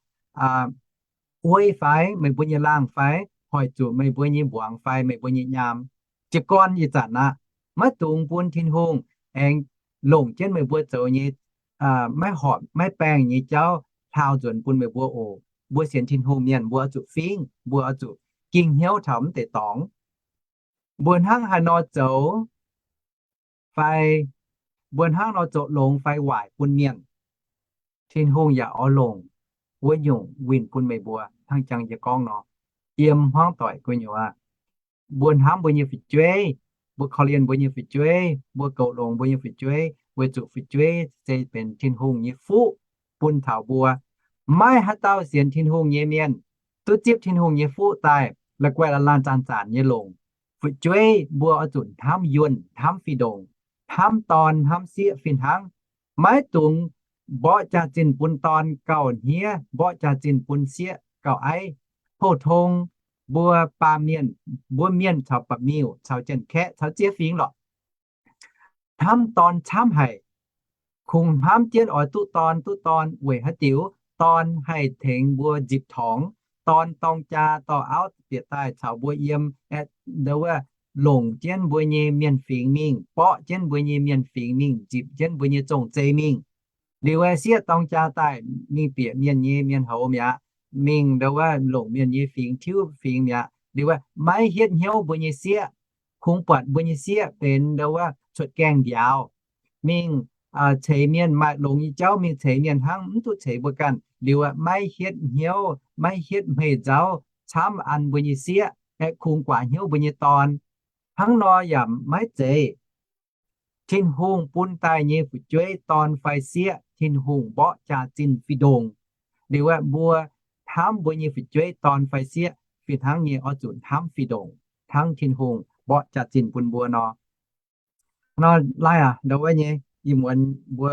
uei fai meih mbuo nyei laangh fai hoic zuqc meih mbuo nyei mbuangz fai meih mbuo nyei nyaam. Jiez gorn ih zanc aqv, maiv dungx bun Tin-Hungh aengx longc jienv meih mbuo zoux nyei maiv horpc maiv baengh nyei jauv hlaau nzuonx bun meih mbuo oc. Mbuo sienx Tin-Hungh mienh mbuo oix zuqc fingv, mbuo oix zuqc ging hnyouv taux mv deix dorngx. Mbuo hnangv haaix nor zoux fai mbuo hnangv nor zoux longx fai waaic bun mienh, Tin-Hungh yaac oix longc wuov nyungc winh bun meih mbuo hnangv jang yie gorngv nor, yiem hmuangv doic gu'nyuoz. Mbuo hnamv mbuo nyei fu'jueiv, mbuo korv-lienh mbuo nyei fu'jueiv, mbuo goux longx mbuo nyei fu'jueiv, weic zuqc fu'jueiv se benx Tin-Hungh nyei fuqv bun taux mbuo. Maiv haaix dauh sienx Tin-Hungh nyei mienh duqv zipv Tin-Hungh nyei fuqv daaih la'guaih laanh laanh zanc zanc nyei longc. Fu'jueiv mbuo oix zuqc hnamv yuonh, hnamv fih ndongc, hnamv dorn, hnamv sieqv fih hnangv. Maiv dungx mborqv jaax-zinh bun dorn gauh hniev, mborqv jaax-zinh bun sieqv gauh aiv. Pou-tong mbuo baamh mienh, mbuo mienh caux ba'miuh, caux janx-kaeqv, caux ziex fingx lorqc, hnamv dorn camv haic. Kungx hnamv jienv oix duqv dorn, duqv dorn weic haaix diuc? Dorn haih tengx mbuo nzipc torngx. Dorn dorng jaa dorh auv bieqc daaih caux mbuo yiem, aeqv, ndo wuov, longc jienv mbuo nyei mienh fingx mingh, borqv jienv mbuo nyei mienh fingx mingh, nzipc jienv mbuo nyei zong-zei mingh. Liuz aeqv, sieqv dorng jaa daaih mingh bieqc mienh nyei mienh houz mi'aqv, mingh ndo wuov longc mienh nyei fingx tiuv fingx mi'aqv. Liuz aeqv, maiv hietv hnyouv mbuo nyei sieqv, kungx buatc mbuo nyei sieqv benx ndo wuov cuotv gaengh mbiauz, mingh ceix mienh, maaih longx nyei jauv mingh ceix mienh hnangv, mv duqv ceix mbuo ganh. Liuz aeqv, maiv hietv hnyouv, maiv hietv hmeiv nzauv camv an mbuo nyei sieqv, aeqv, kungx guaax hnyouv mbuo nyei dorn. Hnangv nor yaac maiv zeiz. Tin-Hungh bun daaih nyei fu'jueiv dorn fai sieqv, Tin-Hungh mborqv jaax-zinh fih ndongc. Liuz aeqv, mbuo hnamv mbuo nyei fu'jueiv dorn fai sieqv fih hnangv nyei oix zuqc hnamv fih ndongc hnangv Tin-Hungh mborqv jaax-zinh bun mbuo nor. Nor laih aqv, ndo wuov nyei, ih muonz mbuo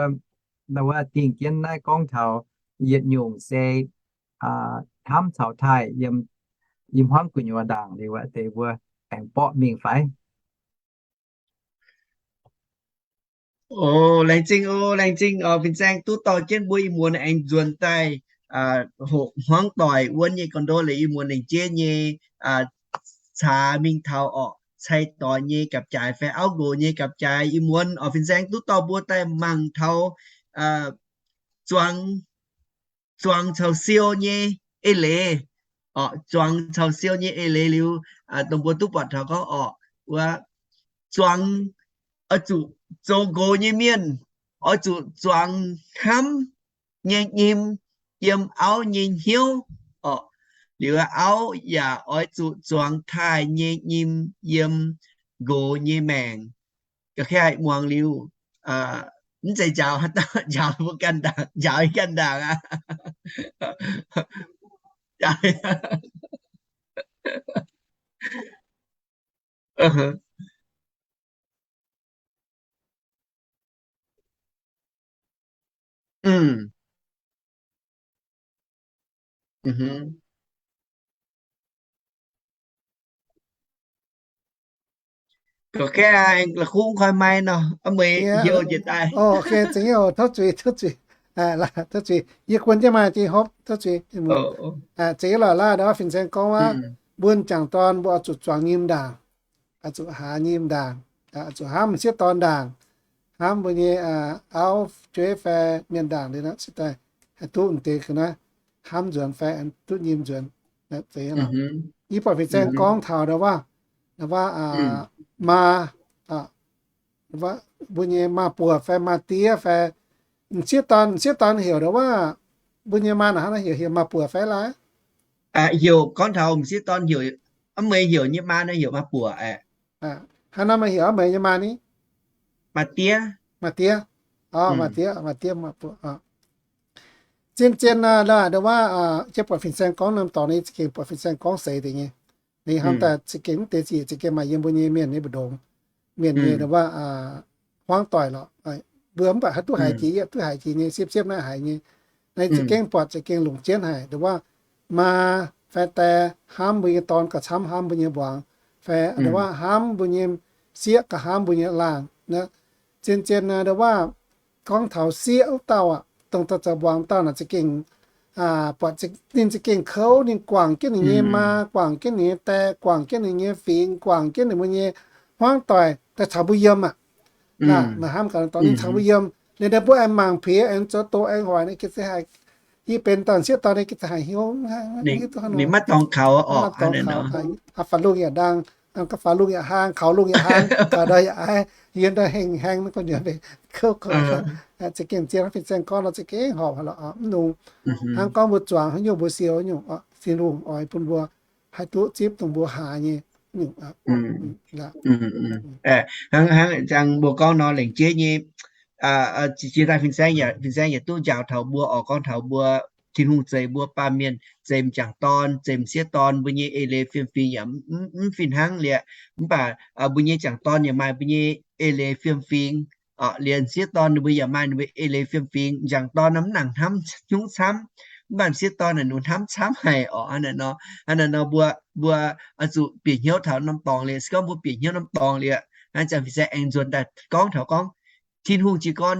ndo wuov dingh jienv naaiv gorngv taux yietc nyungc se hnamv caux taaih yiem, yiem hmuangv gu'nyuoz ndaangc liuz aeqv, deix mbuo aengx borqv mingh fai? O, laengz zingh, o, laengz zingh, o, fin-saeng duqv dorh jienv mbuo ih muonz aengx nzuonx daaih hoqc hmuangv doic wuonv nyei gorn-ndoqv liuz ih muonz lengc jeiv nyei caax mingh taux orqc, cai-doix nyei gapv-jaaix fai auv nqox nyei gapv-jaaix. Ih muonz oix fin-saeng duqv dorh mbuo daaih mangc taux zuangx, zuangx caux siou nyei eix leiz. Orqc, zuangx caux siou nyei eix leiz liuz, dongh mbuo duqv buatc taux gorngv orqc, wuov zuangx oix zuqc zoux nqox nyei mienh, oix zuqc zuangx hnamv nyei nyim yiem auv nyei hnyouv orqc. Liuz auv yaac oix zuqc zuangx taaih nyei nyim yiem nqox nyei maengc. Ga'naaiv muangx liuz, mv zeiz njaaux haaix dauh, njaaux mbuo ganh ndaangc, njaaux yie ganh ndaangc aqv. Gorqv-gaeqv la'kuqv koi mai nor, meih heuc njiec daaih. Tov zuiz, tov zuiz, tov zuiz, yie guon jienv maaih jiex hopv, tov zuiz. Zeiz lorqc, laaix fin-saeng gorngv wuov, mbuo m'jangc dorn mbuo oix zuqc zuangx nyim ndaangc, oix zuqc haaz nyim ndaangc, zuqc hnamv m'sieqv dorn ndaangc, hnamv mbuo nyei auv jueiv fai mienh ndaangc liuz nor, se daaih haih duqv m'deix ga'naaiv hnamv nzuonx fai duqv nyim nzuonx. Yie buatc fin-saeng gorngv taux ndo wuov, ndo wuov maa, mbuo nyei maa buoc fai maa diev fai m'sieqv dorn, m'sieqv dorn heuc ndo wuov, mbuo nyei maa naaic hnangv naaiv heuc, heuc maa buoc fai laaix? Heuc gorngv taux m'sieqv dorn heuc, aav meih heuc nyei maa naaiv heuc maa buoc aqv. Hnangv naaiv meih heuc aav meih nyei maa ni? Maa diev. Maa diev. Maa diev, maa diev, maa buoc. Zien-zien ndo wuov, yie buatc fin-saeng gorngv norm dorngx nyei za'gengh buatc fin-saeng gorngv seix deix nyei. Ninh hnamv daaih za'gengh mv deix ziec za'gengh maaih yiem mbuo nyei mienh nyei mbu'ndongx, mienh nyei ndo wuov hmuangv doic lorqc. Mbuo mv baac haaix duqv haiz jiex, yie duqv haiz jiex nyei, siepv-siepv naaiv haiz nyei. Naaiv za'gengh buatc za'gengh longc jienv haic ndo wuov, maa fai die hnamv mbuo nyei dorn gauh camv hnamv mbuo nyei mbuangz, fai ndo wuov hnamv mbuo nyei sieqv gauh hnamv mbuo nyei laangh. Zien-zien ndo wuov, gorngv taux sieqv wuov dauh aqv, dongh dauh zoux mbuangz dauh naaic za'gengh buatc ninh za'gengh kouv, ninh guangc jienv ninh nyei maa, guangc jienv ninh nyei die, guangc jienv ninh nyei fingx, guangc jienv ninh mbuo nyei hmuangv doic daaih caux mbuo yiem aqv. Maaih hnamv gaax dorngx ninh caux mbuo yiem, liuz naaiv mbuo aengx mangc piex, aengx zoux doqc, aengx hoic, ninh gengh za'gengh haiz, yie benx dauh m'sieqv dorn, ninh gengh za'gengh haiz hnyouv, maiv dorngx kaux, faaux lungh yaac ndaang, faaux lungh yaac hlang, kaux lungh yaac hlang, kaux ndau yaac aiv, yiem ndau heng haeng, naaiv gu'nyuoz kouv, za'gengh zien fin-saeng gorngv nor za'gengh horpc haic lorqc. Mv nungx hnangv gorngv mbuo zuangx haaix nyungc mbuo siou nyungc, Tin-Hungh oix bun mbuo haih duqv zipv dongh mbuo hlaax nyei nyungc. Hnangv, hnangv ziangx mbuo gorngv nor, lengc jeiv nyei jiex daaih fin-saeng, fin-saeng yaac duqv njaaux taux mbuo oc, gorngv taux mbuo Tin-Hungh zeix mbuo baamh mienh, zeix m'jangc dorn, zeix m'sieqv dorn, mbuo nyei eix leiz fiem-fingx yaac mv fih hnangv liuz, mv baac mbuo nyei m'jangc dorn yaac maaih mbuo nyei eix leiz fiem-fingx, liuz m'sieqv dorn ninh mbuo yaac maaih ninh mbuo eix leiz fiem-fingx. M'jangc dorn mv nangc hnamv hnyouv camv, mv baac m'sieqv dorn naaic ninh hnamv camv haic oc. Hnangv naaic nor, hnangv naaic nor mbuo, mbuo oix zuqc bieqc hnyouv taux norm dorngx liuz. Se gorngv mbuo bieqc hnyouv norm dorngx liuz, hnangv ziangx fin-saeng aengx nzuonx daaih gorngv taux gorngv Tin-Hungh jiez gorn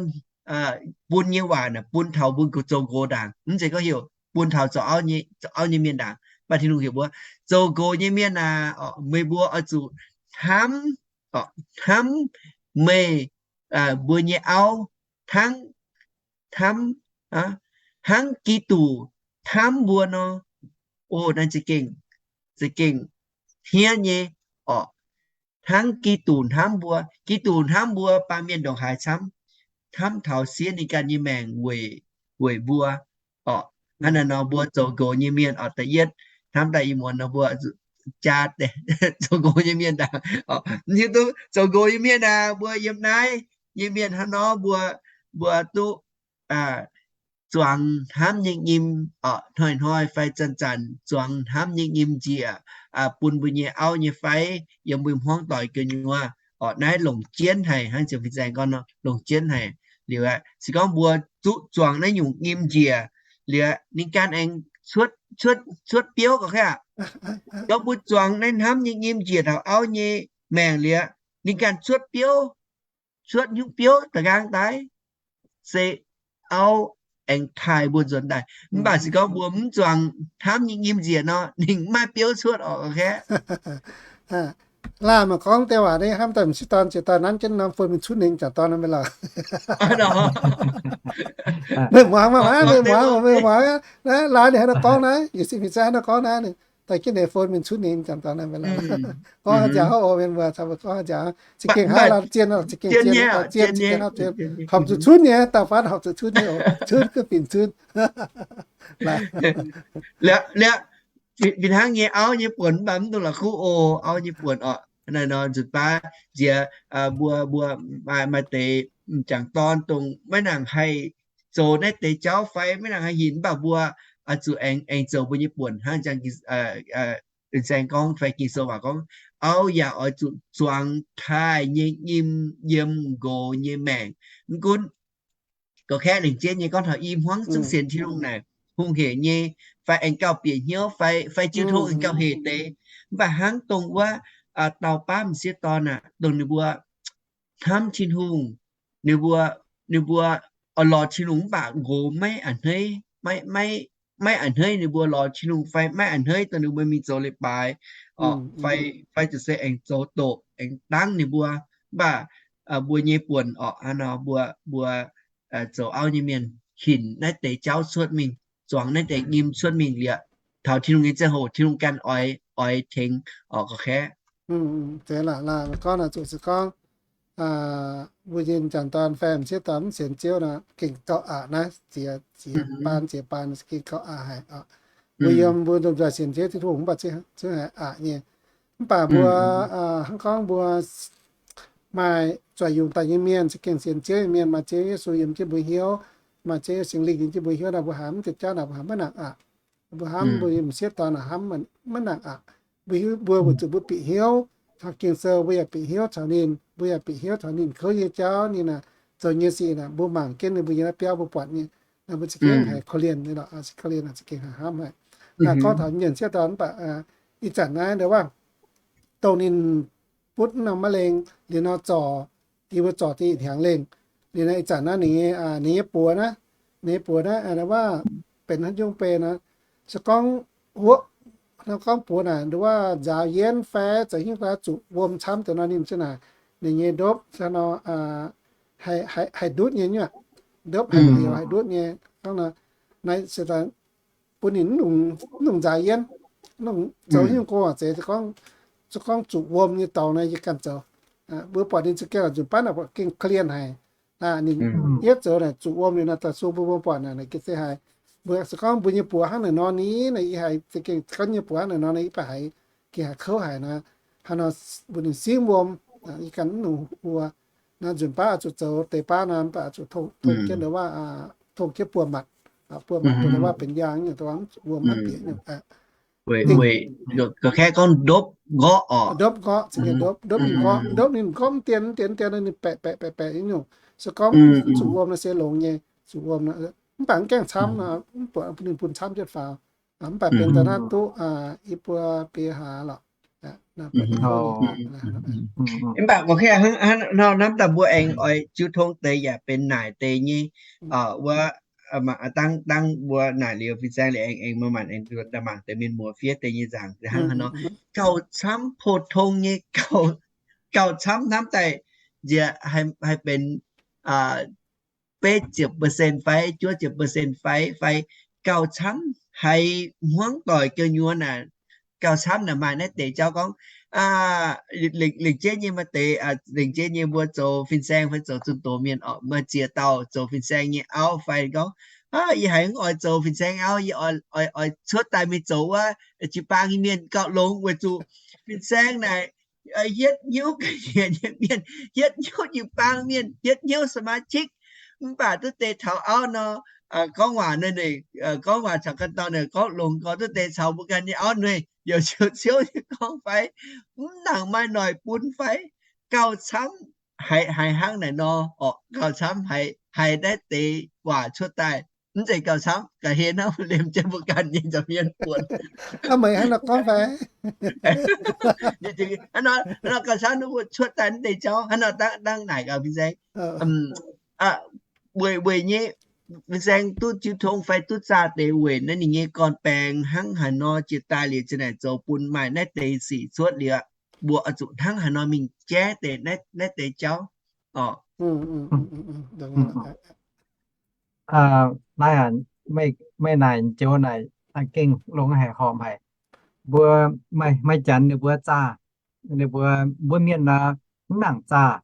bun nyei waac naaic bun taux mbuo zoux nqox ndaangc, mv zeiz gorngv heuc bun taux zoux auv nyei mienh ndaangc. Mv baac Tin-Hungh heuc mbuo zoux nqox nyei mienh aac, meih mbuo oix zuqc hnamv, hnamv meih mbuo nyei auv hnangv, hnamv, hnangv Giduc hnamv mbuo nor. O, naaiv za'gengh, za'gengh hniev nyei oc. Hnangv Giduc hnamv mbuo. Giduc hnamv mbuo baamh mienh ndongc haaix camv? Hnamv taux siev ninh ganh nyei maengc weic, weic mbuo oc. Hnangv naaiv nor mbuo zoux nqox nyei mienh oc, da'yietv hnamv daaih ih muonz nor mbuo jaa zoux nqox nyei mienh ndaangc. Hiuv duqv zoux nqox nyei mienh aac, mbuo yiem naaiv nyei mienh hnangv nor mbuo, mbuo duqv zuangx hnamv nyei nyim oc, hnoi-hnoi fai zanc-zanc zuangx hnamv nyei nyim njiec bun mbuo nyei auv nyei fai yiem mbuo hmuangv doic gu'nyuoz oc. Naaiv longc jienv haic, hnangv ziouc fin-saeng gorngv nor, longc jienv haic. Liuz aeqv, se gorngv mbuo zuqv zuangx naaiv nyungc nyim njiec liuz, ninh ganh aengx cuotv, cuotv biouv ga'kv aqv. Gorngv mbuo zuangx naaiv hnamv nyei nyim njiec taux auv nyei maengc liuz, ninh ganh cuotv biouv, cuotv nyungc biouv da'nqaang daaih, se auv aengx taaih mbuo nzuonx daaih. Mv baac se gorngv mbuo mv zuangx hnamv nyei nyim njiec nor, ninh maiv biouv cuotv oc, ga'kv. Laanh maaih gorngv deix waac naaiv, hnamv daaih m'sieqv dorn jiex daaih nanv jienv norm phone mingh cuotv ninh m'jangc dorn nor, meih lauh. Meih muangx maah, meih muangx, meih muangx. Naaiv laanh ninh hnangv naaiv gorngv naaiv, yietc sin fin-saeng hnangv naaiv gorngv naaiv, daaih jienv ninh phone mingh cuotv ninh m'jangc dorn nor, meih lauh. Gorngv haaix jaax oc, mienh muoz, gorngv haaix jaax, za'gengh hnangv laanh zien, za'gengh zien, zien, horpc zuqc cuotv nyei, daauh fatv horpc zuqc cuotv nyei oc, cuotv guv binc cuotv. Liuz, liuz, fih hnangv nyei auv nyei buonc mv baac mv dungx la'kuqv oc, auv nyei buonc oc. Naaiv nor nzunc baav nziex mbuo, mbuo maaih, maaih deix m'jangc dorn dongh maiv nangc haih zoux naaiv deix jauv fai maiv nangc haih hinc, mv baac mbuo oix zuqc aengx, aengx zoux mbuo nyei buonc hnangv jang fin-saeng gorngv fai Ging-Sou waac gorngv, auv yaac oix zuqc zuangx taaih nyei nyim yiem nqox nyei maengc. Mv gunv gorngv kaeqv lengc jeiv nyei gorngv taux i hmuangv zungv sienx Tin-Hungh naaic, hungh heic nyei, fai aengx gauh bieqc hnyouv, fai, fai jiu tong aengx gauh hec deix. Mv baac hnangv dongh wuov dauh baav m'sieqv dorn aah, dongh ninh mbuo hnamv Tin-Hungh, ninh mbuo, ninh mbuo oix lorz Tin-Hungh mv baac nqox maiv a'hneiv, maiv, maiv a'hneiv ninh mbuo lorz Tin-Hungh fai maiv a'hneiv dongh ninh mbuo mingh zoux leiz-baaix, fai, fai zuqc se aengx zoux doqc aengx dangv ninh mbuo. Mv baac mbuo nyei buonc orqc, hnangv nor mbuo, mbuo zoux auv nyei mienh hinc naaiv deix jauv cuotv mingh, zuangx naaiv deix nyim cuotv mingh liuz, taux Tin-Hungh nyei ziangh hoc Tin-Hungh ganh oix, oix tengx orqc, gorngv kaeqv. Gorngv naaic zuqc se gorngv mbuo nyei m'jangc dorn fai m'sieqv dorn mv sienx Ziouv nor, gengh gauh aqc naaiv, ziex, ziex baan, ziex baan gengh gauh aqc haic. Mbuo yiem mbuo lomh nzoih sienx Ziouv Tin-Hungh mv baac zungv haiz aqc nyei. Mv baac mbuo hnangv gorngv mbuo maaih zuqc yungz daaih nyei mienh, za'gengh sienx Ziouv nyei mienh, maaih Ziouv Yesu yiem jienv mbuo hnyouv, maaih Ziouv Singx Lingh yiem jienv mbuo hnyouv naaic, mbuo haiz mv diuh jauv naaic, mbuo haiz maiv nangc aqc. Mbuo hnamv mbuo m'sieqv dorn naaic hnamv maiv nangc aqc. Mbuo hiuv, mbuo weic zuqc mbuo bieqc hnyouv taux Ging-Sou, mbuo yaac bieqc hnyouv taux ninh, mbuo yaac bieqc hnyouv taux ninh kouv nyei jauv, ninh naaic zoux nyei sic naaic, mbuo mangc jienv ninh mbuo nyei naaiv biauv mbuo buatc nyei, mbuo za'gengh haiz korv-lienh nyei lorqc, korv-lienh za'gengh haiz hnamv haic. Naaic gorngv taux mienh m'sieqv dorn mv baac ih zanc naaiv ndau wuov dongh ninh butv norm maiv lengh liuz nor zorc, diex mbuo zorc diex hnyangx lengh. Liuz naaiv ih zanc naaiv ninh nyei, ninh nyei buoz naaiv, ninh nyei buoz naaiv, wuov benx haaix nyungc benx nor, se gorngv huoqv, gorngv buoz naaic nduov nzaaux yienv fai zoux hnyouv ga'naaiv zuqc wuom camv deix nor, ninh ziouc naaic ninh nyei ndopv nor, haih ndutv nyei nyuoqc, ndopv haih, haih ndutv nyei. Gorngv nor, naaiv se bun ninh mv nungx nzaaux yienv, zoux hnyouv go zeiz, se gorngv zuqc wuom nyei dorngx naaiv yie ganh zoux. Mbuo buatc ninh za'gengh nzunc baav naaic buatc gengh klien haic. Ninh yietv zoux naaic zuqc wuom liuz naaic, da'sung mbuo mbuo buatc naaic, naaic gengh se haiz mbuo se gorngv mbuo nyei buoz hnangv naaic nor ni, naaic yie haiz za'gengh gorngv nyei buoz hnangv naaic nor, naaic yie baac haiz gengh haiz kouv haic nor, hnangv nor mbuo ninh simv wuom, yie ganh mv nungx wuom. Naaiv nzunc baav oix zuqc zoux deix baav nor, mv baac zuqc tongh jienv nduov waav, tongh jienv buoz-matc, buoz-matc nduov waav benx yaang nyungc, wuom maiv bieqc nyungc. Weic, weic, kaeqv gorngv ndopv nqorqv oc. Ndopv nqorqv, ndopv, ndopv ninh nqorqv, ndopv ninh nqorqv mv dien, mv dien, dien, ninh baeqc, baeqc, baeqc, baeqc nyungc. Se gorngv zuqc wuom nor se longx nyei, zuqc wuom nor, mv baac mv gaengh camv nor, mv baac ninh bun camv jienv faaux. Mv baac benx daaih naaiv duqv i buo biei hlaax lorqc. Mv baac hnangv nor hnamv daaih mbuo aengx oix jiu tong deix yaac benx naaic deix nyei, wuov, dangh, dangh mbuo naaic liuz fin-saeng liuz aengx, aengx maaih maanc aengx daaih mangc deix mienh muoz fiev deix nyei nzaangc hnangv haaix nor. Gauh camv pou-tong nyei, gauh camv hnamv daaih nziex haih benx betv ziepc percent fai juov ziepc percent fai, fai gauh camv haiz hmuangv doic ga'nyuoz naaic, gauh camv naaic maaih naaiv deix jauv gorngv, lengc jeiv nyei maaih deix, lengc jeiv nyei mbuo zoux fin-saeng fai zoux zunh doz mienh oc, maaih ziex dauh zoux fin-saeng nyei auv fai gorngv, yie haiz mv oix zoux fin-saeng auv, yie oix, oix cuotv daaih mingh zoux wuov jiu-baang nyei mienh gauh longx weic zuqc fin-saeng naaic hietv hnyouv ga'nyiec nyei mienh, hietv hnyouv jiu-baang mienh, hietv hnyouv สมาชิก. Mv baac duqv deix taux auv nor, gorngv waac ninh, gorngv waac caux ganh dauh ninh gorngv longx gorx, duqv deix caux mbuo ganh nyei auv ninh youc ciouv ciouv nyei gorngv fai, mv nangc maaih noic bun fai, gauh camv haiz, haiz hnangv naaic nor, orqc, gauh camv haiz, haiz naaiv deix waac cuotv daaih. Mv zeiz gauh camv, ga'hlen hnangv liemh jienv mbuo ganh nyei nza'hmien buonc. Meih hnangv nor gorngv fai? Hnangv nor, hnangv nor gauh camv, mbuo cuotv daaih naaiv deix jauv, hnangv nor dangh, dangh naaic gaax fin-saeng. Weic, weic nyei fin-saeng duqv jiu tong fai duqv zaah deix weic naaiv ninh nyei gorn-baengx hnangv haaix nor jiex daaih liuz, zinh naaic zoux bun maaih naaiv deix sic cuotv liuz, mbuo oix zuqc hnangv haaix nor mingh jaiv deix naaiv, naaiv deix jauv. Naaiv, meih naaic joux naaic gengh longx haic, horpc haic. Mbuo, maaih, maaih janx ninh mbuo zaah, ninh mbuo, mbuo mienh nor mv nangc zaah.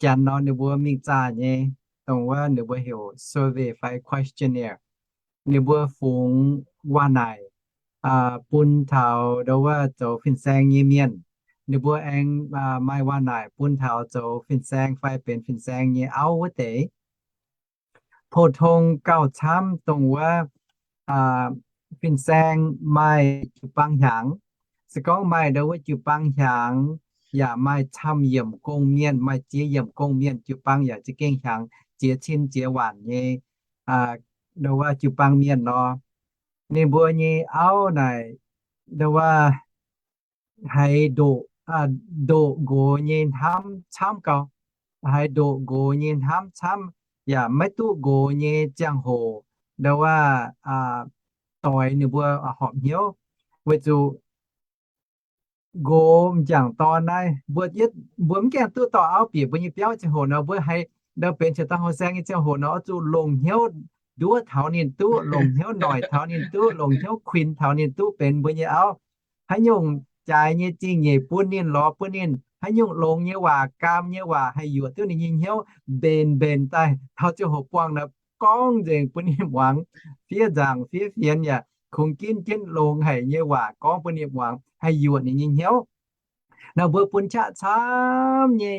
Janx nor ninh mbuo mingh zaah nyei, dongh wuov ninh mbuo heuc survey fai questionnaire. Ninh mbuo fungx waac-naaic bun taux ndongc wuov zoux fin-saeng nyei mienh. Ninh mbuo aengx maaih waac-naaic bun taux zoux fin-saeng fai benx fin-saeng nyei auv wuov deix. Pou-tong gauh camv dongh wuov fin-saeng maaih jiu-baang hnyangx. Se gorngv maaih ndongc wuov jiu-baang hnyangx, yaac maaih camv yiemc gong-mienh, maaih ziex yiemc gong-mienh, jiu-baang yaac za'gengh hnyangx ziex cin ziex waanc nyei ndongc wuov jiu-baang mienh nor, ninh mbuo nyei auv naaic ndongc wuov haiz ndoqc, ndoqc nqox nyei hnamv camv gau. Haiz ndoqc nqox nyei hnamv camv, yaac maiv duqv nqox nyei ziangh hoc ndongc wuov doix ninh mbuo horpc hnyouv. Weic zuqc nqox m'jangc dorn naaiv, mbuo, mbuo mv gaengh duqv dorh auv bieqc mbuo nyei biauv ziangh hoc nor, mbuo haiz ndau benx caux dauh houh saeng nyei ziangh hoc nor, oix zuqc longc hnyouv nduov taux ninh duqv, longc hnyouv noic taux ninh duqv, longc hnyouv kuinx taux ninh duqv benx mbuo nyei auv. Haaix nyungc jaaix nyei zingh nyeic bun ninh, lorz bun ninh, haaix nyungc longx nyei waac, gaam nyei waac, haih yuoqc duqv ninh nyei hnyouv, mbenc mbenc daaih taux ziangh hoc buangh nor, gorngv nzengc bun ninh muangx, fiev nzaangc fiev fienx yaac kungx ginv jienv longx haic nyei waac gorngv bun ninh muangx, haih yuoqc ninh nyei hnyouv. Nor mbuo bun qaqv camv nyei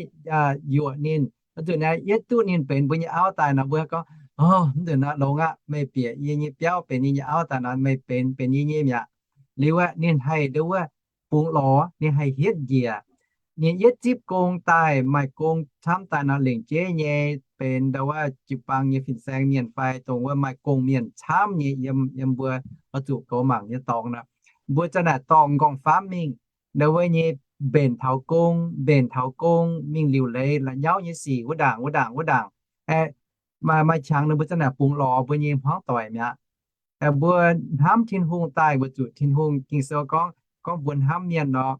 yuoqc ninh. Zuqc naaiv yietv duqv ninh benx mbuo nyei auv daaih nor, mbuo gorngv, O, mv nzunc nor longx aqv. Meih bieqc yie nyei biauv benx yie nyei auv daaih nor, meih benx, benx yie nyei mi'aqv. Liuz aeqv, ninh haih ndau wuov bungx lorz, ninh haih hietv njiec. Ninh yietv zipv gong daaih, maaih gong camv daaih nor, lengc jeiv nyei benx ndau wuov jiu-baang nyei fin-saeng mienh fai dongh wuov maaih gong-mienh camv nyei yiem, yiem mbuo oix zuqc goux mangc nyei dorngx nor, mbuo za'naaic dorh m'nqorngv-famv mingh, ndau wuov nyei mbenc taux gong, mbenc taux gong mingh liuc leiz la'nyauv nyei sic wuov ndaangc, wuov ndaangc, wuov ndaangc. Aeqv, maaih, maaih qangx ninh mbuo za'naaic bungx lorz mbuo nyei hmuangv doic mi'aqv. Mbuo hnamv Tin-Hungh daaih weic zuqc Tin-Hungh, Ging-Sou gorngv, gorngv mbuo hnamv mienh nor,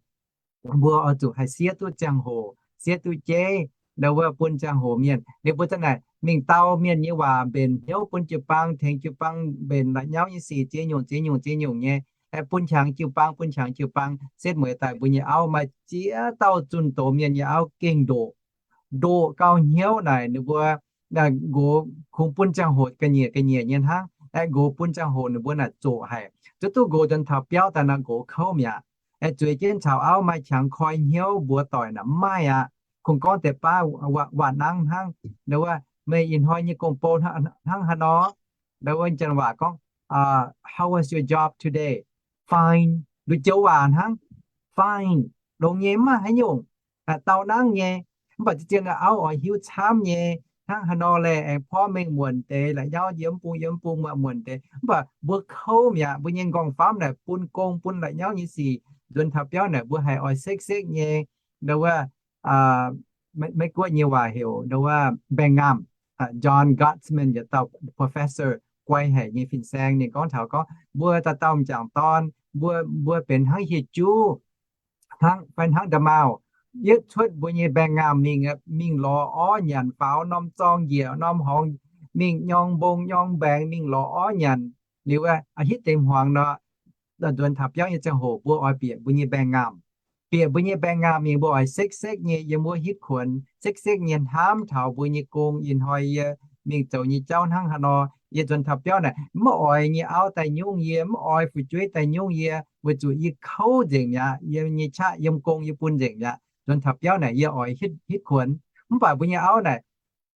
mbuo oix zuqc haih siev duqv ziangh hoc, siev duqv jeiv, nda wuov bun ziangh hoc mienh. Ninh mbuo za'naaic mingh dau mienh nyei waac, mbenc hnyouv bun jiu-baang, tengx jiu-baang mbenc la'nyauv nyei sic, ziex nyungc ziex nyungc ziex nyungc nyei, bun qangx jiu-baang, bun qangx jiu-baang, setv mueiz daaih mbuo nyei auv. Maaih ziex dauh zunh doz mienh nyei auv gengh ndoqc, ndoqc gau hnyouv naaic ninh mbuo nqox kungx bun ziangh hoc ga'nyiec ga'nyiec nyei hnangv, aeqv, nqox bun ziangh hoc ninh mbuo naaic zoqc haic. Zuqc duqv nqox nzuonx taux biauv daaih nor, nqox kouv mi'aqv. Aeqv, zueiz jienv caux auv maaih qangx koi hnyouv mbuox doic naaic mv maaih aqv. Kungx gorngv deix baav waac-nangv hnangv, nda wuov, meih ih hnoi nyei gong-bou hnangv haaix nor? Nda wuov janx waac gorngv, How was your job today? Fine. Nduqc joux waac hnangv, fine, longx nyei, mv maaih haaix nyungc, dau nangv nyei. Mv baac zien-zien auv oix hiuv camv nyei, hnangv haaix nor laeh aengx porv mengh muonc deix, la'nyauv yiem bung yiem bung muonc deix. Mv baac mbuo kouv mi'aqv. Mbuo nyei nqorngv-famv naaic bun gong bun la'nyauv nyei sic nzuonx taux biauv naaic mbuo haih oix sekv-sekv nyei. Nda wuov, Meiv-Guoqv nyei waac heuc nda wuov baengh ngaamh. John Gottesman yietc dauh professor guai haic nyei fin-saeng, ninh gorngv taux gorngv mbuo dauh dauh m'jangc dorn, mbuo, mbuo benx hnangv hieh juv, hnangv, fai hnangv nda'maauh, yietv cuotv mbuo nyei baengh ngaamh mingh, mingh lorz orv nyanc, faaux norm zorng njiec norm horngz, mingh nyorng mbong nyorng mbaengx, mingh lorz orv nyanc liuz, hitv deix hmuangx nor, nzuonx taux biauv nyei ziangh hoc mbuo oix bieqc mbuo nyei baengh ngaamh. Bieqc mbuo nyei baengh ngaamh mingh, mbuo oix sekv-sekv nyei yiem wuov hitv kuonx, sekv-sekv nyei hnamv taux mbuo nyei gong. Ih hnoi yie mingh zoux nyei jauv hnangv haaix nor, yie nzuonx taux biauv naaic mv oix nyei auv daaih nyungc yie, mv oix fu'jueiv daaih nyungc yie, weic zuqc yie kouv nzengc mi'aqv. Yie nyei qaqv yiem gong yie bun nzengc mi'aqv. Nzuonx taux biauv naaic yie oix hitv, hitv kuonx. Mv baac mbuo nyei auv naaic,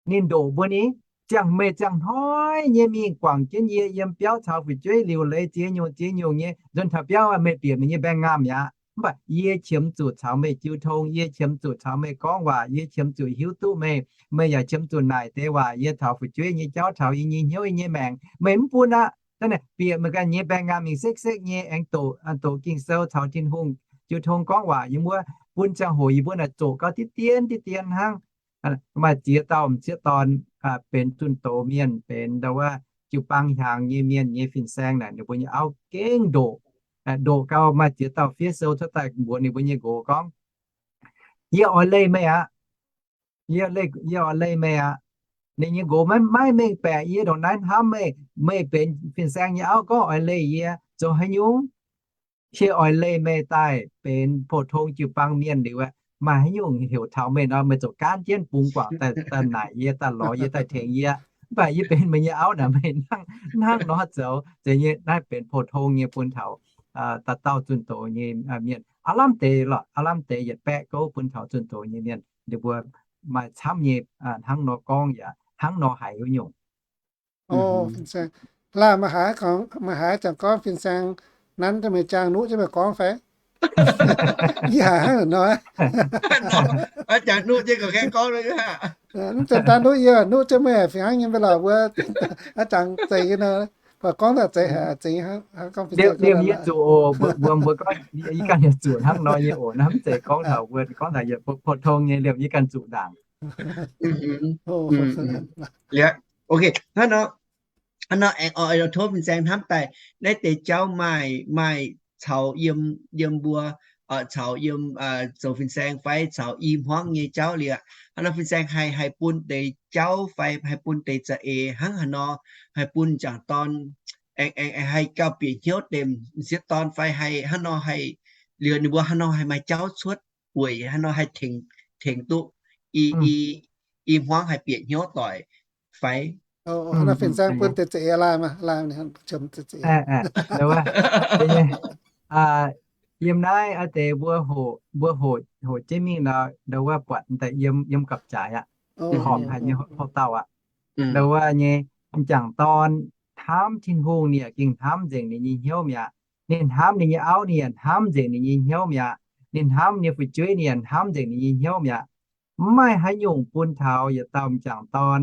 ninh ndoqc mbuo ni, ziangh meih ziangh hnoi nyei mingh guangc jienv yie yiem biauv caux fu'jueiv liuc leiz ziex nyungc ziex nyungc nyei. Nzuonx taux biauv meih bieqc meih nyei baengh ngaamh mi'aqv. Mv baac yie qiemx zuqc caux meih jiu tong, yie qiemx zuqc caux meih gorngv waac, yie qiemx zuqc hiuv duqv meih, meih yaac qiemx zuqc naaic deix waac, yie taux fu'jueiv nyei jauv, taux yie nyei hnyouv, yie nyei maengc, meih mv bun aqv. Da'naaiv bieqc meih ganh nyei baengh ngaamh mingh sekv-sekv nyei, aengx doqc, doqc Ging-Sou, caux Tin-Hungh jiu tong gorngv waac yiem wuov, bun ziangh hoc yie mbuo naaic zoqc gau diqv dien diqv dien hnangv. Maaih ziex dauh m'sieqv dorn benx zunh doz mienh, benx nda wuov jiu-baang hiaangx nyei mienh nyei fin-saeng naaic, ninh mbuo nyei auv gengh ndoqc. Ndoqc gau, maaih ziex dauh fiev sou cuotv daaih mbuox ninh mbuo nyei nqox gorngv, Yie oix leih meih aqv. Yie, yie oix leih meih aqv. Ninh nyei nqox, Maiv, maiv mengh baeqc, yie ndongc naaiv hnamv meih. Meih benx fin-saeng nyei auv gorngv oix leih yie zoux haaix nyungc? Se oix leih meih daaih benx pou-tong jiu-baang mienh liuz aeqv, maaih haaix nyungc heuc taux meih nor, meih ziouc gaanv jienv bungx guangc daaih naaic yie, daaih lorz yie, daaih tengx yie. Mv baac yie benx meih nyei auv naaic, meih hnangv nor zoux, zeiz nyei. Naaiv benx pou-tong nyei bun taux dauh dauh zunh doz nyei mienh. Aav lamh deix lorqc, aav lamh deix yietc baeqv gouv bun taux zunh doz nyei mienh, ninh mbuo maaih camv nyei hnangv nor gorngv yaac hnangv nor haiz wuov nyungc. Laaih, meih haiz, meih haiz jangx gorngv fin-saeng nanv jienv meih, jangx nuqv jienv meih gorngv fai? Yie haiz hnangv nor. Jangx nuqv jienv gorngv, mv zeiz daaih nuqv yie, nuqv jienv meih fih hnangv nyei mv baac lorqc, mbuo jangx zeiz nyei nor, gorngv daaih zeiz haic, zeiz hnangv gorngv fin-saeng liemh yie zuqc oc, mbuo, mbuo gorngv yie ganh yaac zuqc hnangv nor nyei oc. Naaiv mv zeiz gorngv taux mbuo, gorngv taux yietc pou-tong nyei, liemh yie ganh zuqc ndaangc. Liuz, ok, hnangv nor, hnangv nor aengx oix tov fin-saeng hnamv daaih naaiv deix jauv maaih, maaih caux yiem, yiem mbuo, caux yiem zoux fin-saeng fai caux i hmuangv nyei jauv liuz, hnangv nor fin-saeng haih, haih bun deix jauv fai haih bun deix za'eix hnangv haaix nor, haih bun m'jangc dorn aengx, aengx haih gauh bieqc hnyouv deix m'sieqv dorn fai haih hnangv nor haih, liuz ninh mbuo hnangv nor haih maaih jauv cuotv weic hnangv nor haih tengx, tengx duqv i, i, i hmuangv haih bieqc hnyouv doic fai? Hnangv nor fin-saeng bun deix za'eix laaih maah, laaih, yiem naaiv a'deix mbuo hoqc, mbuo hoqc, hoqc jienv mingh nor, nda wuov buatc daaih yiem, yiem gapv-jaaix aqv, horpc haic nyei hoqc dauh aqv. Nda wuov nyei m'jangc dorn hnamv Tin-Hungh, ninh yaac gengh hnamv nzengc ninh nyei hnyouv mi'aqv. Ninh hnamv ninh nyei auv, ninh yaac hnamv nzengc ninh nyei hnyouv mi'aqv. Ninh hnamv ninh nyei fu'jueiv, ninh yaac hnamv nzengc ninh nyei hnyouv mi'aqv. Mv maaih haaix nyungc bun taux yietc dauh m'jangc dorn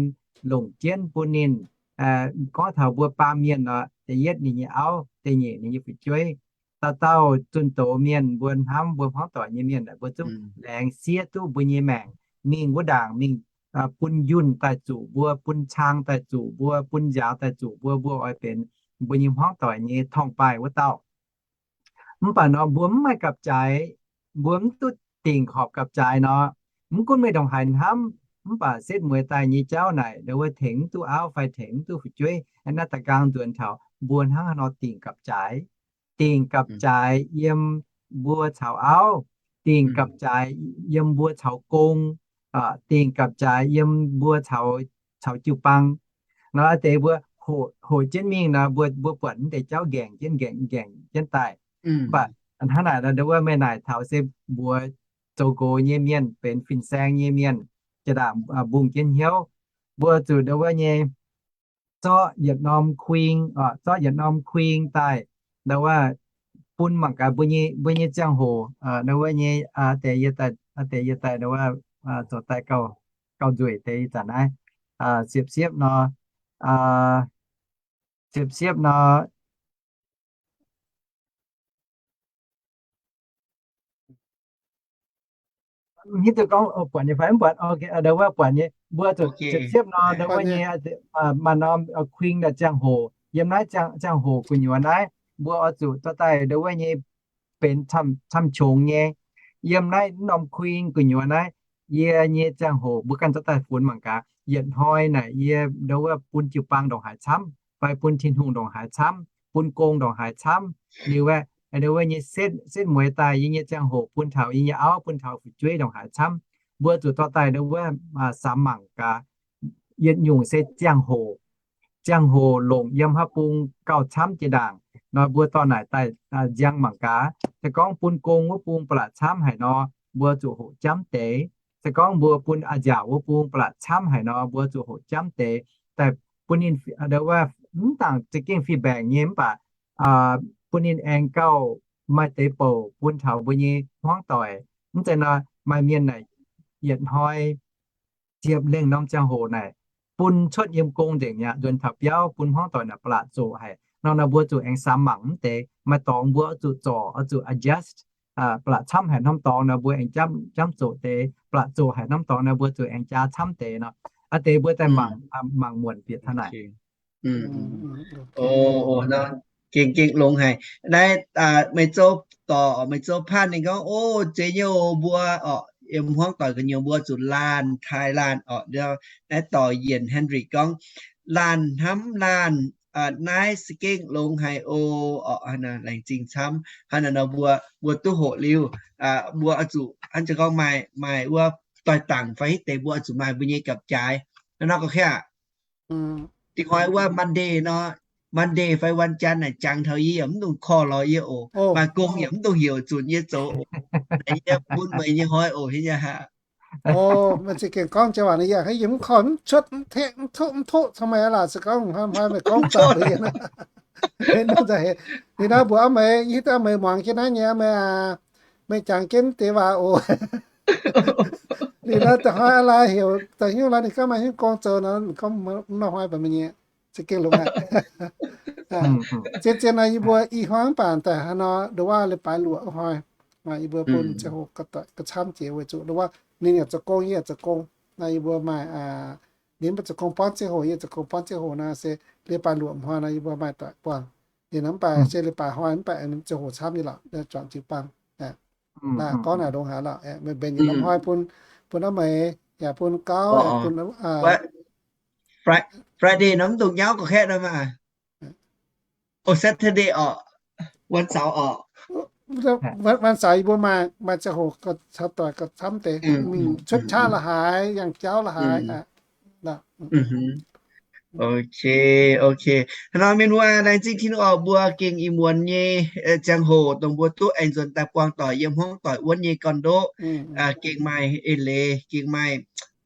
longc jienv bun ninh. Gorngv taux mbuo baamh mienh nor, da'yietv ninh nyei auv, da'nyeic ninh nyei fu'jueiv. Dauh dauh zunh doz mienh mbuo hnamv mbuo hmuangv doic nyei mienh, mbuo zungv laengz siev duqv mbuo nyei maengc mingh wuov ndaangc mingh, bun yunh daaih zuqc mbuo, bun cang daaih zuqc mbuo, bun nziaaux daaih zuqc mbuo, mbuo oix benx mbuo nyei hmuangv doic nyei torngv-baaih wuov dauh. Mv baac nor mbuo mv maaih gapv-jaaix, mbuo mv duqv dingc horpc gapv-jaaix nor, mv gunv meih ndongc haaix hnamv, mv baac setv mueiz daaih nyei jauv naaic, ndau wuov tengx mv duqv auv fai tengx mv duqv fu'jueiv, naaiv da'gaang nzuonx taux mbuo hnangv haaix nor dingc gapv-jaaix. Dingc gapv-jaaix yiem mbuo caux auv, dingc gapv-jaaix yiem mbuo caux gong, dingc gapv-jaaix yiem mbuo caux, caux jiu-baang. Nor a'deix mbuo hoqc, hoqc jienv mingh nor, mbuo, mbuo buatc mv deix jauv nqaengc jienv, nqaengc, nqaengc jienv daaih. Mv baac hnangv naaic nor, ndau wuov meih naaic taux se mbuox zoux nqox nyei mienh, benx fin-saeng nyei mienh, jaa-ndaangc mbungh jienv hnyouv, mbuo zuqc ndau wuov nyei zorqv yietc norm kuing, zorqv yietc norm kuing daaih, ndau wuov bun mangc gaax mbuo nyei, mbuo nyei ziangh hoc, ndau wuov nyei, deix yie daaih, deix yie daaih ndau wuov zoux daaih gauh, gauh nzueic deix ih zanc naaiv, siepv-siepv nor, siepv-siepv nor, hiuv duqv gorngv buatc nyei fai mv buatc, ndau wuov buatc nyei, mbuo zuqc siepv-siepv nor, ndau wuov nyei, maaih norm kuing naaic ziangh hoc, yiem naaiv ziangh hoc gu'nyuoz naaiv, mbuo oix zuqc dorh daaih ndau wuov nyei benx camv-qongx nyei. Yiem naaiv norm kuing gu'nyuoz naaiv, yie nyei ziangh hoc mbuo ganh dorh daaih funx mangc gaax. Yietc hnoi naaic yie ndau wuov bun jiu-baang ndongc haaix camv, fai bun Tin-Hungh ndongc haaix camv, bun gong ndongc haaix camv. Liuz aeqv, ndau wuov nyei setv, setv mueiz daaih yie nyei ziangh hoc bun taux yie nyei auv, bun taux fu'jueiv ndongc haaix camv. Mbuo zuqc dorh daaih ndau wuov samx mangc gaax. Yietc nyungc se ziangh hoc, ziangh hoc longc yiem haaix bung gauh camv jiex ndaangc nor, mbuo dorh naaic daaih nziang mangc gaax. Se gorngv bun gong wuov bung ba'laqc camv haic nor, mbuo zuqc hoqc jamv deix. Se gorngv mbuo bun a'nziaauc wuov bung ba'laqc camv haic nor, mbuo zuqc hoqc jamv deix. Daaih bun ninh, ndau wuov, mv dangc za'gengh fih mbaengc nyei mv baac bun ninh aengx gauh maaih deix bouc bun taux mbuo nyei hmuangv doic. Mv zeiz nor, maaih mienh naaic yietc hnoi ziepc lengh norm ziangh hoc naaic bun cuotv yiem gong nzengc mi'aqv, nzuonx taux biauv bun hmuangv doic naaic ba'laqc zoqc haic. Nor naaic mbuo zuqc aengx samx mangc mv deix. Maaih dorngx mbuo oix zuqc zorc, oix zuqc adjust, ba'laqc camv haic norm dorngx nor mbuo aengx jamv, jamv zoqc deix, ba'laqc zoqc haic norm dorngx nor mbuo zuqc aengx jaa camv deix nor. A'deix mbuo daaih mangc, mangc muonc bieqc taux naaic. Gengh, gengh longx haic. Naaiv meih zoux dorc, meih zoux patv ninh gorngv, o, zeiz nyei oc, mbuo orqc, yiem hmuangv doic gu'nyuoz mbuo zuqc laanh, taaih laanh orqc. Naaiv dorc Yienc Henry gorngv, laanh hnamv laanh, naaiv za'gengh longx haic oc, orqc, laengz zingh camv. Hnangv naaic nor mbuo, mbuo duqv hoqc liuz, mbuo oix zuqc hnangv gorngv maaih, maaih wuov doix dangc fai hitv deix mbuo oix zuqc maaih mbuo nyei gapv-jaaix. Naaiv nor gorngv aqv. Dingc hnoi wuov Monday nor, Monday fai วันจันทร์ naaic jangx taux yie yaac mv dungx korv-lorz yie oc. Maaih gong yaac mv dungx heuc zunc yie zoux oc. Naaic yie bun meih nyei hnoi oc, hiuv nyei haic. O, meih za'gengh gorngv jiex waac naaic yie, yie mv korv mv cuotv mv teqv mv tuqv mv tuqv caux meih aqv laah. Se gorngv hnoi meih gorngv zaqc liuz, ninh naaiv mbuox aqv meih, yie hiuv duqv meih muangx jienv naaiv nyei aqv meih aac. Meih jangx jienv deix waac oc. Liuz nor da'hnoi aqv laai heuc da'nyungc lorz ninh gorngv maaih hnyouv gong zoux nor, gorngv mv nor hnoi baac meih nyei za'gengh longx aqv. Zien-zien nor yie mbuo i hnoi mv baac daaih hnangv nor, nduov waac leiz-baaix luoqc wuov hnoi, yie mbuo bun ziangh hoc ga'camv jiex weic zuqc nduov waac ninh yaac zoux gong, yie yaac zoux gong. Nor yie mbuo maaih, ninh mv baac zoux gong buangv ziangh hoc, yie zoux gong buangv ziangh hoc nor se leiz-baaix luoqc hnoi nor yie mbuo maaih doic buangh. Ninh mv baac se leiz-baaix hnoi mv baac ziangh hoc camv nyei lorqc, juangc jiu-baang. Gorngv naaic longx haic lorqc. Meih mbenc yietc norm hnoi bun, bun aav meih, yaac bun gauv, bun Friday nor mv dungx nyauv gorqv-kaeqv nor maah. O, Saturday orqc, วันเสาร์ orqc. วันเสาร์ yie mbuo maaih, maaih ziangh hoc caux doic gauh camv deix, mingh cuotv qaqv la'haaix, yangh jauv la'haaix. Ok, ok. Hnangv nor mienh muoz, laengz zingh Tin-Hungh orqc, mbuo gengh ih muonz nyei ziangh hoc dongh mbuo duqv aengx nzuonx daaih buangh doic yiem hmuangv doic wuonv nyei gorn-ndoqv, gengh maaih eix leiz, gengh maaih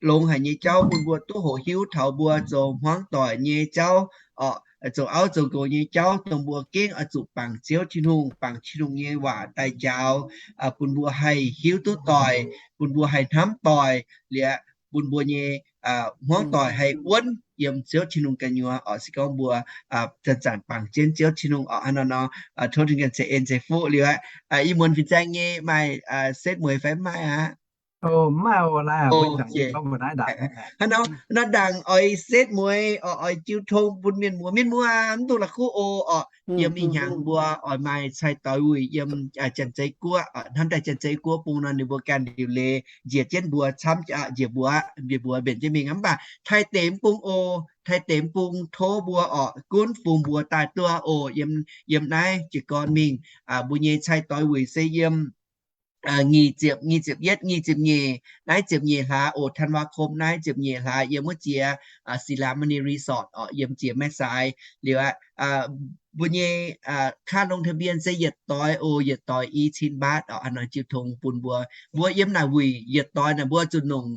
longx haic nyei jauv bun mbuo duqv hoqc hiuv taux mbuo zoux hmuangv doic nyei jauv orqc, zoux auv zoux nqox nyei jauv dongh mbuo gengh oix zuqc bangc Ziouv Tin-Hungh, bangc Tin-Hungh nyei waac daaih njaaux, bun mbuo haih hiuv duqv doic, bun mbuo haih hnamv doic, liuz bun mbuo nyei hmuangv doic haih wuonv yiem Ziouv Tin-Hungh gu'nyuoz orqc. Se gorngv mbuo zanc-zanc bangc jienv Ziouv Tin-Hungh orqc, hnangv nor nor, tov Tin-Hungh ceix en ceix fuqv liuz aqv. Ih muonz fin-saeng nyei maaih setv mueiz fai mv maaih aqv? Hnangv nor, nor ndaangc oix setv mueiz, oix jiu tong bun mienh muoz. Mienh muoz mv dungx la'kuqv oc. Yiem ih hnyangx mbuo oix maaih cai-doix wuic yiem Janx-Zei Guoqv. Hnamv daaih Janx-Zei Guoqv bung nor ninh mbuo ganh liuc leiz njiec jienv mbuo camv, njiec mbuo, njiec mbuo mbenc jienv mingh. Mv baac Taiv deic mv bung oc. Taiv deic mv bung tov mbuo oc, gunv fungx mbuox daaih duqv oc. Yiem, yiem naaiv jiez gorn mingh, mbuo nyei cai-doix wuic se yiem nyic ziepc, nyic ziepc yietv, nyic ziepc nyeic, naaiv ziepc nyeic hlaax oc, ธันวาคม naaiv ziepc nyeic hlaax yiem wuov jiex Silamani Resort oc, yiem jiex Maengsaai. Liuz aqv, mbuo nyei ค่าลงทะเบียน se yietc doix oc, yietc doix i cin baatv oc. Hnangv nor jiu tong bun mbuo. Mbuo yiem naaic wuic yietc doix naaic mbuo zuqc nongc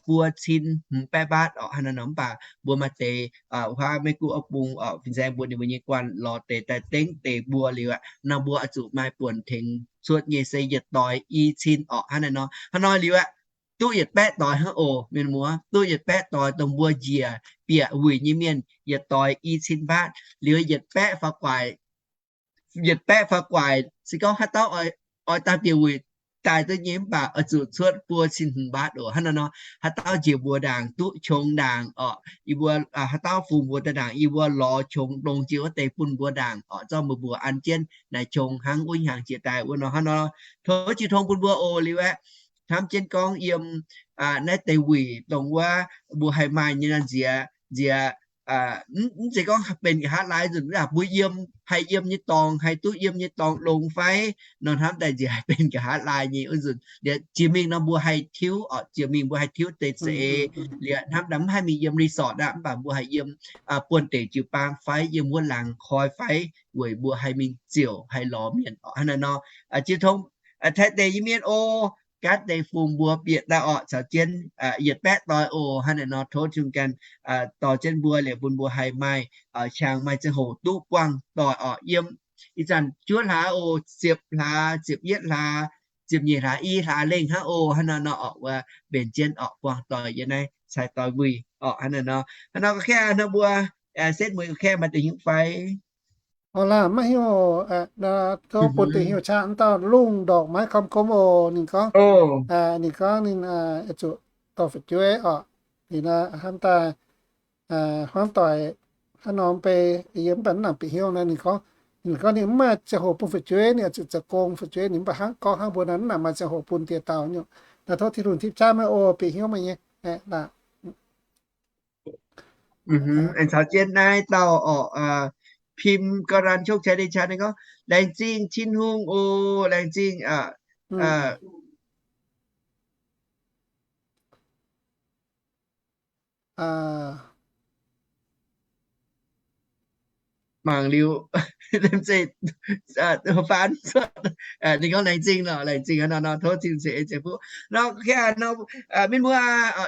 buo cin hmz baeqv baatv oc. Hnangv nor nor mv baac mbuo maaih deix huaav Meiv Guoqv wuov bung oc, fin-saeng mbuo ninh mbuo nyei guanh lorz deix daaih dengv deix mbuo liuz aqv, nor mbuo oix zuqc maaih buonc tengx cuotv nyei se yietc doix i cin oc. Hnangv naaiv nor, hnangv nor liuz aqv, duqv yietc baeqv doix hnangv oc. Mienh muoz, duqv yietc baeqv doix dongh mbuo njiec bieqc wuic nyei mienh yietc doix i cin baatv. Liuz yietc baeqv faaux guaix, yietc baeqv faaux guaix se gorngv haaix dauh oix daaih bieqc wuic daaih duqv nyei mv baac oix zuqc cuotv buo cin hmz baatv oc. Hnangv naaiv nor, haaix dauh njiec mbuox ndaangc duqv qongx ndaangc oc. Yie mbuo haaix dauh fungx mbuox daaih ndaangc, yie mbuo lorz qongx longx jiex wuov deix bun mbuox ndaangc oc. Zorqv mbuox mbuox an jienv naaic qongx hnangv wuov hnyangx jiex daaih wuov nor. Hnangv nor, tov jiu tong bun mbuo oc. Liuz aqv, hnamv jienv gorngv yiem naaiv deix wuic dongh wuov mbuo haih maaih nyei nor nziex, nziex mv zeiz gorngv benx nqa'haav laai nzunc, mbuo yiem, haih yiem nyei dorngx, haih duqv yiem nyei dorngx longx fai nor, hnamv daaih nziex haih benx nqa'haav laai nyei wuov nzunc. Liuz jiex mingh nor mbuo haih tiuv oc, jiex mingh mbuo haih tiuv deix za'eix. Liuz hnamv daaih mv haih mingh yiem resort aqv, mv baac mbuo haih yiem buonv-deic jiu-baang fai yiem wuov laangz koi fai weic mbuo haih mingh ziouc haih lorz mienh oc. Hnangv naaiv nor, jiu tong Taiv deic nyei mienh oc, gaatv deix fungx mbuox bieqc daaih oc, caux jienv yietc baeqv doix oc. Hnangv naaiv nor tov Tin-Hungh ganh dorh jienv mbuo liuz bun mbuo haih maaih qangx maaih ziangh hoc duqv buangh doic oc. Yiem ih zanc juov hlaax oc, ziepc hlaax, ziepc yietv hlaax, ziepc nyeic hlaax, i hlaax lengh hnangv oc. Hnangv naaiv nor oc, wuov mbenc jienv oc, buangh doic yiem naaiv cai-doix wuic oc. Hnangv naaiv nor, hnangv nor ga'keh nor mbuo setv mueiz ga'keh maaih deix hiuv fai? Oc laah, maiv hiuv. Tov bun deix hiuv qaqv, wuov dauh lungh ndorqc maiv kom gomv oc. Ninh gorngv, ninh gorngv ninh zuqc dorh fu'jueiv oc. Ninh hnamv daaih hmuangv doic hnangv nor mbei, yie mv baac mv nangc bieqc hiuv nor. Ninh gorngv, ninh gorngv ninh mv maaih ziangh hoc bun fu'jueiv, ninh zuqc zoux gong fu'jueiv, ninh mv baac hnangv gorngv hnangv mbuo nor, mv nangc maaih ziangh hoc bun diex dauh nyungc. Naaiv tov Tin-Hungh tipv qaqv maiv oc, bieqc hiuv meih nyei. Aengx caux jienv naaiv dauh oc, Pim Ga'ran Chokchai Deic-Qan ninh gorngv, laengz zingh Tin-Hungh oc, laengz zingh mangc liuz, faan cuotv. Ninh gorngv laengz zingh nor, laengz zingh nor, nor tov Tin-Hungh ceix en ceix fuqv. Nor, mienh muoz,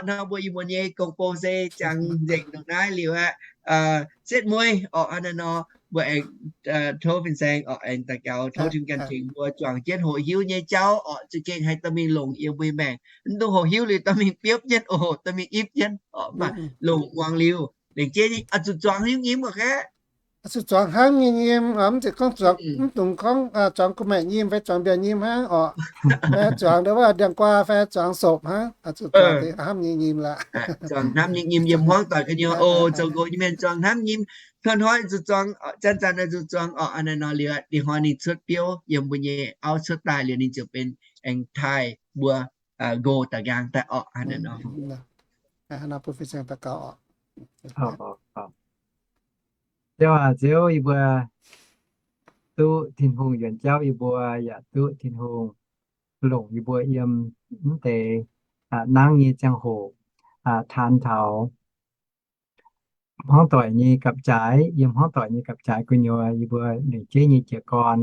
nor mbuo ih muonz nyei gong-bou se jangx nzengc ndongc naaiv liuz aqv. Setv mueiz oc, hnangv naaiv nor mbuo aengx tov fin-saeng oc, aengx daux gaux tov Tin-Hungh ganh tengx mbuo juangc jienv hoqc hiuv nyei jauv oc, za'gengh haih dorh mingh longc yiem mbuo nyei maengc. Mv dungx hoqc hiuv liuz dorh mingh biopv jienv oc, dorh mingh ipv jienv oc, mv baac longc muangx liuz, lengc jeiv oix zuqc zuangx nyim nyim oc, aeqv, zuqc zuangx hnamv nyei nyim, mv zeiz gorngv zuangx, mv dungx gorngv zuangx gu'maeqc nyim fai zuangx mbiauh nyim hnangv oc. Fai zuangx ndo wuov ndiangx-guaa fai zuangx sopc hnangv, zuqc zuangx hnamv nyei nyim laaix. Zuangx hnamv nyei nyim yiem hmuangv doic gu'nyuoz oc. Zoux nqox nyei mienh zuangx hnamv nyim, hnoi-hnoi zuqc zuangx, zanc-zanc zuqc zuangx oc. Hnangv naaiv nor liuz, ih hnoi ninh cuotv biouv yiem mbuo nyei auv cuotv daaih liuz ninh ziouc benx aengx taaih mbuo nqox daaih nqaang daaih oc. Hnangv naaiv nor, bun fin-saeng daux gaux oc. Ziouv aac, Ziouv, yie mbuo duqv Tin-Hungh yuonx jauv yie mbuo, yaac duqv Tin-Hungh longc yie mbuo yiem mv deix nangv nyei ziangh hoc taan taux hmuangv doic nyei gapv-jaaix. Yiem hmuangv doic nyei gapv-jaaix gu'nyuoz yie mbuo lengc jeiv nyei jiez gorn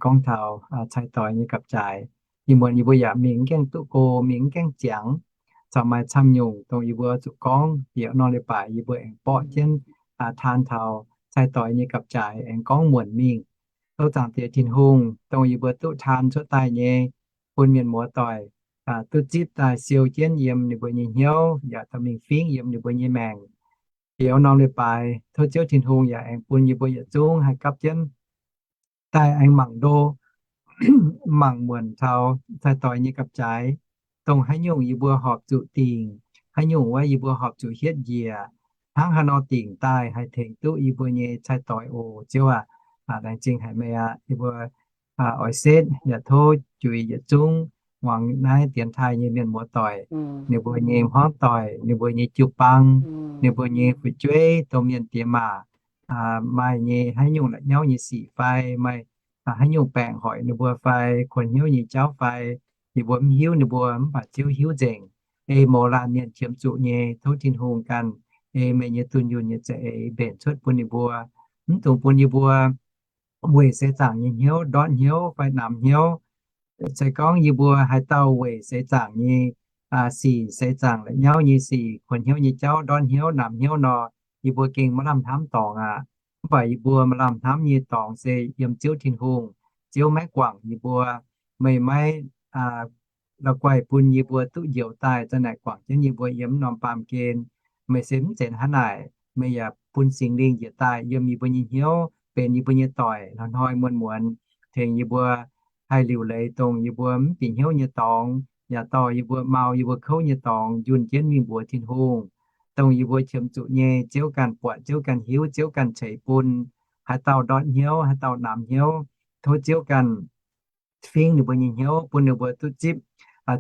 gorngv taux cai-doix nyei gapv-jaaix. Ih muonz yie mbuo yaac mingh mv gaengh duqv go, mingh mv gaengh ziangx, corc maaih camv nyungc dongh yie mbuo zuqc gorngv. Bieqc norm leiz-baaix yie mbuo aengx borqv jienv taan taux cai-doix nyei gapv-jaaix aengx gorngv muonc mingh. Tov Zaangc Diex Tin-Hungh dongh yie mbuo duqv taan cuotv daaih nyei, bun mienh muoz doic duqv zipv daaih siou jienv yiem ninh mbuo nyei hnyouv, yaac dorh mingh fingv yiem ninh mbuo nyei maengc. Bieqc norm leiz-baaix tov Ziouv Tin-Hungh yaac aengx bun yie mbuo yietc zungv haih gapv jienv daaih aengx mangc ndo, mangc muonc taux cai-doix nyei gapv-jaaix. dongh haaix nyungc yie mbuo horpc zuqc dingc, haaix nyungc wuov yie mbuo horpc zuqc hietv njiec, hnangv haaix nor dingc daaih haih tengx duqv yie mbuo nyei cai-doix oc, Ziouv aac. Laengz zingh haic meih aqv. Yie mbuo oix setv yaac tov juix yietc zungv muangx naaiv dienx taaih nyei mienh muoz-doic, ninh mbuo nyei hmuangv doic, ninh mbuo nyei jiu-baang, ninh mbuo nyei fu'jueiv, domh mienh diex maac, maaih nyei haaix nyungc la'nyauv nyei sic fai maaih haaix nyungc baengc hoic ninh mbuo fai kuonx hnyouv nyei jauv fai, yie mbuo mv hiuv ninh mbuo, mv baac Ziouv hiuv nzengc. Ei mouz laanh mienh qiemx zuqc nyei, tov Tin-Hungh ganh ei meih nyei dunh yunh nyei za'eix mbenc cuotv bun ninh mbuo, mv dungx bun yie mbuo weic seix zaangc nyei hnyouv ndortv hnyouv fai namx hnyouv. Se gorngv yie mbuo haaix dauh weic seix zaangc nyei sic, seix zaangc la'nyauv nyei sic, kuonx hnyouv nyei jauv ndortv hnyouv namx hnyouv nor, yie mbuo gengh maiv lamh hnamv dorngx aqv. Mv baac yie mbuo maaih lamh hnamv nyei dorngx se yiem Ziouv Tin-Hungh. Ziouv maiv guangc yie mbuo. Meih maiv la'guaih bun yie mbuo duqv njoux daaih, za'naaic guangc jienv yie mbuo yiem wuov norm baamh gen. Meih se mv zenx hnangv naaic, meih yaac bun Singx Lingh njiec daaih yiem yie mbuo nyei hnyouv, benx yie mbuo nyei doic hnoi-hnoi muonz-muonz, tengx yie mbuo haih liuc leiz dongh yie mbuo mv bieqc hnyouv nyei dorngx, yaac dorh yie mbuo mau yie mbuo kouv nyei dorngx njunh jienv mingh mbuox Tin-Hungh, dongh yie mbuo qiemx zuqc nyei. Ziouv ganh buatc, Ziouv ganh hiuv, Ziouv ganh ceix bun. Haaix dauh ndortv hnyouv, haaix dauh namx hnyouv, tov Ziouv ganh fingv ninh mbuo nyei hnyouv, bun ninh mbuo duqv zipv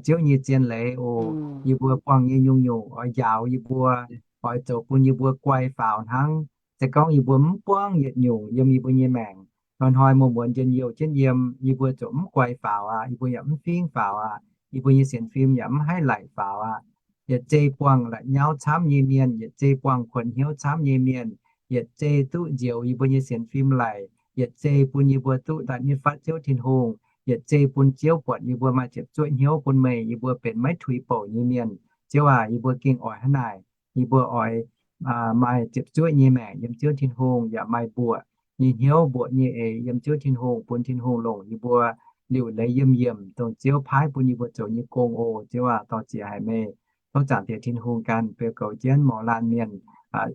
Ziouv nyei zien leiz oc. Yie mbuo buangh nyei nyungc-nyungc oix njaaux yie mbuo, oix zoux bun yie mbuo guai faaux hnangv. Se gorngv yie mbuo mv buangv yietc nyungc yiem yie mbuo nyei maengc, hnoi-hnoi muonz-muonz njien-youh jienv yiem, yie mbuo ziouc mv guai faaux aqv. Yie mbuo yaac mv fingv faaux aqv. Yie mbuo nyei sienx fim yaac mv haih laic faaux aqv. Yietc zei buangh la'nyauv camv nyei mienh, yietc zei buangh kuonx hnyouv camv nyei mienh, yietc zei duqv njoux yie mbuo nyei sienx fim laic, yietc zei bun yie mbuo duqv daaih nitv fatv Ziouv Tin-Hungh, yietc zei bun Ziouv buatc yie mbuo maaih ziepc zuoqv hnyouv bun meih, yie mbuo benx maiv tuix bouc nyei mienh. Ziouv aac, yie mbuo gengh oix hnangv naaic. Yie mbuo oix maaih ziepc zuoqv nyei maengc yiem Ziouv Tin-Hungh, yaac maaih mbuoqc nyei hnyouv, mbuoqc nyei eix yiem Ziouv Tin-Hungh, bun Tin-Hungh longc yie mbuo liuc leiz yiemh yiemc dongh Ziouv paaiv bun yie mbuo zoux nyei gong oc. Ziouv aac, dor-ziec haic meih. Tov Zaangc Diex Tin-Hungh ganh beu goux jienv mouz laanh mienh,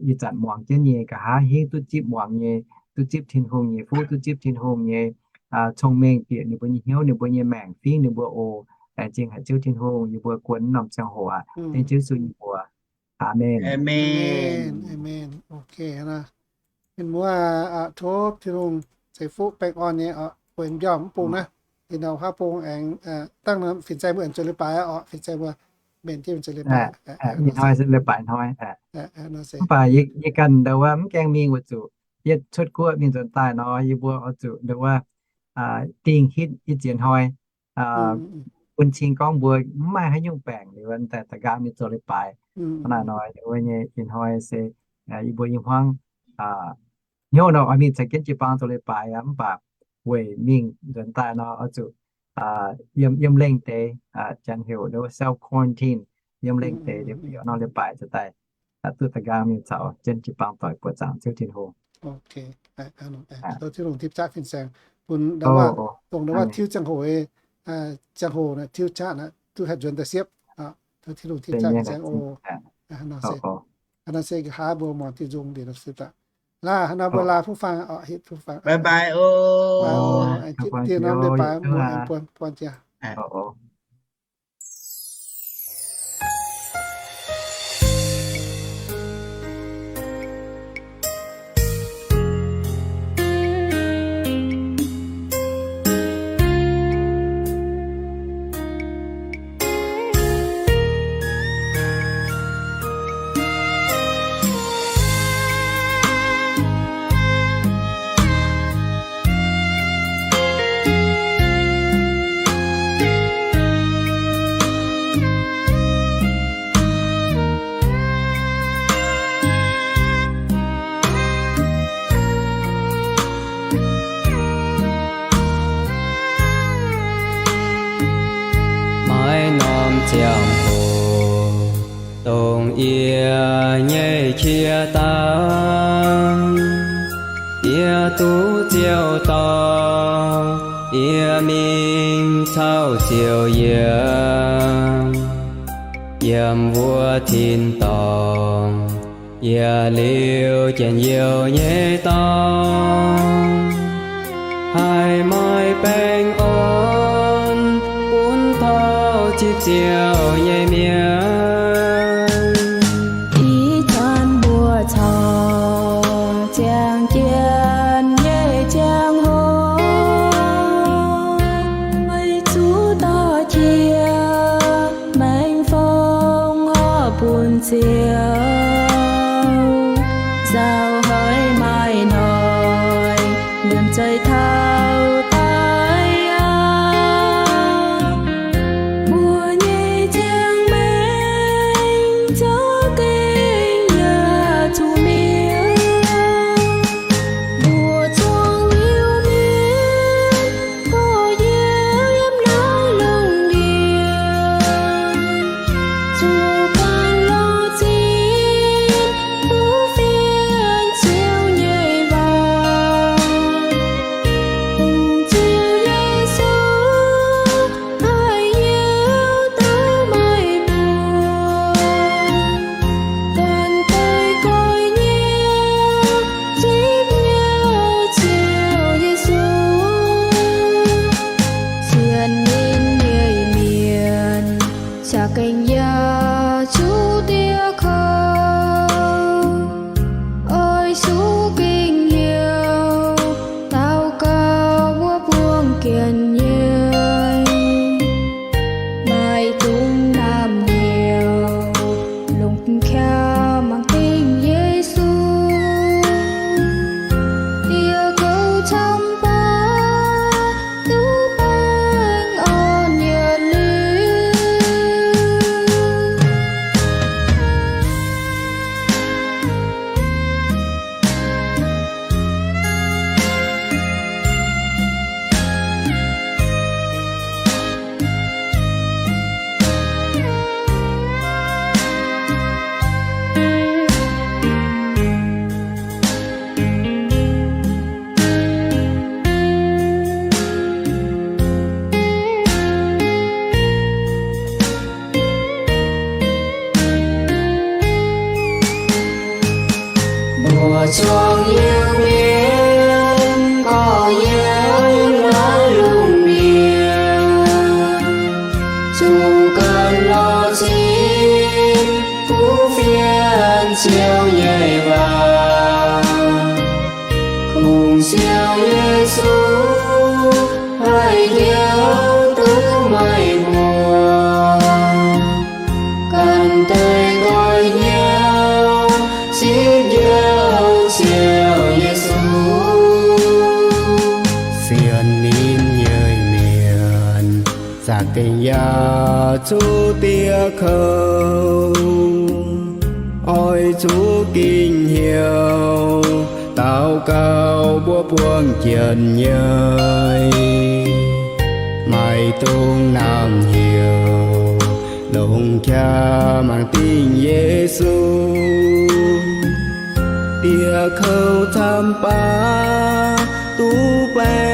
ih zanc muangx jienv nyei, nqa'haav hingv duqv zipv muangx nyei, duqv zipv Tin-Hungh nyei fuqv, duqv zipv Tin-Hungh nyei cong-mengh bieqc ninh mbuo nyei hnyouv, ninh mbuo nyei maengc fingv ninh mbuo oc. Laengz zingh haic Ziouv Tin-Hungh, yie mbuo guon norm ziangh hoc aqv. Dengv Ziouv Yesu nyei mbuox. Aamen. Mienh muoz, tov Tin-Hungh ceix fuqv baengh orn nyei oc, weic mbiauh mv bung naaiv, ih nor haav bung aengx dangh nor fin-saeng mbuo aengx zueiz leiz-baaix oc, fin-saeng mbuo mbenc jienv zueiz leiz-baaix. Ih hnoi leiz-baaix hnoi. Mv baac yie ganh ndau wuov mv gaengh mingh weic zuqc yie cuotv guoqv mingh nzuonx daaih nor, yie mbuo oix zuqc ndau wuov dingh hitv i ziex hnoi, bun cing gorngv mbuo mv maaih haaix nyungc baengc liuz daaih da'nqaang mingh zoux leiz-baaix. Hnangv naaic nor, yie mbuo nyei ih hnoi se yie mbuo nyei hmuangv hnyouv nor oix mingh caux jienv jiu-baang zoux leiz-baaix aqv. Mv baac weic mingh nzuonx daaih nor oix zuqc yiem, yiem lengh deix, janx heuc self quarantine, yiem lengh deix liuz bieqc nor leiz-baaix zoux daaih duqv da'nqaang mingh caux jienv jiu-baang doic buoqc zaangc Ziouv Tin-Hungh. Tov Tin-Hungh tipv qaqv fin-saeng bun ndau wuov, dongh ndau wuov tiuv ziangh hoc, ziangh hoc tiuv qaqv duqv haih nzuonx daaih siepv. Tov Tin-Hungh tipv qaqv fin-saeng oc. Hnangv nor se nqa'haav mbuo muangx diuh nzung liuz nor se daaih. Laaih hnangv nor mbuo laaih fuqv faang oc, hitv fuqv faang. Bye bye oc. Aengx zipv dieh norm leiz-baaix mbuo aengx buonv buonv jiex. Maiv norm ziangh hoc dongh yie nyei qiex daaih, yie duqv Ziouv dorh yie mingh caux Ziouv yiem, yiem wuov tin-dorngh, yaac liuz njien-youh nyei dorngx, haih maaih baengh orn bun taux Zipv ziouc nyei mienh. Ih zanc mbuo corc ziangh jienv nyei ziangh hoc, zuqc dorh jiex maengx fong horpc bun Ziouv, nzauh haic maaih noic, liemh zeih taux daaih aqv. Mbuo nyei ziangh maengc za'gengh yaac zuqc mietc. Mbuo zuangx Iu-Mienh gorx-youz yiem naaiv lungh ndiev, zuqc ganh lorz zipv duqv fienx Ziouv nyei waac. Kungx Ziouv Yesu, haih Iu-Mienh duqv meih mbuox, ganh deix goiv nyei zipv nyei Ziouv Yesu, sienx ninh nyei mienh za'gengh yaac zuqc dieh kouv. Oix zuqc gengh heuc daux gaux mbuo buangh jienv nyei, maiv dungx naamh heuc, longc qaqv mangc dingh Yesu. Dieh kouv camv baac duqv baengh orn yietc liuz. Mbuo zuangx Iu-Mienh gorx-youz naaiv lungh ndiev, zuqc ganh lorz zipv duqv fienx Ziouv nyei waac. Kungx Ziouv Yesu, haih Ziouv duqv meih mbuox, ganh deix goiv nyei zipv Ziouv Yesu, sienx ninh nyei mienh za'gengh yaac zuqc dieh kouv. Oix zuqc gengh heuc daux gaux mbuo buangh jienv nyei, maiv dungx naamh heuc, longc qaqv mangc dingh Yesu. Dieh kouv camv baac duqv baengh